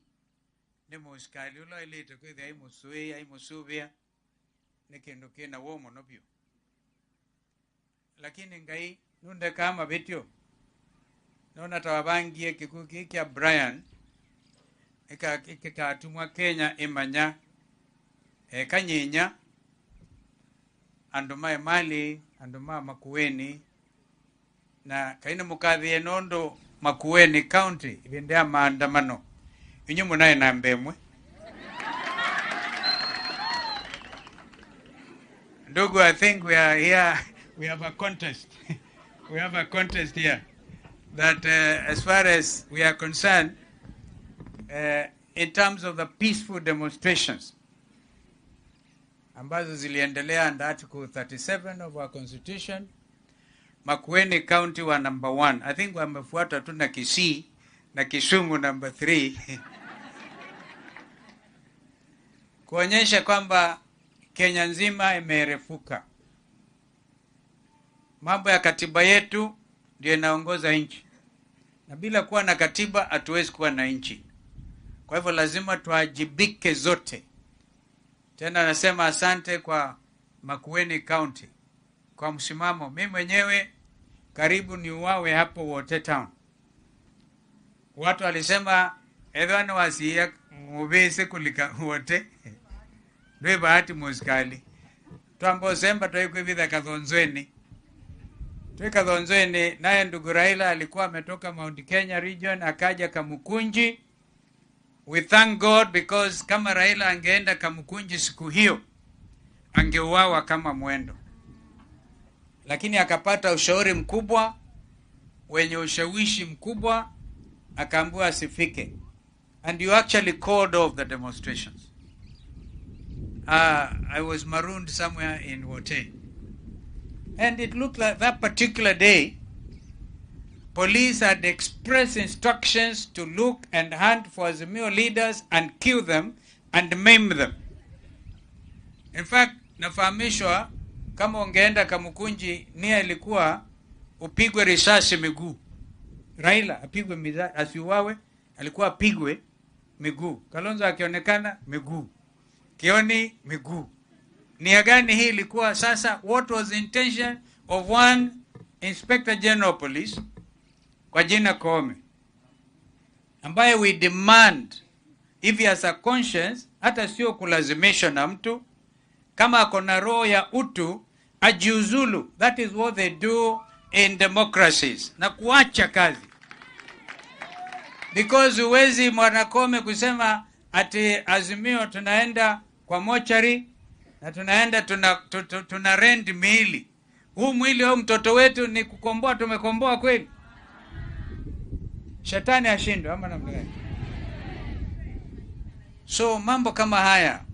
ni musikali ula ilite kwithia imusui imusuvia ni kindu kina wo muno biu. Lakini ngai nunde kama vitio nona tawabangie kikuki kia Brian ikikatumwa Kenya imanya kanyinya andu mae mali andu ma Makueni na kaina mukathie nondo Makueni County ibinde ya maandamano inyu munaye na mbemwe. Ndugu, I think we are here, we have a contest. We have a contest here that as far as we are concerned, in terms of the peaceful demonstrations ambazo ziliendelea under Article 37 of our Constitution, Makueni County wa number 1. I think wamefuata tu na Kisii na Kisumu number 3. Kuonyesha kwamba Kenya nzima imerefuka. Mambo ya katiba yetu ndio inaongoza nchi. Na bila kuwa na katiba hatuwezi kuwa na nchi. Kwa hivyo lazima tuajibike zote. Tena nasema asante kwa Makueni County kwa msimamo. Mimi mwenyewe karibu ni uwawe hapo Wote Town. Watu walisema edhani wasiya mubese kulika wote. Ndio bahati musikali. Twambo semba toikuivitha Kathonzweni. Kathonzweni naye ndugu Raila alikuwa ametoka Mount Kenya region akaja Kamukunji. We thank God because kama Raila angeenda Kamukunji siku hiyo angeuawa kama mwendo. Lakini akapata ushauri mkubwa wenye ushawishi mkubwa, akaambiwa asifike. And you actually called off the demonstrations. I was marooned somewhere in Wote. And it looked like that particular day, police had express instructions to look and hunt for Azimio leaders and kill them and maim them. In fact, nafahamishwa kama ungeenda Kamukunji, nia ilikuwa upigwe risasi miguu. Raila apigwe, asiuawe, alikuwa apigwe miguu. Kalonzo akionekana miguu. Kioni miguu. Nia gani hii ilikuwa sasa? What was the intention of one Inspector General of Police kwa jina Koome, ambaye we demand if he has a conscience, hata sio kulazimisha na mtu, kama ako na roho ya utu ajiuzulu. That is what they do in democracies, na kuacha kazi. Because huwezi Mwana Koome kusema ati Azimio tunaenda kwa mochari, Na tunaenda tuna rent miili. Huu mwili au mtoto wetu ni kukomboa, tumekomboa kweli? Shetani ashindwe ama namna gani? So mambo kama haya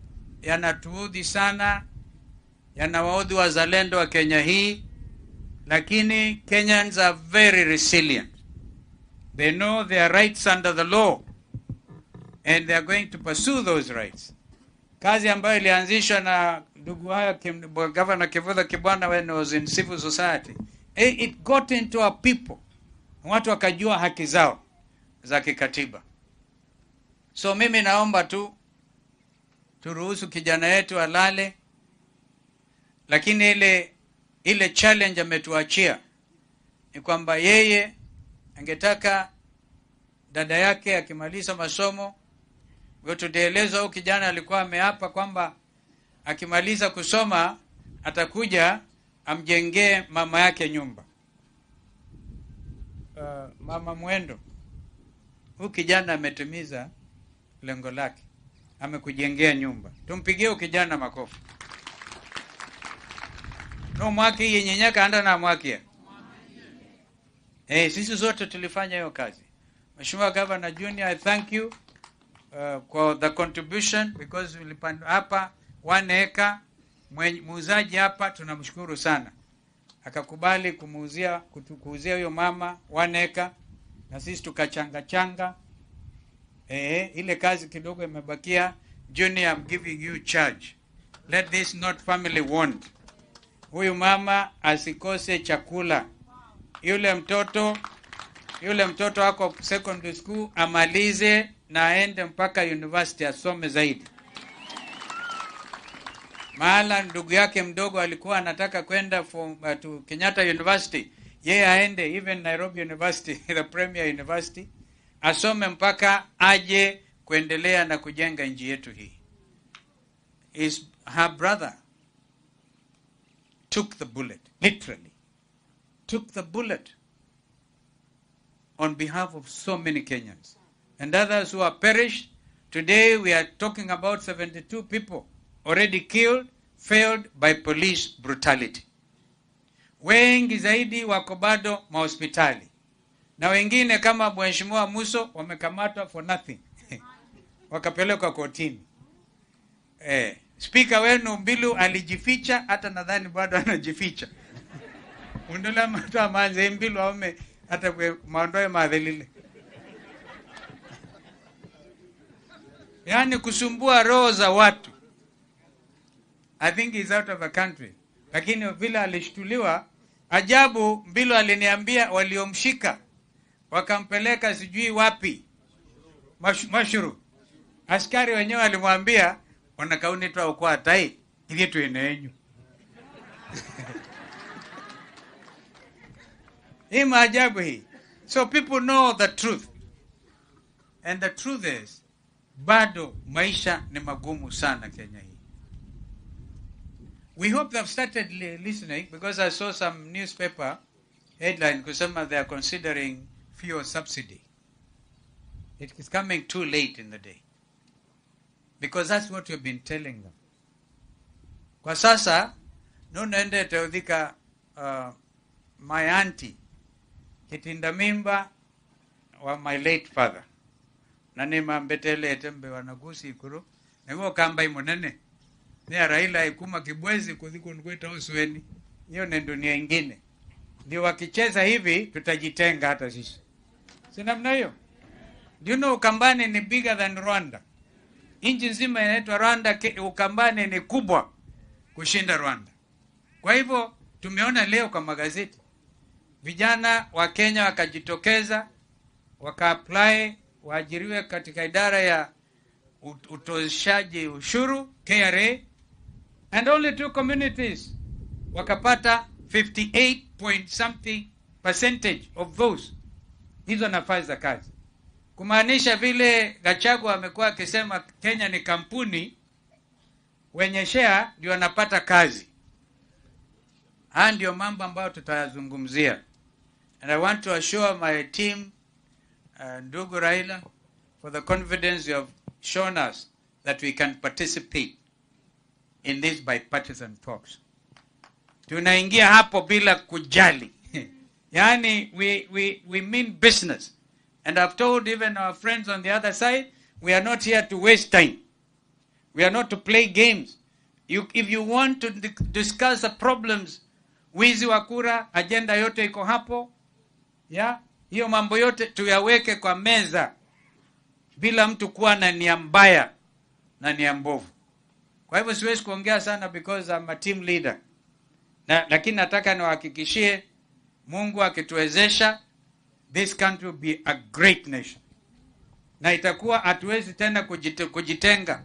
yanatuudhi sana, yanawaudhi wazalendo wa Kenya hii, lakini Kenyans are very resilient. They know their rights under the law and they are going to pursue those rights. Kazi ambayo ilianzishwa na ndugu haya Governor Kivutha Kibwana when he was in civil society, it got into our people. Watu wakajua haki zao za kikatiba. So mimi naomba tu turuhusu kijana yetu alale, lakini ile challenge ametuachia ni kwamba yeye angetaka dada yake akimaliza masomo. Kwa tutaelezwa huyu kijana alikuwa ameapa kwamba akimaliza kusoma atakuja amjengee mama yake nyumba. Mama Mwendo, huyu kijana ametimiza lengo lake, amekujengea nyumba. Tumpigie huyu kijana makofi. No mwaki yenyenyeka anda na mwakia. Sisi zote tulifanya hiyo kazi. Mheshimiwa Governor Junior, I thank you for the contribution, because ulipanda hapa 1 acre, muuzaji hapa tunamshukuru sana. Akakubali kuuzia huyo mama 1 acre, na sisi tukachanga changa. Ile kazi kidogo imebakia. Junior, I'm giving you charge. Let this not family want. Huyu mama asikose chakula. Yule mtoto ako secondary school amalize na aende mpaka university asome zaidi. Mahala ndugu yake mdogo alikuwa anataka kwenda to Kenyatta University, yeye aende even Nairobi University, the premier university, asome mpaka aje kuendelea na kujenga nchi yetu hii. Her brother took the bullet, literally took the bullet on behalf of so many Kenyans and others who are perished. Today we are talking about 72 people already killed, failed by police brutality. Wengi zaidi wako bado mahospitali, na wengine kama Mheshimiwa Muso wamekamatwa for nothing wakapelekwa kotini. Speaker wenu Mbilu alijificha, hata nadhani bado anajificha. Undola mtu amanze Mbilu aume hata maondoe madhelile. Yaani kusumbua roho za watu. I think he's out of the country. Lakini vile alishtuliwa, ajabu Mbilu aliniambia waliomshika wakampeleka sijui wapi, Mashuru. Askari wenyewe alimwambia wanakaunitwa ukwa tai ili tuenenyu. Hii maajabu hii. So people know the truth. And the truth is, bado maisha ni magumu sana Kenya hii. We hope they've started listening, because I saw some newspaper headline kusema they are considering fuel subsidy. It is coming too late in the day, because that's what we've been telling them. Kwa sasa, nunaende teudhika my auntie, kitinda mimba wa my late father. Nani mambetele etembe wanagusi ikuru. Niguo kamba imonene. Ni Raila ikuma kibwezi kuziku nkweta usueni. Hiyo ni dunia ingine. Ndio wakicheza hivi tutajitenga hata sisi. Si namna hiyo? Do you know Ukambani ni bigger than Rwanda? Nchi nzima inaitwa Rwanda, Ukambani ni kubwa kushinda Rwanda. Kwa hivyo tumeona leo kwa magazeti vijana wa Kenya wakajitokeza waka-apply waajiriwe katika idara ya utoshaji ushuru KRA, and only 2 communities wakapata 58 point something percentage of those hizo nafasi za kazi. Kumaanisha vile Gachagua amekuwa akisema Kenya ni kampuni, wenye share ndio wanapata kazi. Haya ndio mambo ambayo tutayazungumzia. And I want to assure my team, ndugu Raila, for the confidence you have shown us that we can participate in these bipartisan talks. Tunaingia hapo bila kujali. Yani we mean business. And I've told even our friends on the other side, we are not here to waste time. We are not to play games. If you want to discuss the problems, wizi wa kura, agenda yote iko hapo. Yeah? Hiyo mambo yote tuyaweke kwa meza bila mtu kuwa na nia mbaya na nia mbovu. Kwa hivyo siwezi kuongea sana because I'm a team leader. Lakini nataka niwahakikishie, Mungu akituwezesha, this country will be a great nation. Na itakuwa hatuwezi tena kujitenga.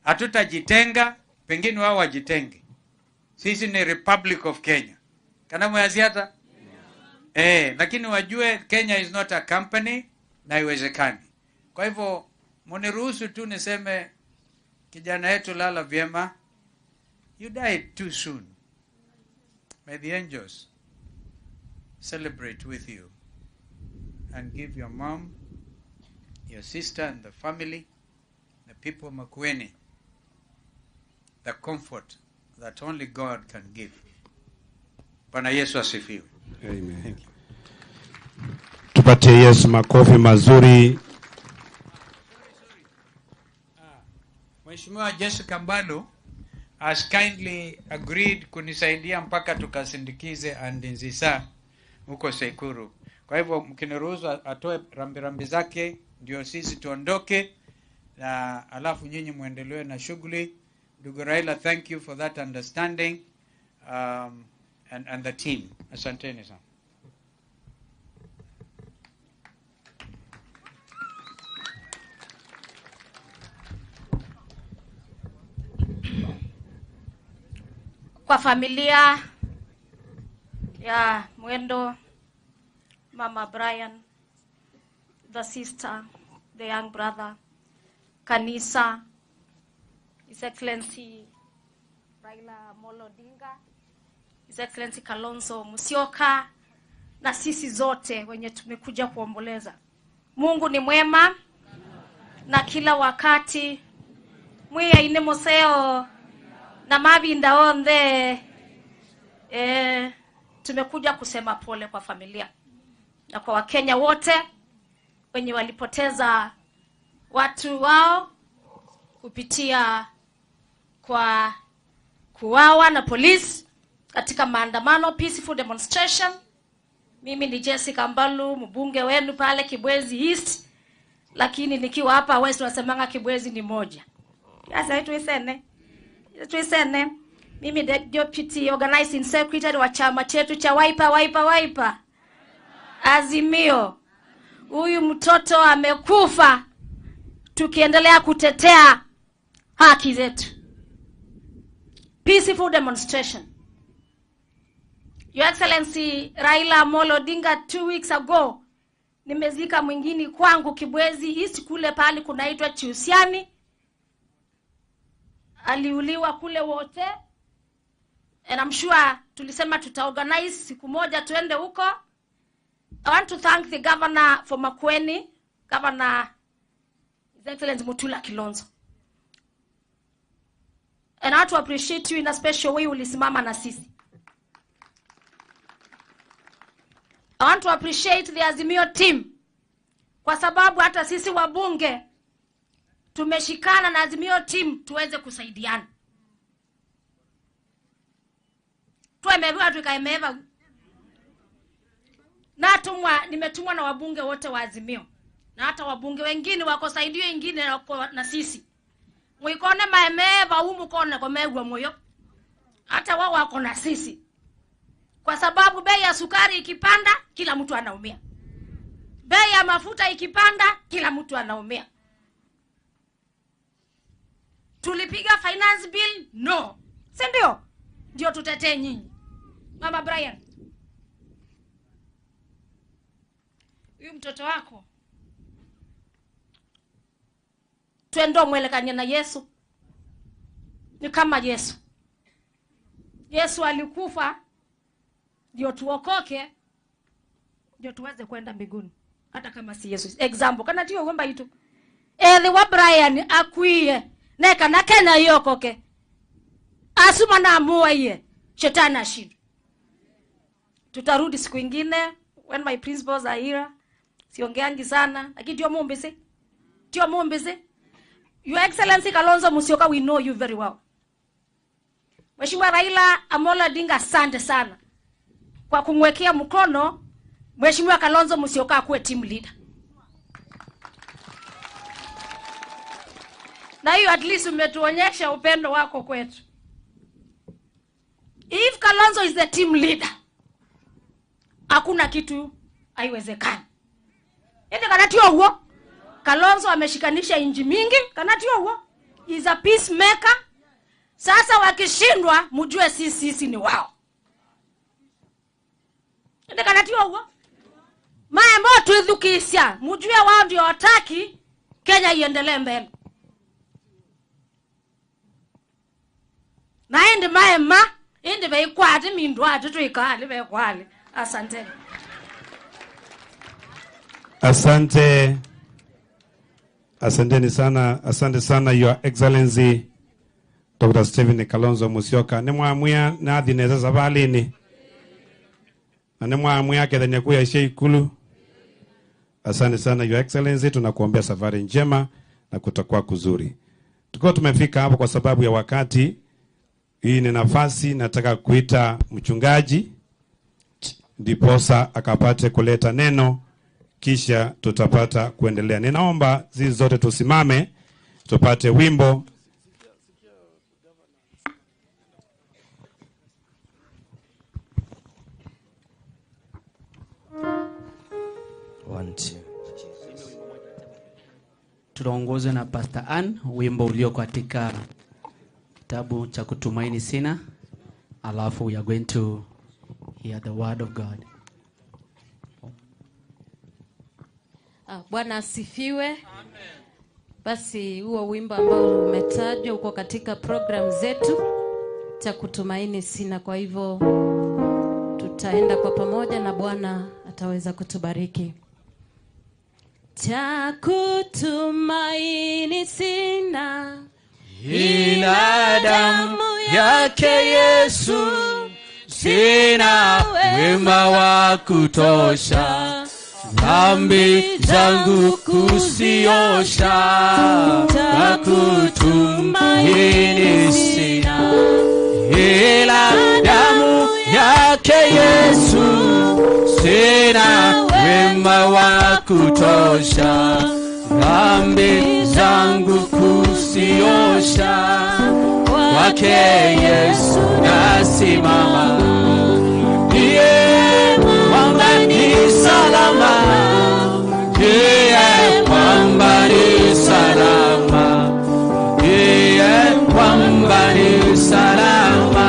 Hatutajitenga, pengine wao wajitenge. Sisi ni Republic of Kenya. Kana mwaziata? Lakini wajue Kenya is not a company na haiwezekani. Kwa hivyo mniruhusu tu niseme kijana yetu lala vyema. You died too soon. May the angels celebrate with you and give your mom, your sister and the family, the people of Makueni, the comfort that only God can give. Bwana Yesu asifiwe. Amen. Thank you. Tupatie Yesu makofi mazuri. Mheshimiwa Jessica Mbalu has kindly agreed kunisaidia mpaka tukasindikize Andinzisa huko Sekuru. Kwa hivyo mkiniruhusu atoe rambirambi zake ndio sisi tuondoke, na alafu nyinyi muendelee na shughuli. Ndugu Raila, thank you for that understanding and the team. Asanteni sana. Kwa familia ya Mwendo, Mama Brian, the sister, the young brother, kanisa, His Excellency Raila Amolo Odinga, His Excellency Kalonzo Musyoka, na sisi zote wenye tumekuja kuomboleza. Mungu ni mwema na kila wakati. Mwiya ine moseo na mabinda onde. Tumekuja kusema pole kwa familia na kwa Wakenya wote wenye walipoteza watu wao kupitia kwa kuuawa na polisi katika maandamano, peaceful demonstration. Mimi ni Jessica Mbalu, mbunge wenu pale Kibwezi East, lakini nikiwa hapa West wasemanga Kibwezi ni moja. Sasa tuisene. Mimi deputy organizing secretary wa chama chetu cha Wiper Wiper Wiper Azimio. Huyu mtoto amekufa tukiendelea kutetea haki zetu. Peaceful demonstration. Your Excellency Raila Amolo Odinga, 2 weeks ago nimezika mwingine kwangu Kibwezi East kule pali kunaitwa Chiusiani. Aliuliwa kule wote. And I'm sure tulisema tutaorganize siku moja tuende huko. I want to thank the governor for Makueni, Governor His Excellency Mutula Kilonzo. And I want to appreciate you in a special way, ulisimama na sisi. I want to appreciate the Azimio team, kwa sababu hata sisi wabunge tumeshikana na Azimio team tuweze kusaidiana. Tuemewa tukaemeva. Na tumwa, nimetumwa na wabunge wote wa Azimio. Na hata wabunge wengine wako saidio wengine wako na sisi. Mwikone maemeva humu kone kwa megwa moyo. Hata wao wako na sisi. Kwa sababu bei ya sukari ikipanda, kila mtu anaumia. Bei ya mafuta ikipanda, kila mtu anaumia. Tulipiga finance bill? No. Si ndio? Ndio tutetee nyinyi. Mama Brian, huyu mtoto wako twendo mwelekanye na Yesu. Ni kama Yesu. Yesu alikufa ndio tuokoke, ndio tuweze kwenda mbinguni. Hata kama si Yesu. Example kana tiyo gomba itu. Ethe wa Brian akwiye neka na Kenya yokoke. Asuma na amua iye shetani ashindwe. Tutarudi siku ingine when my principals are here. Siongeangi sana lakini ndio mumbisi. Ndio mumbisi. Your Excellency Kalonzo Musyoka, we know you very well. Mheshimiwa Raila Amolo Odinga, asante sana kwa kumwekea mkono Mheshimiwa Kalonzo Musyoka akuwe team leader. Na hiyo at least umetuonyesha upendo wako kwetu. If Kalonzo is the team leader, hakuna kitu haiwezekani. Ende kanatio huo. Kalonzo ameshikanisha inji mingi, kanatio huo. Is a peacemaker. Sasa wakishindwa mjue sisi ni wao. Ende kanatio huo. Maembo tuithukisha, mjue wao ndio wataki Kenya iendelee mbele. Na ende maema ende beikwati mindwati tuikali bekwali. Asante. Asante. Asanteni sana, asante sana Your Excellency Dr. Stephen Kalonzo Musyoka. Nimwamwia nathi neza savalini. Na nimwamwia kethenya kuya ishe ikulu. Asante sana Your Excellency, tunakuombea safari njema na kutakuwa kuzuri. Tukiwa tumefika hapo kwa sababu ya wakati, hii ni nafasi nataka kuita mchungaji ndiposa akapate kuleta neno, kisha tutapata kuendelea. Ninaomba sisi zote tusimame tupate wimbo. One, two. Tutaongozwa na Pastor Ann, wimbo ulio katika kitabu cha Kutumaini Sina. Alafu we are going to hear the word of God. Bwana asifiwe. Amen. Basi huo wimbo ambao umetajwa uko katika program zetu cha Kutumaini Sina. Kwa hivyo tutaenda kwa pamoja na Bwana ataweza kutubariki. Cha kutumaini sina ila damu yake Yesu, sina wema wa kutosha dhambi zangu kuziosha. Cha kutumaini sina ila damu yake Yesu, sina wema wa kutosha dhambi zangu kuziosha. Kwake Yesu nasimama, ndiye mwamba ni salama, ndiye mwamba ni salama, ndiye mwamba ni salama.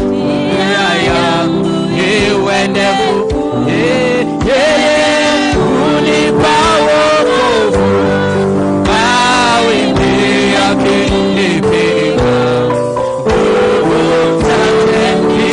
Njia yangu iwe ndefu, yeye hunipa wokovu, mawimbi yakinipiga, nguvu zake ni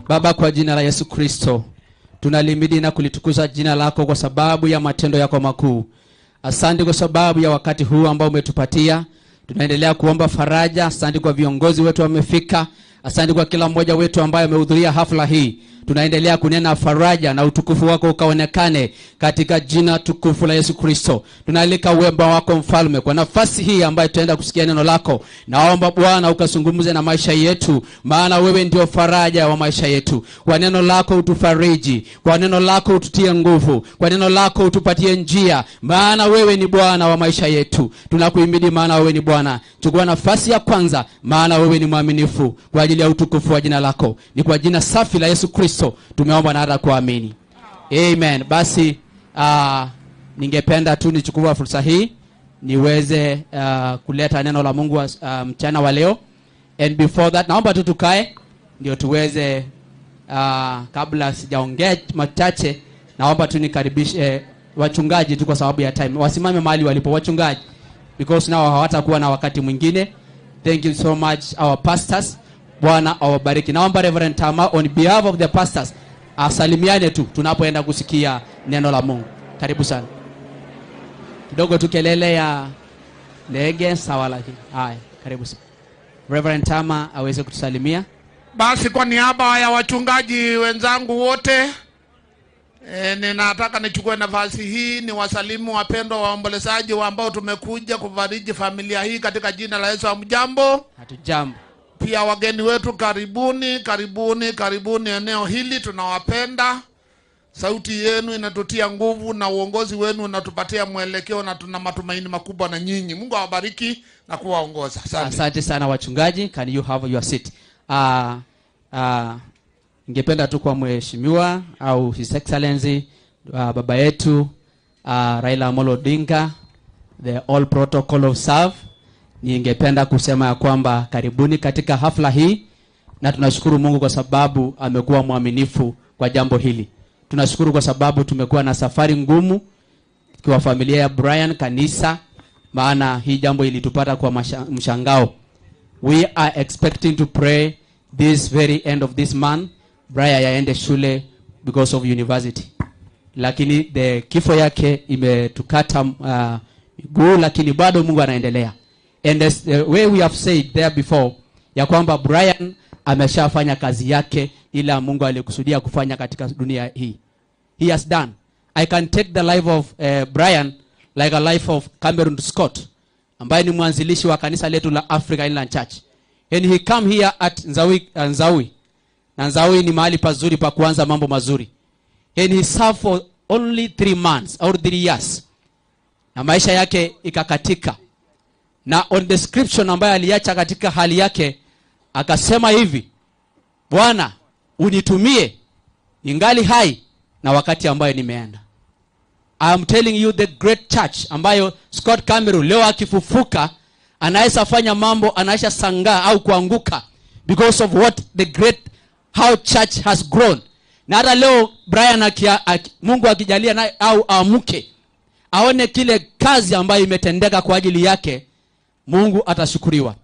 Baba, kwa jina la Yesu Kristo, tunalimidi na kulitukuza jina lako kwa sababu ya matendo yako makuu. Asante kwa sababu ya wakati huu ambao umetupatia. Tunaendelea kuomba faraja. Asante kwa viongozi wetu wamefika. Asante kwa kila mmoja wetu ambaye amehudhuria hafla hii. Tunaendelea kunena faraja na utukufu wako ukaonekane katika jina tukufu la Yesu Kristo. Tunaalika wema wako mfalme kwa nafasi hii ambayo tutaenda kusikia neno lako. Naomba Bwana ukazungumze na maisha yetu, maana wewe ndio faraja wa maisha yetu. Kwa neno lako utufariji, kwa neno lako ututie nguvu, kwa neno lako utupatie njia, maana wewe ni Bwana wa maisha yetu. Tunakuhimidi maana wewe ni Bwana. Chukua nafasi ya kwanza, maana wewe ni mwaminifu, kwa ajili ya utukufu wa jina lako. Ni kwa jina safi la Yesu Kristo tumeomba na hata kuamini. Amen. Basi ningependa tu nichukue fursa hii niweze kuleta neno la Mungu mchana wa leo. And before that, naomba tu tukae ndio tuweze, kabla sijaongea machache, naomba tu nikaribishe wachungaji tu kwa sababu ya time. Wasimame mahali walipo wachungaji, because nao hawatakuwa na wakati mwingine. Thank you so much our pastors. Bwana awabariki. Naomba Reverend Tama on behalf of the pastors asalimiane tu tunapoenda kusikia neno la Mungu. Karibu sana. Kidogo tu kelele ya ndege sawa, lakini haya, karibu sana. Reverend Tama aweze kutusalimia. Basi kwa niaba ya wachungaji wenzangu wote, ninataka nichukue nafasi hii niwasalimu wapendwa waombolezaji ambao tumekuja kufariji familia hii katika jina la Yesu. Hamjambo? Hatujambo. Pia wageni wetu, karibuni, karibuni, karibuni eneo hili, tunawapenda. Sauti yenu inatutia nguvu na uongozi wenu unatupatia mwelekeo na tuna matumaini makubwa na nyinyi. Mungu awabariki na kuwaongoza. Asante. Asante sana wachungaji. Can you have your seat? Ningependa tu kwa mheshimiwa au His Excellency baba yetu Raila Amolo Odinga, the all protocol of serve. Ningependa kusema ya kwamba karibuni katika hafla hii, na tunashukuru Mungu kwa sababu amekuwa mwaminifu kwa jambo hili. Tunashukuru kwa sababu tumekuwa na safari ngumu kwa familia ya Brian, kanisa, maana hii jambo ilitupata kwa mshangao. We are expecting to pray this very end of this month Brian yaende shule because of university. Lakini the kifo yake imetukata miguu, lakini bado Mungu anaendelea. And as the way we have said there before, ya kwamba Brian ameshafanya kazi yake ila Mungu alikusudia kufanya katika dunia hii. He has done. I can take the life of Brian like a life of Cameron Scott, ambaye ni mwanzilishi wa kanisa letu la Africa Inland Church. And he come here at Nzaui. Na Nzaui ni mahali pazuri pa kuanza mambo mazuri. And he served for only 3 months or 3 years. Na maisha yake ikakatika. Na on description ambayo aliacha katika hali yake, akasema hivi: Bwana unitumie ningali hai na wakati ambayo nimeenda. I am telling you the great church ambayo Scott Cameron leo akifufuka anaweza fanya mambo, anaweza sangaa au kuanguka because of what the great how church has grown. Na hata leo Brian Mungu akijalia na au aamke aone kile kazi ambayo imetendeka kwa ajili yake, Mungu atashukuriwa.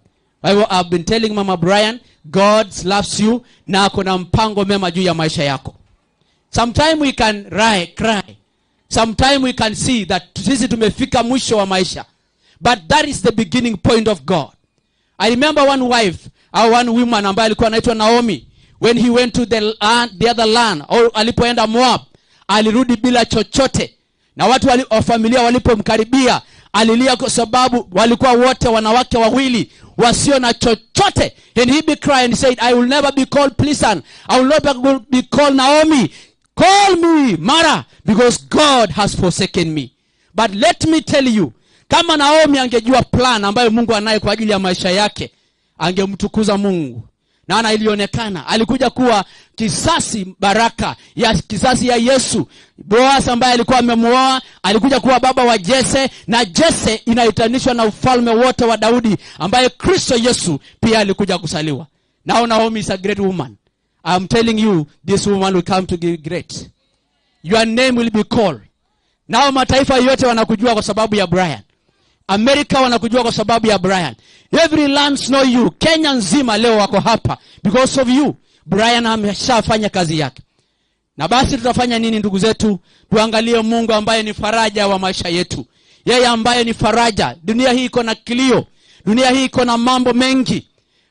Kwa hivyo I've been telling Mama Brian, God loves you na kuna mpango mema juu ya maisha yako. Sometimes we can cry. Sometimes we can see that sisi tumefika mwisho wa maisha. But that is the beginning point of God. I remember one wife, or one woman ambaye alikuwa anaitwa Naomi. When he went to the other land, au alipoenda Moab, alirudi bila chochote. Na watu wa familia walipomkaribia, alilia kwa sababu walikuwa wote wanawake wawili wasio na chochote. And he be crying and said, I will never be called Pleasant. I will not be called Naomi. Call me Mara, because God has forsaken me. But let me tell you, kama Naomi angejua plan ambayo Mungu anaye kwa ajili ya maisha yake, angemtukuza Mungu. Na ilionekana alikuja kuwa kisasi baraka ya kisasi ya Yesu. Boaz ambaye alikuwa amemuoa alikuja kuwa baba wa Jesse, na Jesse inaitanishwa na ufalme wote wa Daudi ambaye Kristo Yesu pia alikuja kusaliwa. Now Naomi is a great woman. I'm telling you, this woman will come to be great. Your name will be called. Now mataifa yote wanakujua kwa sababu ya Brian. America wanakujua kwa sababu ya Brian. Every land know you. Kenya nzima leo wako hapa because of you. Brian ameshafanya kazi yake. Na basi tutafanya nini ndugu zetu? Tuangalie Mungu ambaye ni faraja wa maisha yetu. Yeye ambaye ni faraja. Dunia hii iko na kilio. Dunia hii iko na mambo mengi.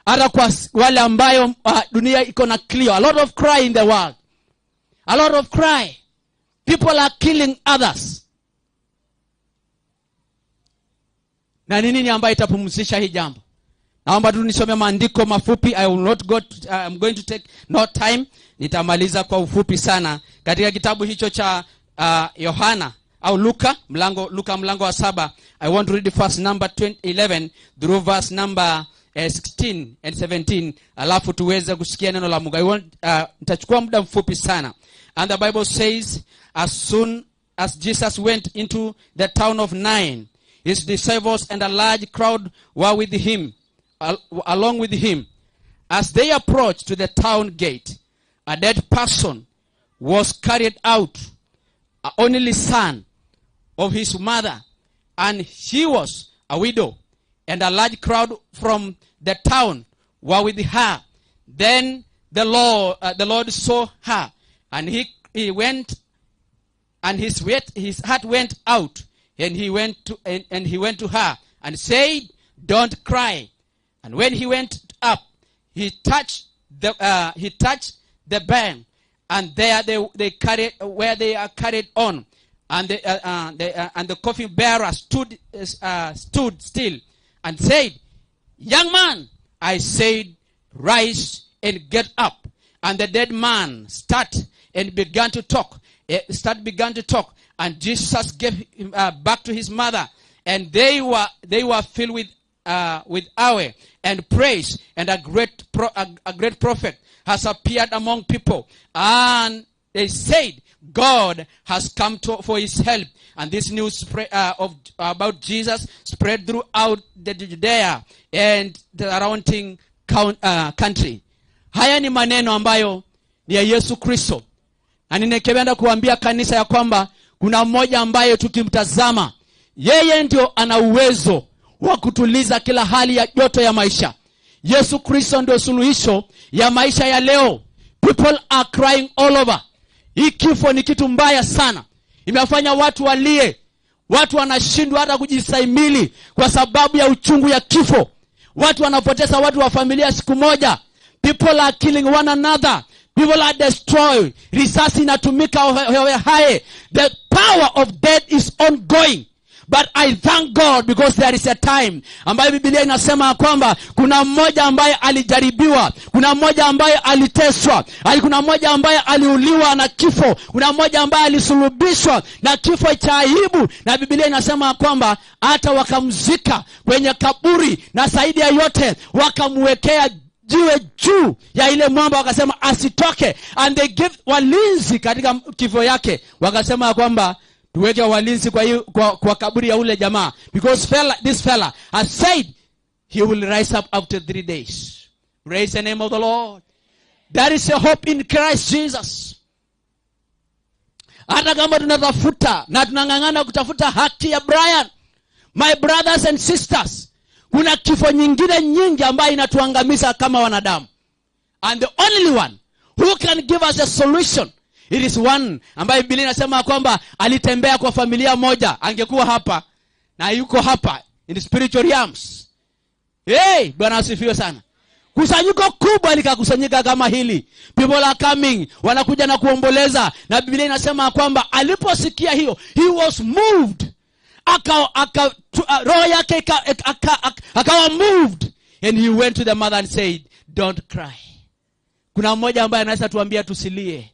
Hata kwa wale ambayo dunia iko na kilio. A lot of cry in the world. A lot of cry. People are killing others. Na ni nini ambayo itapumzisha hii jambo? Naomba tu nisome maandiko mafupi. I will not go to, I'm going to take no time. Nitamaliza kwa ufupi sana. Katika kitabu hicho cha Yohana au Luka mlango wa 7. I want to read verse number 11 through verse number 16 and 17. Alafu tuweze kusikia neno la Mungu. Nitachukua muda mfupi sana. And the Bible says, as soon as Jesus went into the town of Nain, his disciples and a large crowd were with him, along with him. As they approached to the town gate, a dead person was carried out, an only son of his mother, and she was a widow, and a large crowd from the town were with her. Then the Lord saw her, and he went, and his heart went out, and he went to her and said, "Don't cry." And when he went up, he touched the band, and there they carried where they are carried on, and the coffin bearer stood still and said, "Young man, I said, rise and get up." And the dead man started and began to talk. And Jesus gave him back to his mother, and they were filled with awe and praise, and a great prophet has appeared among people. And they said, God has come for his help. And this news about Jesus spread throughout the Judea and the surrounding country. Haya ni maneno ambayo ni ya Yesu Kristo. Na ninekependa kuambia kanisa ya kwamba kuna mmoja ambaye tukimtazama, yeye ndio ana uwezo wa kutuliza kila hali ya joto ya maisha. Yesu Kristo ndio suluhisho ya maisha ya leo. People are crying all over. Hii kifo ni kitu mbaya sana. Imefanya watu walie. Watu wanashindwa hata kujistahimili kwa sababu ya uchungu ya kifo. Watu wanapoteza watu wa familia siku moja. People are killing one another. People are destroyed. Risasi inatumika hae. The power of death is ongoing. But I thank God because there is a time ambayo Biblia inasema kwamba kuna mmoja ambaye alijaribiwa, kuna mmoja ambaye aliteswa, kuna mmoja ambaye aliuliwa na kifo, kuna mmoja ambaye alisulubishwa na kifo cha aibu, na Biblia inasema kwamba hata wakamzika kwenye kaburi, na zaidi ya yote wakamwekea jiwe juu ya ile mwamba, wakasema asitoke. And they give walinzi katika kifo yake, wakasema kwamba tuweke walinzi kwa kaburi ya ule jamaa, because this fella has said he will rise up after 3 days. Praise the name of the Lord. There is a hope in Christ Jesus. Hata kama tunatafuta na tunang'ang'ana kutafuta haki ya Brian, my brothers and sisters, kuna kifo nyingine nyingi ambayo inatuangamiza kama wanadamu. And the only one who can give us a solution, it is one ambaye Biblia inasema kwamba alitembea kwa familia moja. Angekuwa hapa na yuko hapa in the spiritual realms. Hey, Bwana asifiwe sana. Kusanyiko kubwa likakusanyika kama hili. People are coming, wanakuja na kuomboleza. Na Biblia inasema kwamba aliposikia hiyo, he was moved. Roho yake akawa moved, and he went to the mother and said, "Don't cry." Kuna mmoja ambaye anaweza tuambia tusilie.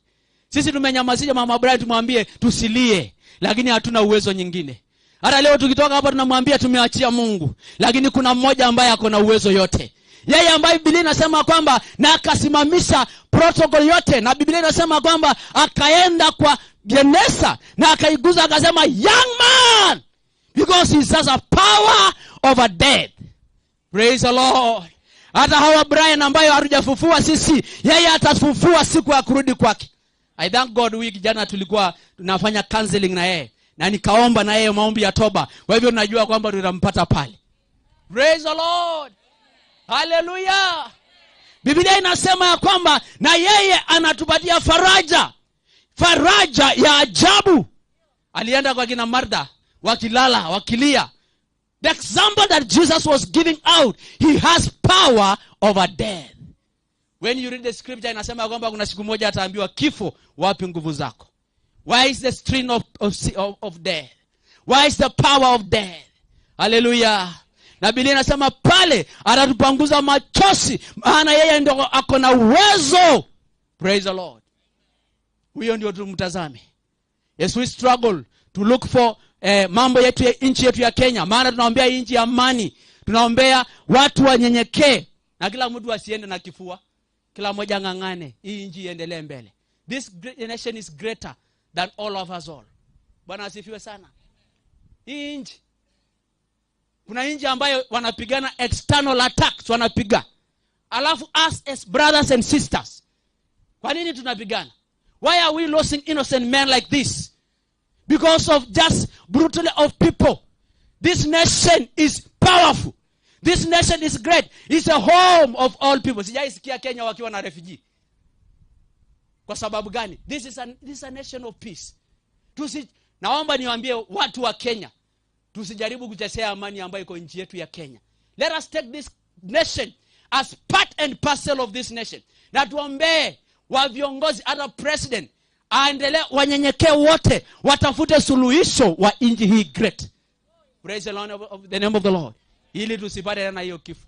Sisi tumenyamazisha mama Brian, tumwambie tusilie, lakini hatuna uwezo nyingine. Hata leo tukitoka hapa tunamwambia tumeachia Mungu, lakini kuna mmoja ambaye ako na uwezo yote. Yeye ambaye Biblia inasema kwamba na akasimamisha protocol yote, na Biblia inasema kwamba akaenda kwa Genesa na akaiguza akasema, "Young man," because he has a power over death. Praise the Lord. Hata hawa Brian ambayo hatujafufua sisi, yeye atafufua siku ya kurudi kwake. I thank God, wiki jana tulikuwa tunafanya counseling na yeye, na nikaomba na yeye maombi ya toba. Kwa hivyo najua kwamba tutampata pale. Praise the Lord. Hallelujah. Biblia inasema ya kwamba na yeye anatupatia faraja, faraja ya ajabu. Alienda kwa kina Martha wakilala, wakilia. The example that Jesus was giving out, he has power over death. When you read the scripture, inasema kwamba kuna siku moja ataambiwa, kifo, wapi nguvu zako? Why is the strain of death? Why is the power of death? Hallelujah. Na Biblia inasema pale atatupanguza machozi, maana yeye ndio ako na uwezo. Praise the Lord. Huyo ndio tumtazame. Yes, we struggle to look for mambo yetu ya nchi yetu ya Kenya, maana tunaombea nchi ya amani, tunaombea watu wanyenyekee, na kila mtu asiende na kifua, kila mmoja ng'ang'ane hii nchi iendelee mbele. This great nation is greater than all of us all. Bwana asifiwe sana. Hii nchi, kuna nchi ambayo wanapigana external attacks, wanapiga. Alafu us as brothers and sisters, kwa nini tunapigana? Why are we losing innocent men like this? Because of just brutality of people. This nation is powerful. This nation is great. It's a home of all people. Sijaisikia Kenya wakiwa na refugee. Kwa sababu gani? This is a nation of peace. Naomba niwaambie watu wa Kenya, tusijaribu kuchezea amani ambayo iko nchi yetu ya Kenya. Let us take this nation as part and parcel of this nation. Na tuombee wa viongozi, hata president aendelee, wanyenyekee wote, watafute suluhisho wa nchi hii great. Praise the Lord of the name of the Lord. Ili tusipate tena hiyo kifo.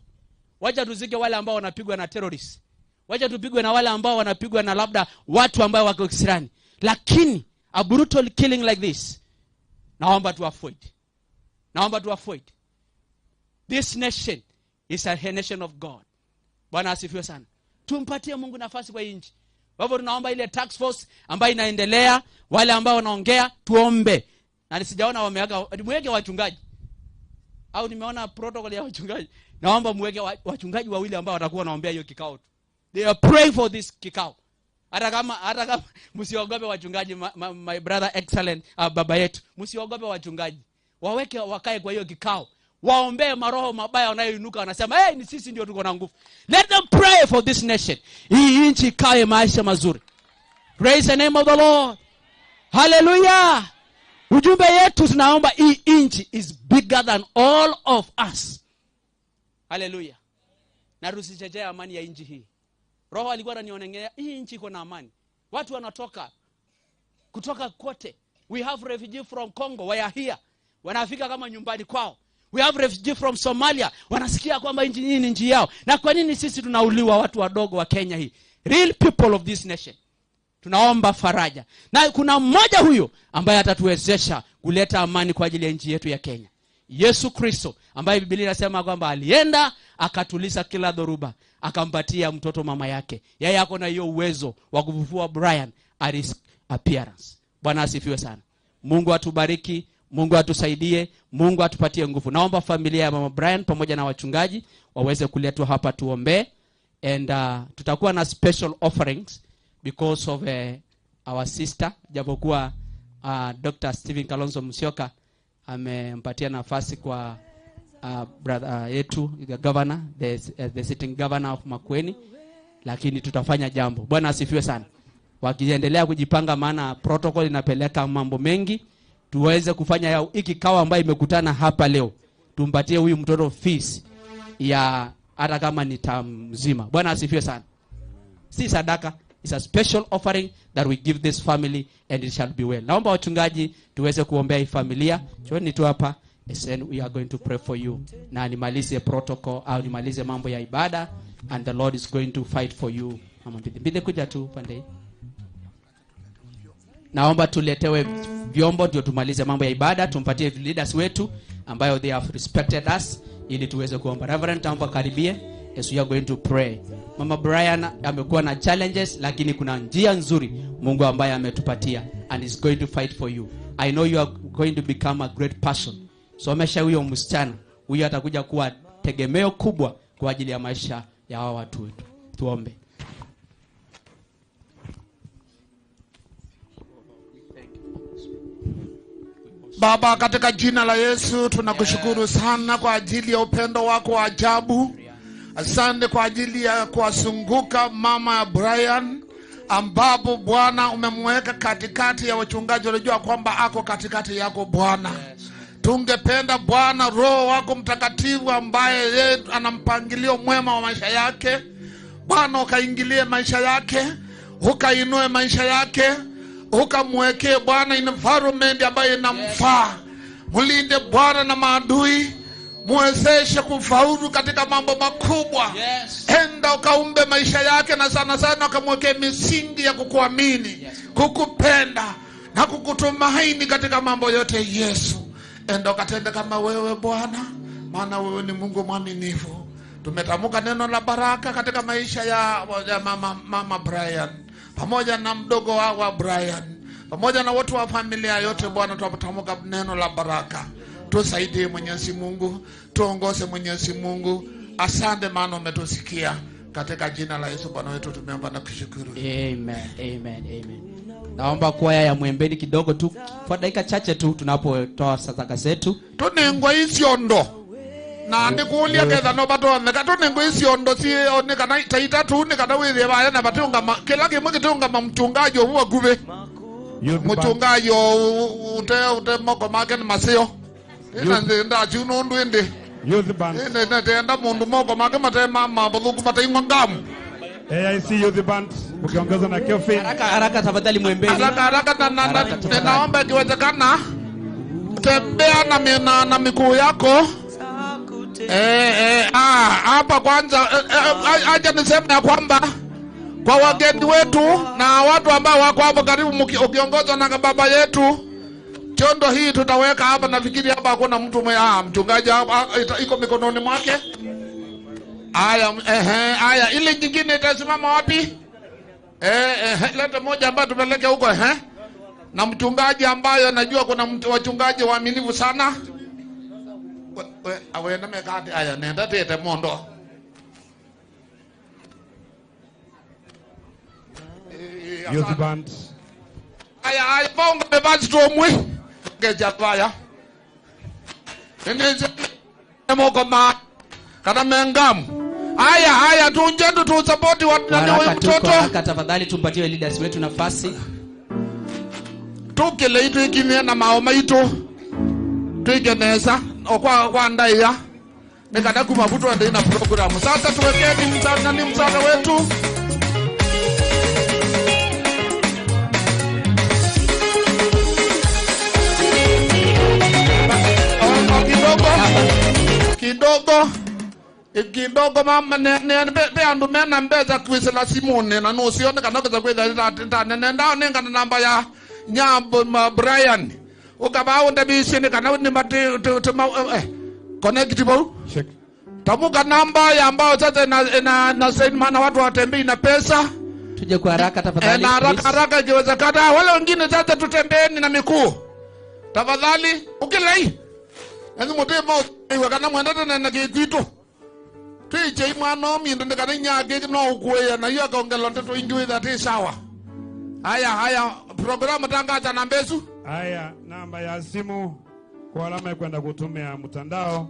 Wacha tuzike wale ambao wanapigwa na terrorists. Wacha tupigwe na wale ambao wanapigwa na labda watu ambao wako kisirani. Lakini a brutal killing like this, naomba tu avoid. Naomba tu avoid. This nation is a nation of God. Bwana asifiwe sana. Tumpatie Mungu nafasi kwa hii nchi. Kwa hivyo tunaomba ile task force ambayo inaendelea, wale ambao wanaongea, tuombe. Na sijaona wameaga, muweke wachungaji. Au nimeona protocol ya wachungaji. Naomba muweke wachungaji wawili ambao watakuwa wanaombea hiyo kikao tu. They are praying for this kikao. Hata kama msiogope wachungaji, my brother excellent, baba yetu. Msiogope wachungaji. Waweke wakae kwa hiyo kikao. Waombee maroho mabaya wanayoinuka, wanasema, "Hey, ni sisi ndio tuko na nguvu." Let them pray for this nation. Hii nchi ikae maisha mazuri. Praise the name of the Lord. Hallelujah. Ujumbe yetu tunaomba hii nchi is bigger than all of us. Hallelujah. Na tusichezee amani ya nchi hii. Roho alikuwa ananionengea hii nchi iko na amani. Watu wanatoka kutoka kote. We have refugee from Congo, we are here. Wanafika kama nyumbani kwao. We have refugee from Somalia. Wanasikia kwamba nchi hii ni nchi yao. Na kwa nini sisi tunauliwa, watu wadogo wa Kenya hii? Real people of this nation. Tunaomba faraja. Na kuna mmoja huyo ambaye atatuwezesha kuleta amani kwa ajili ya nchi yetu ya Kenya. Yesu Kristo, ambaye Biblia inasema kwamba alienda akatuliza kila dhoruba, akampatia mtoto mama yake. Yeye ako na hiyo uwezo wa kufufua Brian at his appearance. Bwana asifiwe sana. Mungu atubariki, Mungu atusaidie, Mungu atupatie nguvu. Naomba familia ya Mama Brian pamoja na wachungaji waweze kuletwa hapa tuombee, and tutakuwa na special offerings because of our sister, japokuwa Dr. Stephen Kalonzo Musyoka amempatia nafasi kwa brother yetu, the governor, the sitting governor of Makueni, lakini tutafanya jambo. Bwana asifiwe sana. Wakiendelea kujipanga, maana protocol inapeleka mambo mengi, tuweze kufanya hii kikao ambayo imekutana hapa leo, tumpatie huyu mtoto fees ya hata kama ni term mzima. Bwana asifiwe sana. Si sadaka, it's a special offering that we give this family and it shall be well. Naomba wachungaji tuweze kuombea hii familia. Jooni tu hapa, and we are going to pray for you. Na nimalize protocol au nimalize mambo ya ibada, and the Lord is going to fight for you. Mama Mbidhi, Mbidhi, kuja tu pande hii. Naomba tuletewe vyombo ndio tumalize mambo ya ibada, tumpatie leaders wetu ambayo they have respected us ili tuweze kuomba. Reverend, naomba karibie as we are going to pray. Mama Brian amekuwa na challenges, lakini kuna njia nzuri Mungu ambaye ametupatia and is going to fight for you. I know you are going to become a great person. Somesha huyo msichana, huyo atakuja kuwa tegemeo kubwa kwa ajili ya maisha ya hawa watu wetu. Tuombe. Baba, katika jina la Yesu tunakushukuru sana kwa ajili ya upendo wako wa ajabu. Asante kwa ajili ya kuwasunguka mama ya Brian, ambapo Bwana umemweka katikati ya wachungaji walijua kwamba ako katikati yako Bwana. Tungependa Bwana Roho wako Mtakatifu ambaye yeye ana mpangilio mwema wa maisha yake, Bwana ukaingilie maisha yake, ukainue maisha yake, ukamwekee Bwana environment ambayo inamfaa. Mlinde Bwana na maadui, muwezeshe kufaulu katika mambo makubwa. Enda ukaumbe maisha yake, na sana sana ukamwekee misingi ya kukuamini, kukupenda na kukutumaini katika mambo yote. Yesu, enda ukatende kama wewe Bwana, maana wewe ni Mungu mwaminifu. Tumetamka neno la baraka katika maisha ya mama Brian, pamoja na mdogo wa Brian, pamoja na watu wa familia yote. Bwana, tunatamka neno la baraka. Tusaidie Mwenyezi Mungu, tuongoze Mwenyezi Mungu. Asante maana umetusikia. Katika jina la Yesu Bwana wetu tumeomba na kushukuru. Amen, amen, amen. Naomba kwaya ya Mwembeni kidogo tu kwa dakika chache tu tunapotoa sadaka zetu. Tunengwa isiondo. Na ndikulia ketha no batoneka tunengwa isiondo si onekana taita tu nekana withe baya na batunga kila kimwe kitunga mchungaji omu wakuve. Mchungaji ute moko make ni masio. Ina nda chuno ndu indi. Youth band. Ina nda mundu moko make matema mabuthuku mataingwa ngamu. AIC Youth Band ukiongeza na Kelvin. Haraka haraka tafadhali Mwembeni. Haraka haraka na naomba ikiwezekana tembea na miguu yako. Hapa kwanza acha niseme ya kwamba kwa wageni wetu na watu ambao wako hapo karibu, ukiongozwa na baba yetu, chondo hii tutaweka hapa. Nafikiri hapa hakuna mtu mchungaji hapa, iko mikononi mwake. Aya, aya, ile nyingine itasimama wapi? Leta moja ambayo tupeleke huko, Na mchungaji ambaye najua kuna wachungaji waaminifu sana. Awena mekati aya nenda tete mondo. Youth band. Aya aya bongo bebazi tomwe. Ngeja baya. Nende moko ma kana mengamu. Aya aya tunje tu support watu na huyu mtoto. Haraka tafadhali tumpatie leaders wetu nafasi. Tukile itu ikimia na maoma itu. Tuigeneza okwa ndaiya. Nikada kumavutu ende na program. Sasa tuwekeni msana ni msana wetu. Kidogo kidogo mama ne be andu mena mbeza kwisela simone na no sione kana kweza kweza nenda nenga na namba ya nyambo ma Brian ukaba ndabishini kana ni mati connect bo check tamuka namba ya ambao sasa na send maana watu watembei na pesa. Tuje kwa haraka tafadhali. Na haraka haraka ikiwezekana. Wale wengine sasa tutembeeni na mikuu tafadhali. Ukilai Yaani mutema iwe kana mwendete na kitu. Tuiche mwana omindu ndikana nyake no ukuya na hiyo akaongela ntoto ingiwe that sawa. Haya haya programu tangaza na mbezu. Haya, namba ya simu kwa alama ya kwenda kutumia mtandao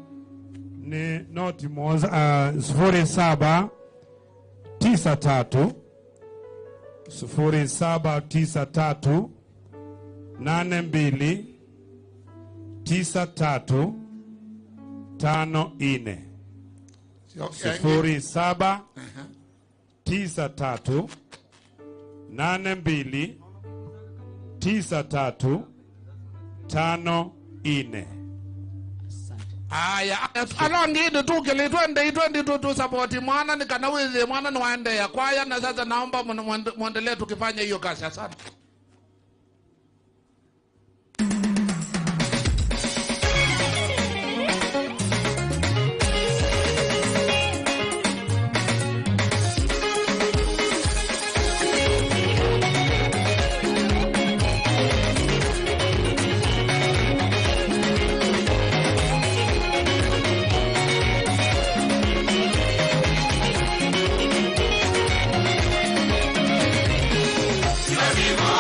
ni noti moja 0793 0793 82 93 54 07 93 82 93 54. Aya, alongi tukele twende tu support mwana ni kana wewe mwana ni waende ya kwaya. Na sasa naomba muendelee tukifanya hiyo kazi. Asante. Viva!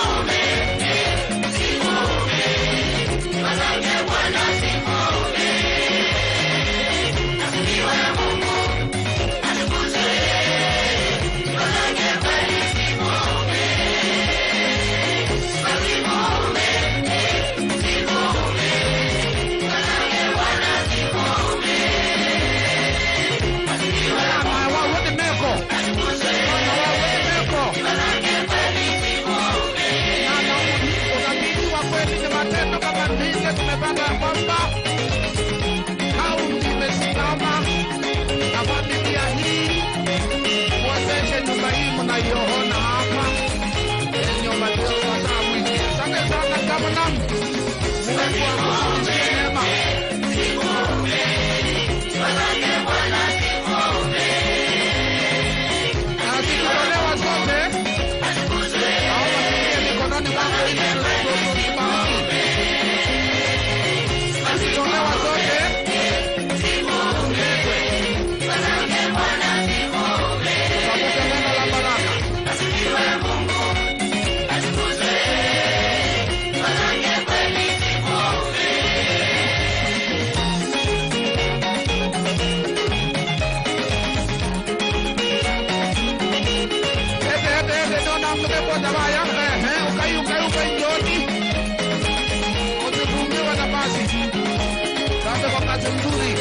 afya nzuri.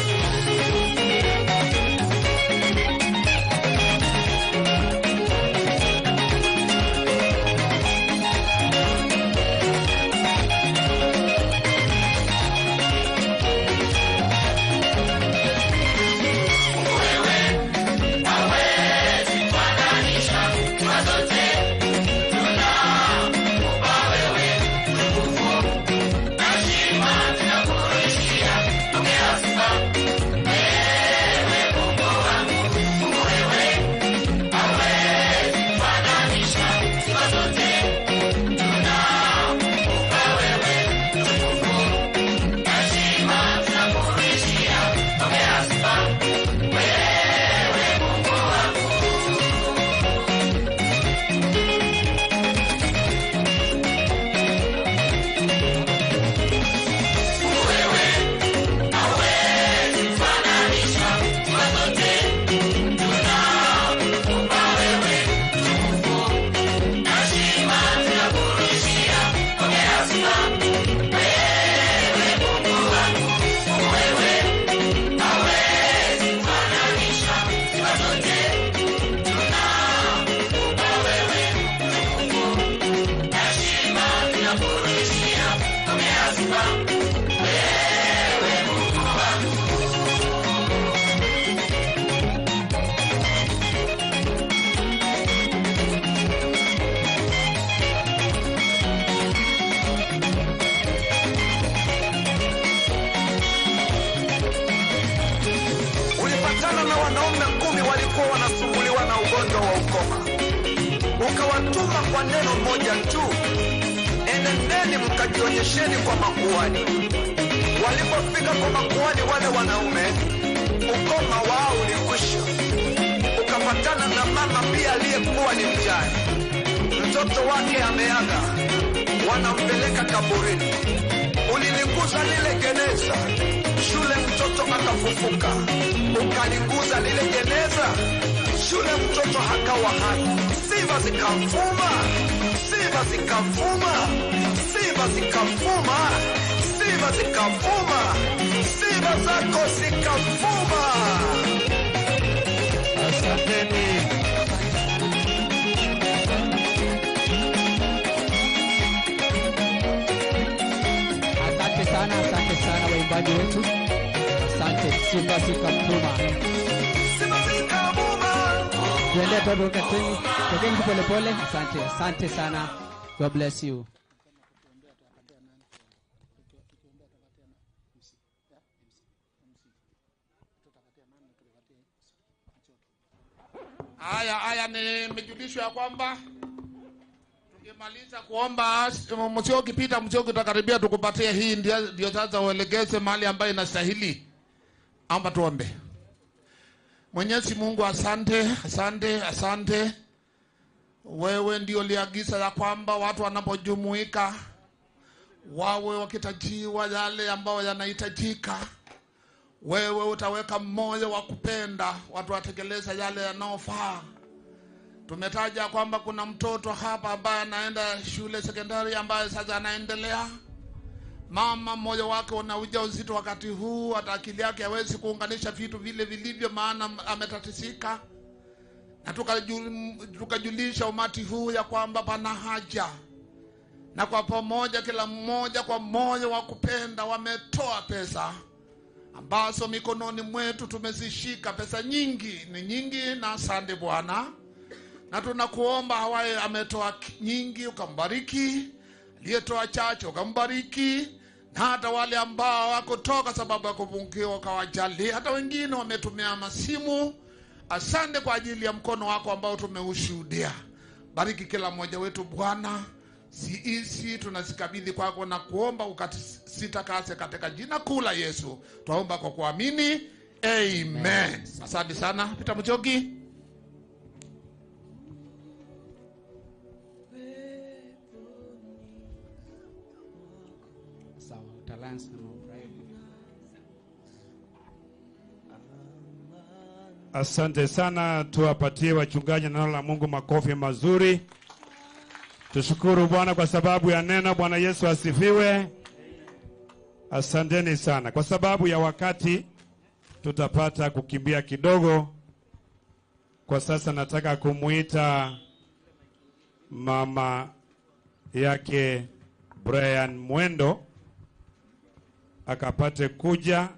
Ulipatana na wanaume 10 walikuwa wanasumbuliwa na ugonjwa wa ukoma, ukawatuma kwa neno moja tu, enendeni mkajionyesheni kwa makuhani. Walipofika kwa makuhani wale wanaume, ukoma wao ulikwisha. Ukapatana na mama pia aliyekuwa ni mjane, mtoto wake ameaga, wanampeleka kaburini. Uliliguza lile jeneza, shule mtoto akafufuka. Ukaliguza lile jeneza, shule mtoto hakawa hai. Sifa zikavuma, sifa zikavuma, sifa zikavuma, sifa zikavuma, sifa zako zikavuma. Asanteni. Asante sana, asante sana waimbaji wetu. Asante. Sifa zikavuma. Sifa zikavuma. Tuende tokeni, tokeni pole pole. Asante, asante sana. God bless you. Haya, nimejulishwa ya kwamba tukimaliza kuomba, Musyoki, Peter Musyoki, utakaribia tukupatie hii, ndio sasa uelekeze mahali ambayo inastahili. Amba tuombe. Mwenyezi Mungu, asante, asante, asante. Wewe ndio uliagiza ya kwamba watu wanapojumuika wawe wakitajiwa yale ambayo yanahitajika. Wewe utaweka moyo wa kupenda watu watekeleza yale yanayofaa. Tumetaja kwamba kuna mtoto hapa ambaye anaenda shule sekondari ambaye sasa anaendelea. Mama moyo wake una ujauzito wakati huu, hata akili yake hawezi kuunganisha vitu vile vilivyo, maana ametatisika. Na tukajulisha umati huu ya kwamba pana haja, na kwa pamoja kila mmoja kwa moyo wa kupenda wametoa pesa ambazo mikononi mwetu tumezishika. Pesa nyingi ni nyingi, na asante Bwana. Na tunakuomba hawaye ametoa nyingi ukambariki, aliyetoa chache ukambariki, na hata wale ambao hawakutoka sababu ya kupungukiwa ukawajalia. Hata wengine wametumia masimu. Asante kwa ajili ya mkono wako ambao tumeushuhudia. Bariki kila mmoja wetu Bwana. Sisi tunazikabidhi kwako na kuomba ukasitakase katika jina kuu la Yesu. Tuomba kwa kuamini. Amen. Asante sana Peter Musyoki. Sawa, utalansa na Asante sana, tuwapatie wachungaji neno la Mungu makofi mazuri. Tushukuru Bwana kwa sababu ya neno. Bwana Yesu asifiwe. Asanteni sana. Kwa sababu ya wakati tutapata kukimbia kidogo. Kwa sasa nataka kumuita mama yake Brian Mwendo akapate kuja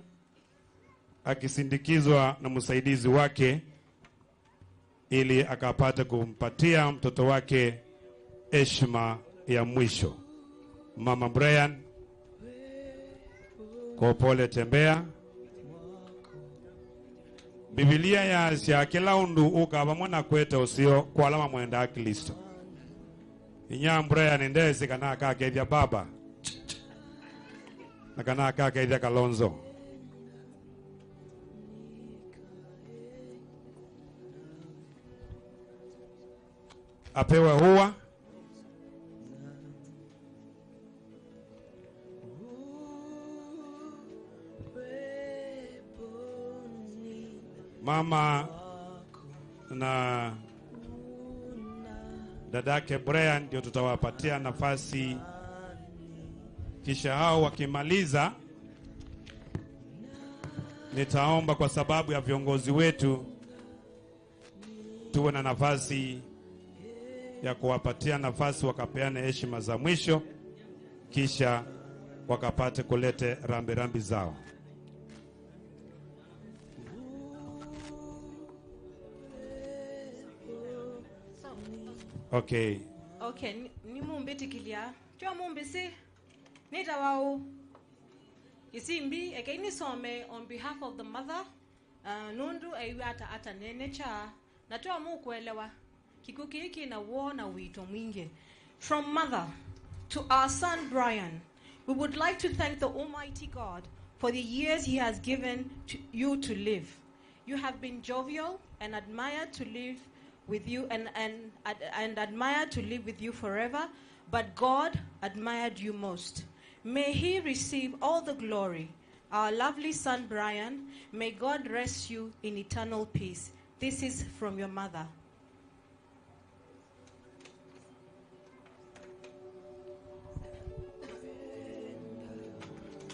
akisindikizwa na msaidizi wake ili akapate kumpatia mtoto wake heshima ya mwisho. Mama Brian, kwa pole tembea. Biblia yasya kila undu ukava mwana kwete usio kwa alama mwenda Kristo. Inya Brian ndezi kana akakethia baba na kana akakethia Kalonzo. Apewe huwa mama na dadake Brian ndio tutawapatia nafasi, kisha hao wakimaliza nitaomba kwa sababu ya viongozi wetu tuwe na nafasi ya kuwapatia nafasi wakapeane heshima za mwisho, kisha wakapate kulete rambi rambi zao. Okay. Okay, ni mumbitikilia. Chwa mumbisi. Nita wau. Isimbi eke nisome on behalf of the mother. Nundu eiwata ata nene cha. Natoa mu kuelewa. Kikuki hiki na wona wito mwingi. From mother to our son Brian, we would like to thank the Almighty God for the years he has given to you to live. You have been jovial and admired to live with you and admired to live with you forever, but God admired you most. May he receive all the glory. Our lovely son Brian, may God rest you in eternal peace. This is from your mother.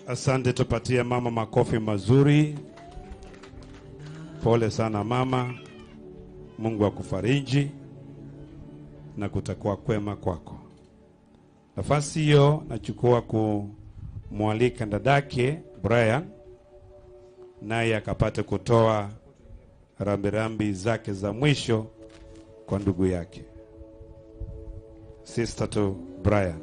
Asante, tupatie mama makofi mazuri. Pole sana mama. Mungu akufariji na kutakuwa kwema kwako. Nafasi hiyo nachukua kumwalika dadake Brian naye akapate kutoa rambirambi zake za mwisho kwa ndugu yake. Sister to Brian.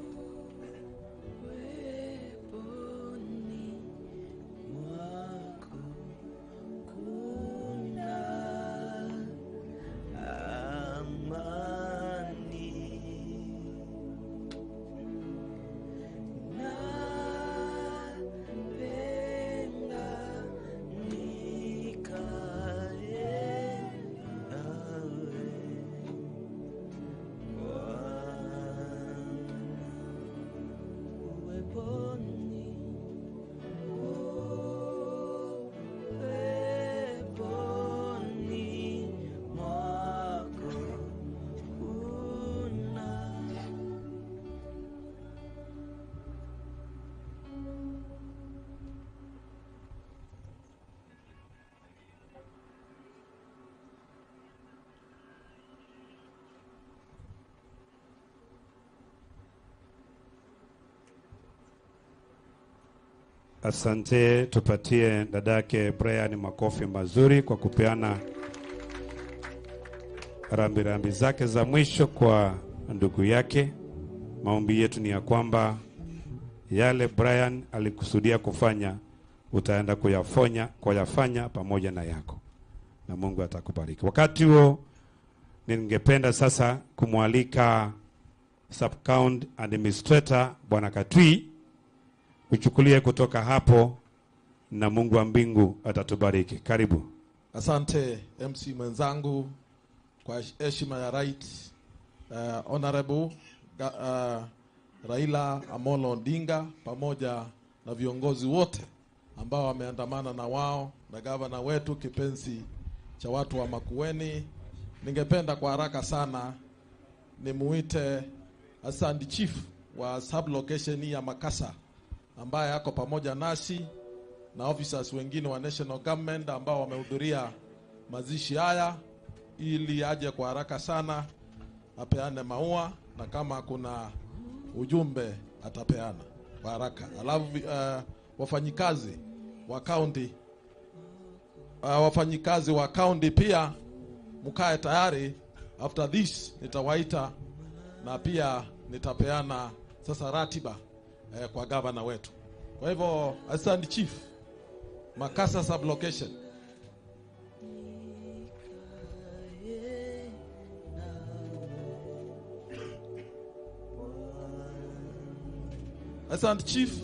Asante, tupatie dadake Brian makofi mazuri kwa kupeana rambirambi zake za mwisho kwa ndugu yake. Maombi yetu ni ya kwamba yale Brian alikusudia kufanya utaenda kuyafanya pamoja na yako, na Mungu atakubariki. Wakati huo ningependa sasa kumwalika Sub-County Administrator Bwana Katui uchukulie kutoka hapo, na Mungu wa mbingu atatubariki. Karibu. Asante MC mwenzangu kwa heshima ya right Honorable Raila Amolo Odinga pamoja na viongozi wote ambao wameandamana na wao na gavana wetu kipenzi cha watu wa Makueni. Ningependa kwa haraka sana nimuite Assistant Chief wa sub location ya Makasa, ambaye ako pamoja nasi na officers wengine wa national government ambao wamehudhuria mazishi haya, ili aje kwa haraka sana apeane maua, na kama kuna ujumbe atapeana kwa haraka. Alafu wafanyikazi wa county, wafanyikazi wa county pia mkae tayari. After this nitawaita na pia nitapeana sasa ratiba kwa governor wetu. Kwa hivyo Assistant Chief Makasa sublocation. Assistant Chief.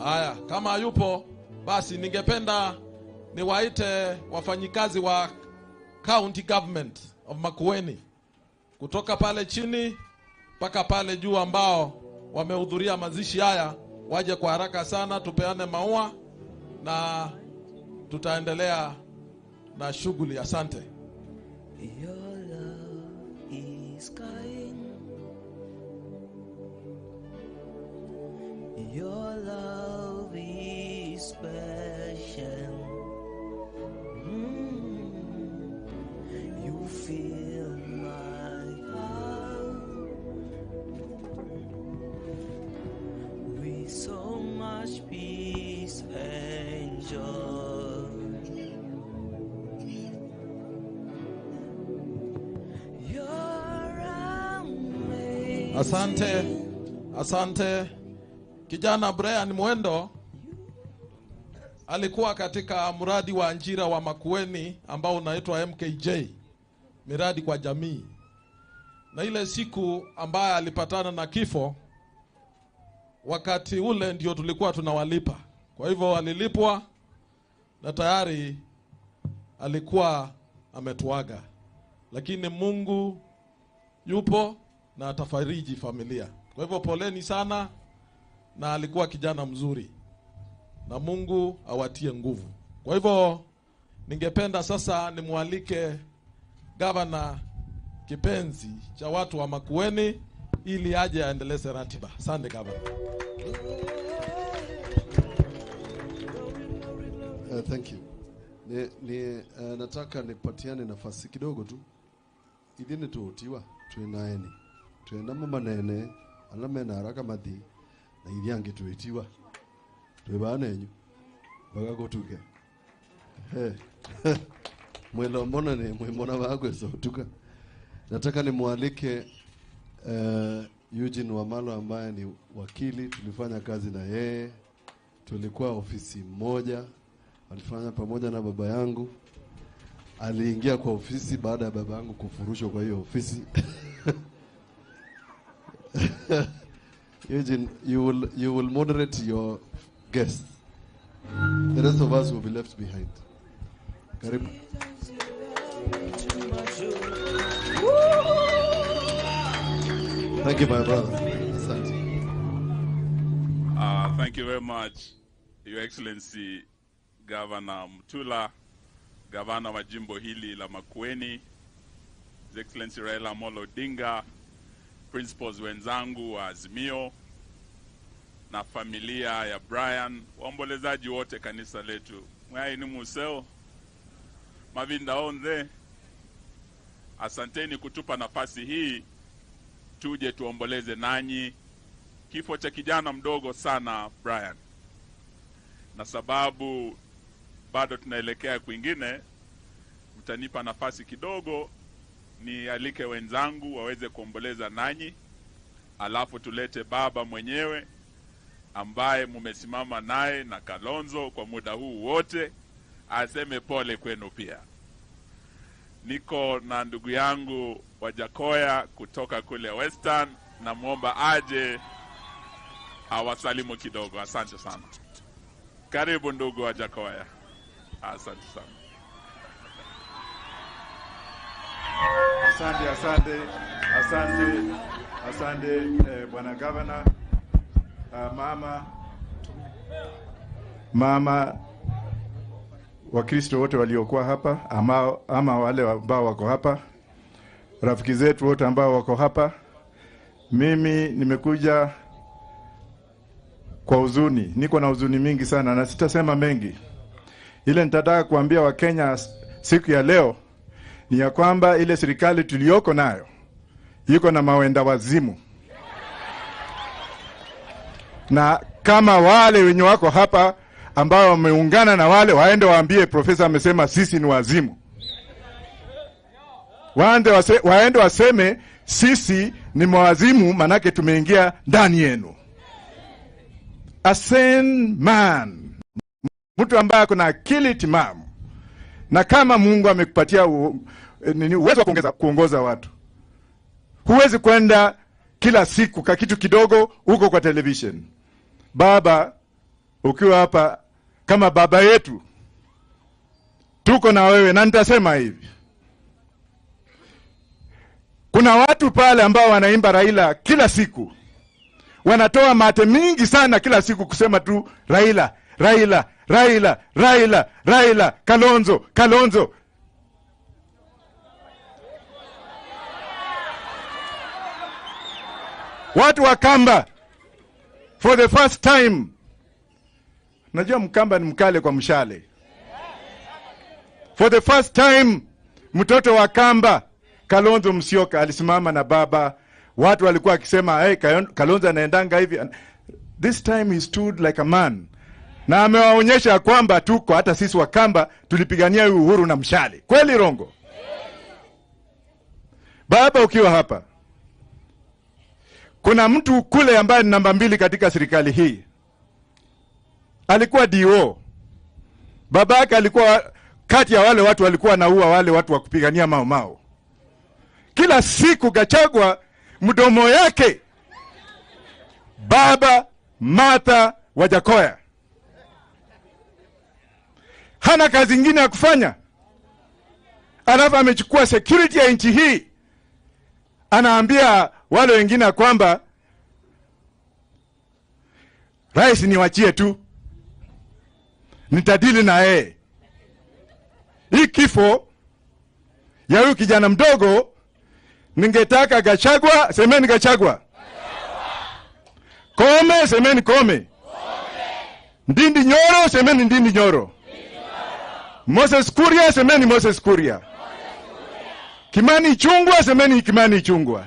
Haya, kama yupo basi ningependa niwaite wafanyikazi wa County Government of Makueni kutoka pale chini mpaka pale juu ambao wamehudhuria mazishi haya waje kwa haraka sana, tupeane maua na tutaendelea na shughuli. Asante. Your love is kind. Your love is special. You fill my heart with so much peace and joy. You're amazing. Asante, asante. Kijana Brian Mwendo alikuwa katika mradi wa ajira wa Makueni ambao unaitwa MKJ, miradi kwa jamii. Na ile siku ambaye alipatana na kifo, wakati ule ndio tulikuwa tunawalipa. Kwa hivyo alilipwa na tayari alikuwa ametuaga. Lakini Mungu yupo na atafariji familia. Kwa hivyo poleni sana, na alikuwa kijana mzuri na Mungu awatie nguvu. Kwa hivyo ningependa sasa nimwalike Governor kipenzi cha watu wa Makueni ili aje aendeleze ratiba. Asante Governor. Thank you. Nataka nipatiane nafasi kidogo tu. Idhini tuutiwa tuinaeni. Tuendamo manene alame na haraka mathi na ithiangi tuitiwa. Twibana enyu mpaka kutuke. Hey. Mwelo mbona ni mwimona wako sotuka. Nataka nimwalike Eugene Wamalwa ambaye ni wakili, tulifanya kazi na yeye. Tulikuwa ofisi moja, alifanya pamoja na baba yangu. Aliingia kwa ofisi baada ya baba yangu kufurushwa kwa hiyo ofisi. Eugene, you will moderate your guests. The rest of us will be left behind. Karibu. Thank you, my brother. Asante. Thank you very much, Your Excellency Governor Mutula, Gavana wa jimbo hili la Makueni, His Excellency Raila Amolo Odinga, principals wenzangu wa Azimio na familia ya Brian, waombolezaji wote kanisa letu. Mwai ni museo mavinda onze. Asanteni kutupa nafasi hii tuje tuomboleze nanyi kifo cha kijana mdogo sana Brian. Na sababu bado tunaelekea kwingine, mtanipa nafasi kidogo nialike wenzangu waweze kuomboleza nanyi, alafu tulete baba mwenyewe ambaye mumesimama naye na Kalonzo kwa muda huu wote aseme pole kwenu pia. Niko na ndugu yangu Wajakoya kutoka kule Western, na muomba aje awasalimu kidogo. Asante sana. Karibu ndugu Wajakoya. Asante sana. Asante, asante, asante, asante Bwana Governor, mama, Wakristo wote waliokuwa hapa ama wale ambao wako hapa, rafiki zetu wote ambao wako hapa. Mimi nimekuja kwa huzuni, niko na huzuni mingi sana na sitasema mengi. Ile nitataka kuambia Wakenya siku ya leo ni ya kwamba ile serikali tuliyoko nayo iko na mawenda wazimu. Na kama wale wenye wako hapa ambao wameungana na wale waende waambie profesa amesema sisi ni wazimu. Waende waseme sisi ni mawazimu manake tumeingia ndani yenu. A sane man, mtu ambaye ako na akili timamu, na kama Mungu amekupatia uwezo wa kuongoza watu, huwezi kwenda kila siku ka kitu kidogo huko kwa television. Baba, ukiwa hapa kama baba yetu, tuko na wewe, na nitasema hivi. Kuna watu pale ambao wanaimba Raila kila siku. Wanatoa mate mingi sana kila siku kusema tu Raila, Raila, Raila, Raila, Raila, Kalonzo, Kalonzo. Watu wa Kamba for the first time. Najua Mkamba ni mkale kwa mshale. For the first time mtoto wa Kamba Kalonzo Musyoka alisimama na baba. Watu walikuwa wakisema hey, Kalonzo anaendanga hivi. This time he stood like a man. Na amewaonyesha kwamba tuko, hata sisi wa Kamba tulipigania uhuru na mshale. Kweli rongo? Baba ukiwa hapa, kuna mtu kule ambaye ni namba 2 katika serikali hii. Alikuwa DO. Babake alikuwa kati ya wale watu walikuwa naua wale watu wa kupigania Mau Mau. Kila siku Gachagua mdomo yake baba Martha Wajackoyah. Hana kazi nyingine ya kufanya. Alafu amechukua security ya nchi hii. Anaambia wale wengine kwamba rais niwachie tu, nitadili na yeye. Hii kifo ya huyu kijana mdogo, ningetaka Gachagua, semeni Gachagua. Kome, semeni Kome. Ndindi Nyoro, semeni Ndindi Nyoro. Moses Kuria, semeni Moses Kuria. Kimani Ichung'wah, semeni Kimani Ichung'wah.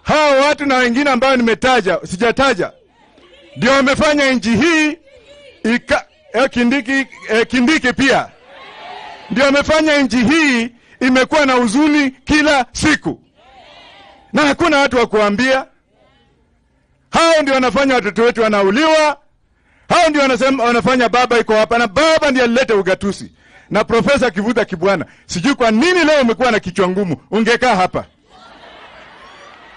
Hao watu na wengine ambao nimetaja, sijataja, ndio wamefanya nchi hii Kindiki pia ndio wamefanya nchi hii imekuwa na huzuni kila siku. Na hakuna watu wa kuambia. Hao ndio wanafanya watoto wetu wanauliwa. Hao ndio wanafanya baba iko hapa, na baba ndiye alileta ugatusi. Na Profesa Kivuta Kibwana, sijui kwa nini leo umekuwa na kichwa ngumu, ungekaa hapa.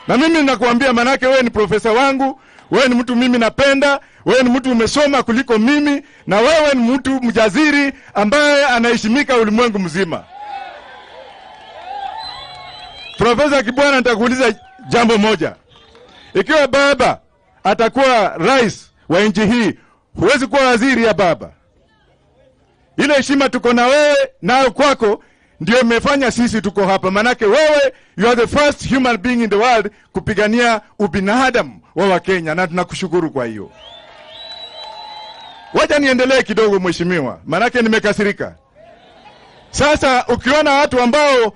Na mimi ninakuambia, manake wewe ni profesa wangu, wewe ni mtu mimi napenda, wewe ni mtu umesoma kuliko mimi, na wewe ni mtu mjaziri ambaye anaheshimika ulimwengu mzima. Profesa Kibwana, nitakuuliza jambo moja. Ikiwa baba atakuwa rais wa nchi hii, huwezi kuwa waziri ya baba. Ile heshima tuko na wewe nayo kwako ndio imefanya sisi tuko hapa. Manake wewe, you are the first human being in the world kupigania ubinadamu wa Wakenya, na tunakushukuru kwa hiyo. Wacha niendelee kidogo mheshimiwa, manake nimekasirika. Sasa ukiona watu ambao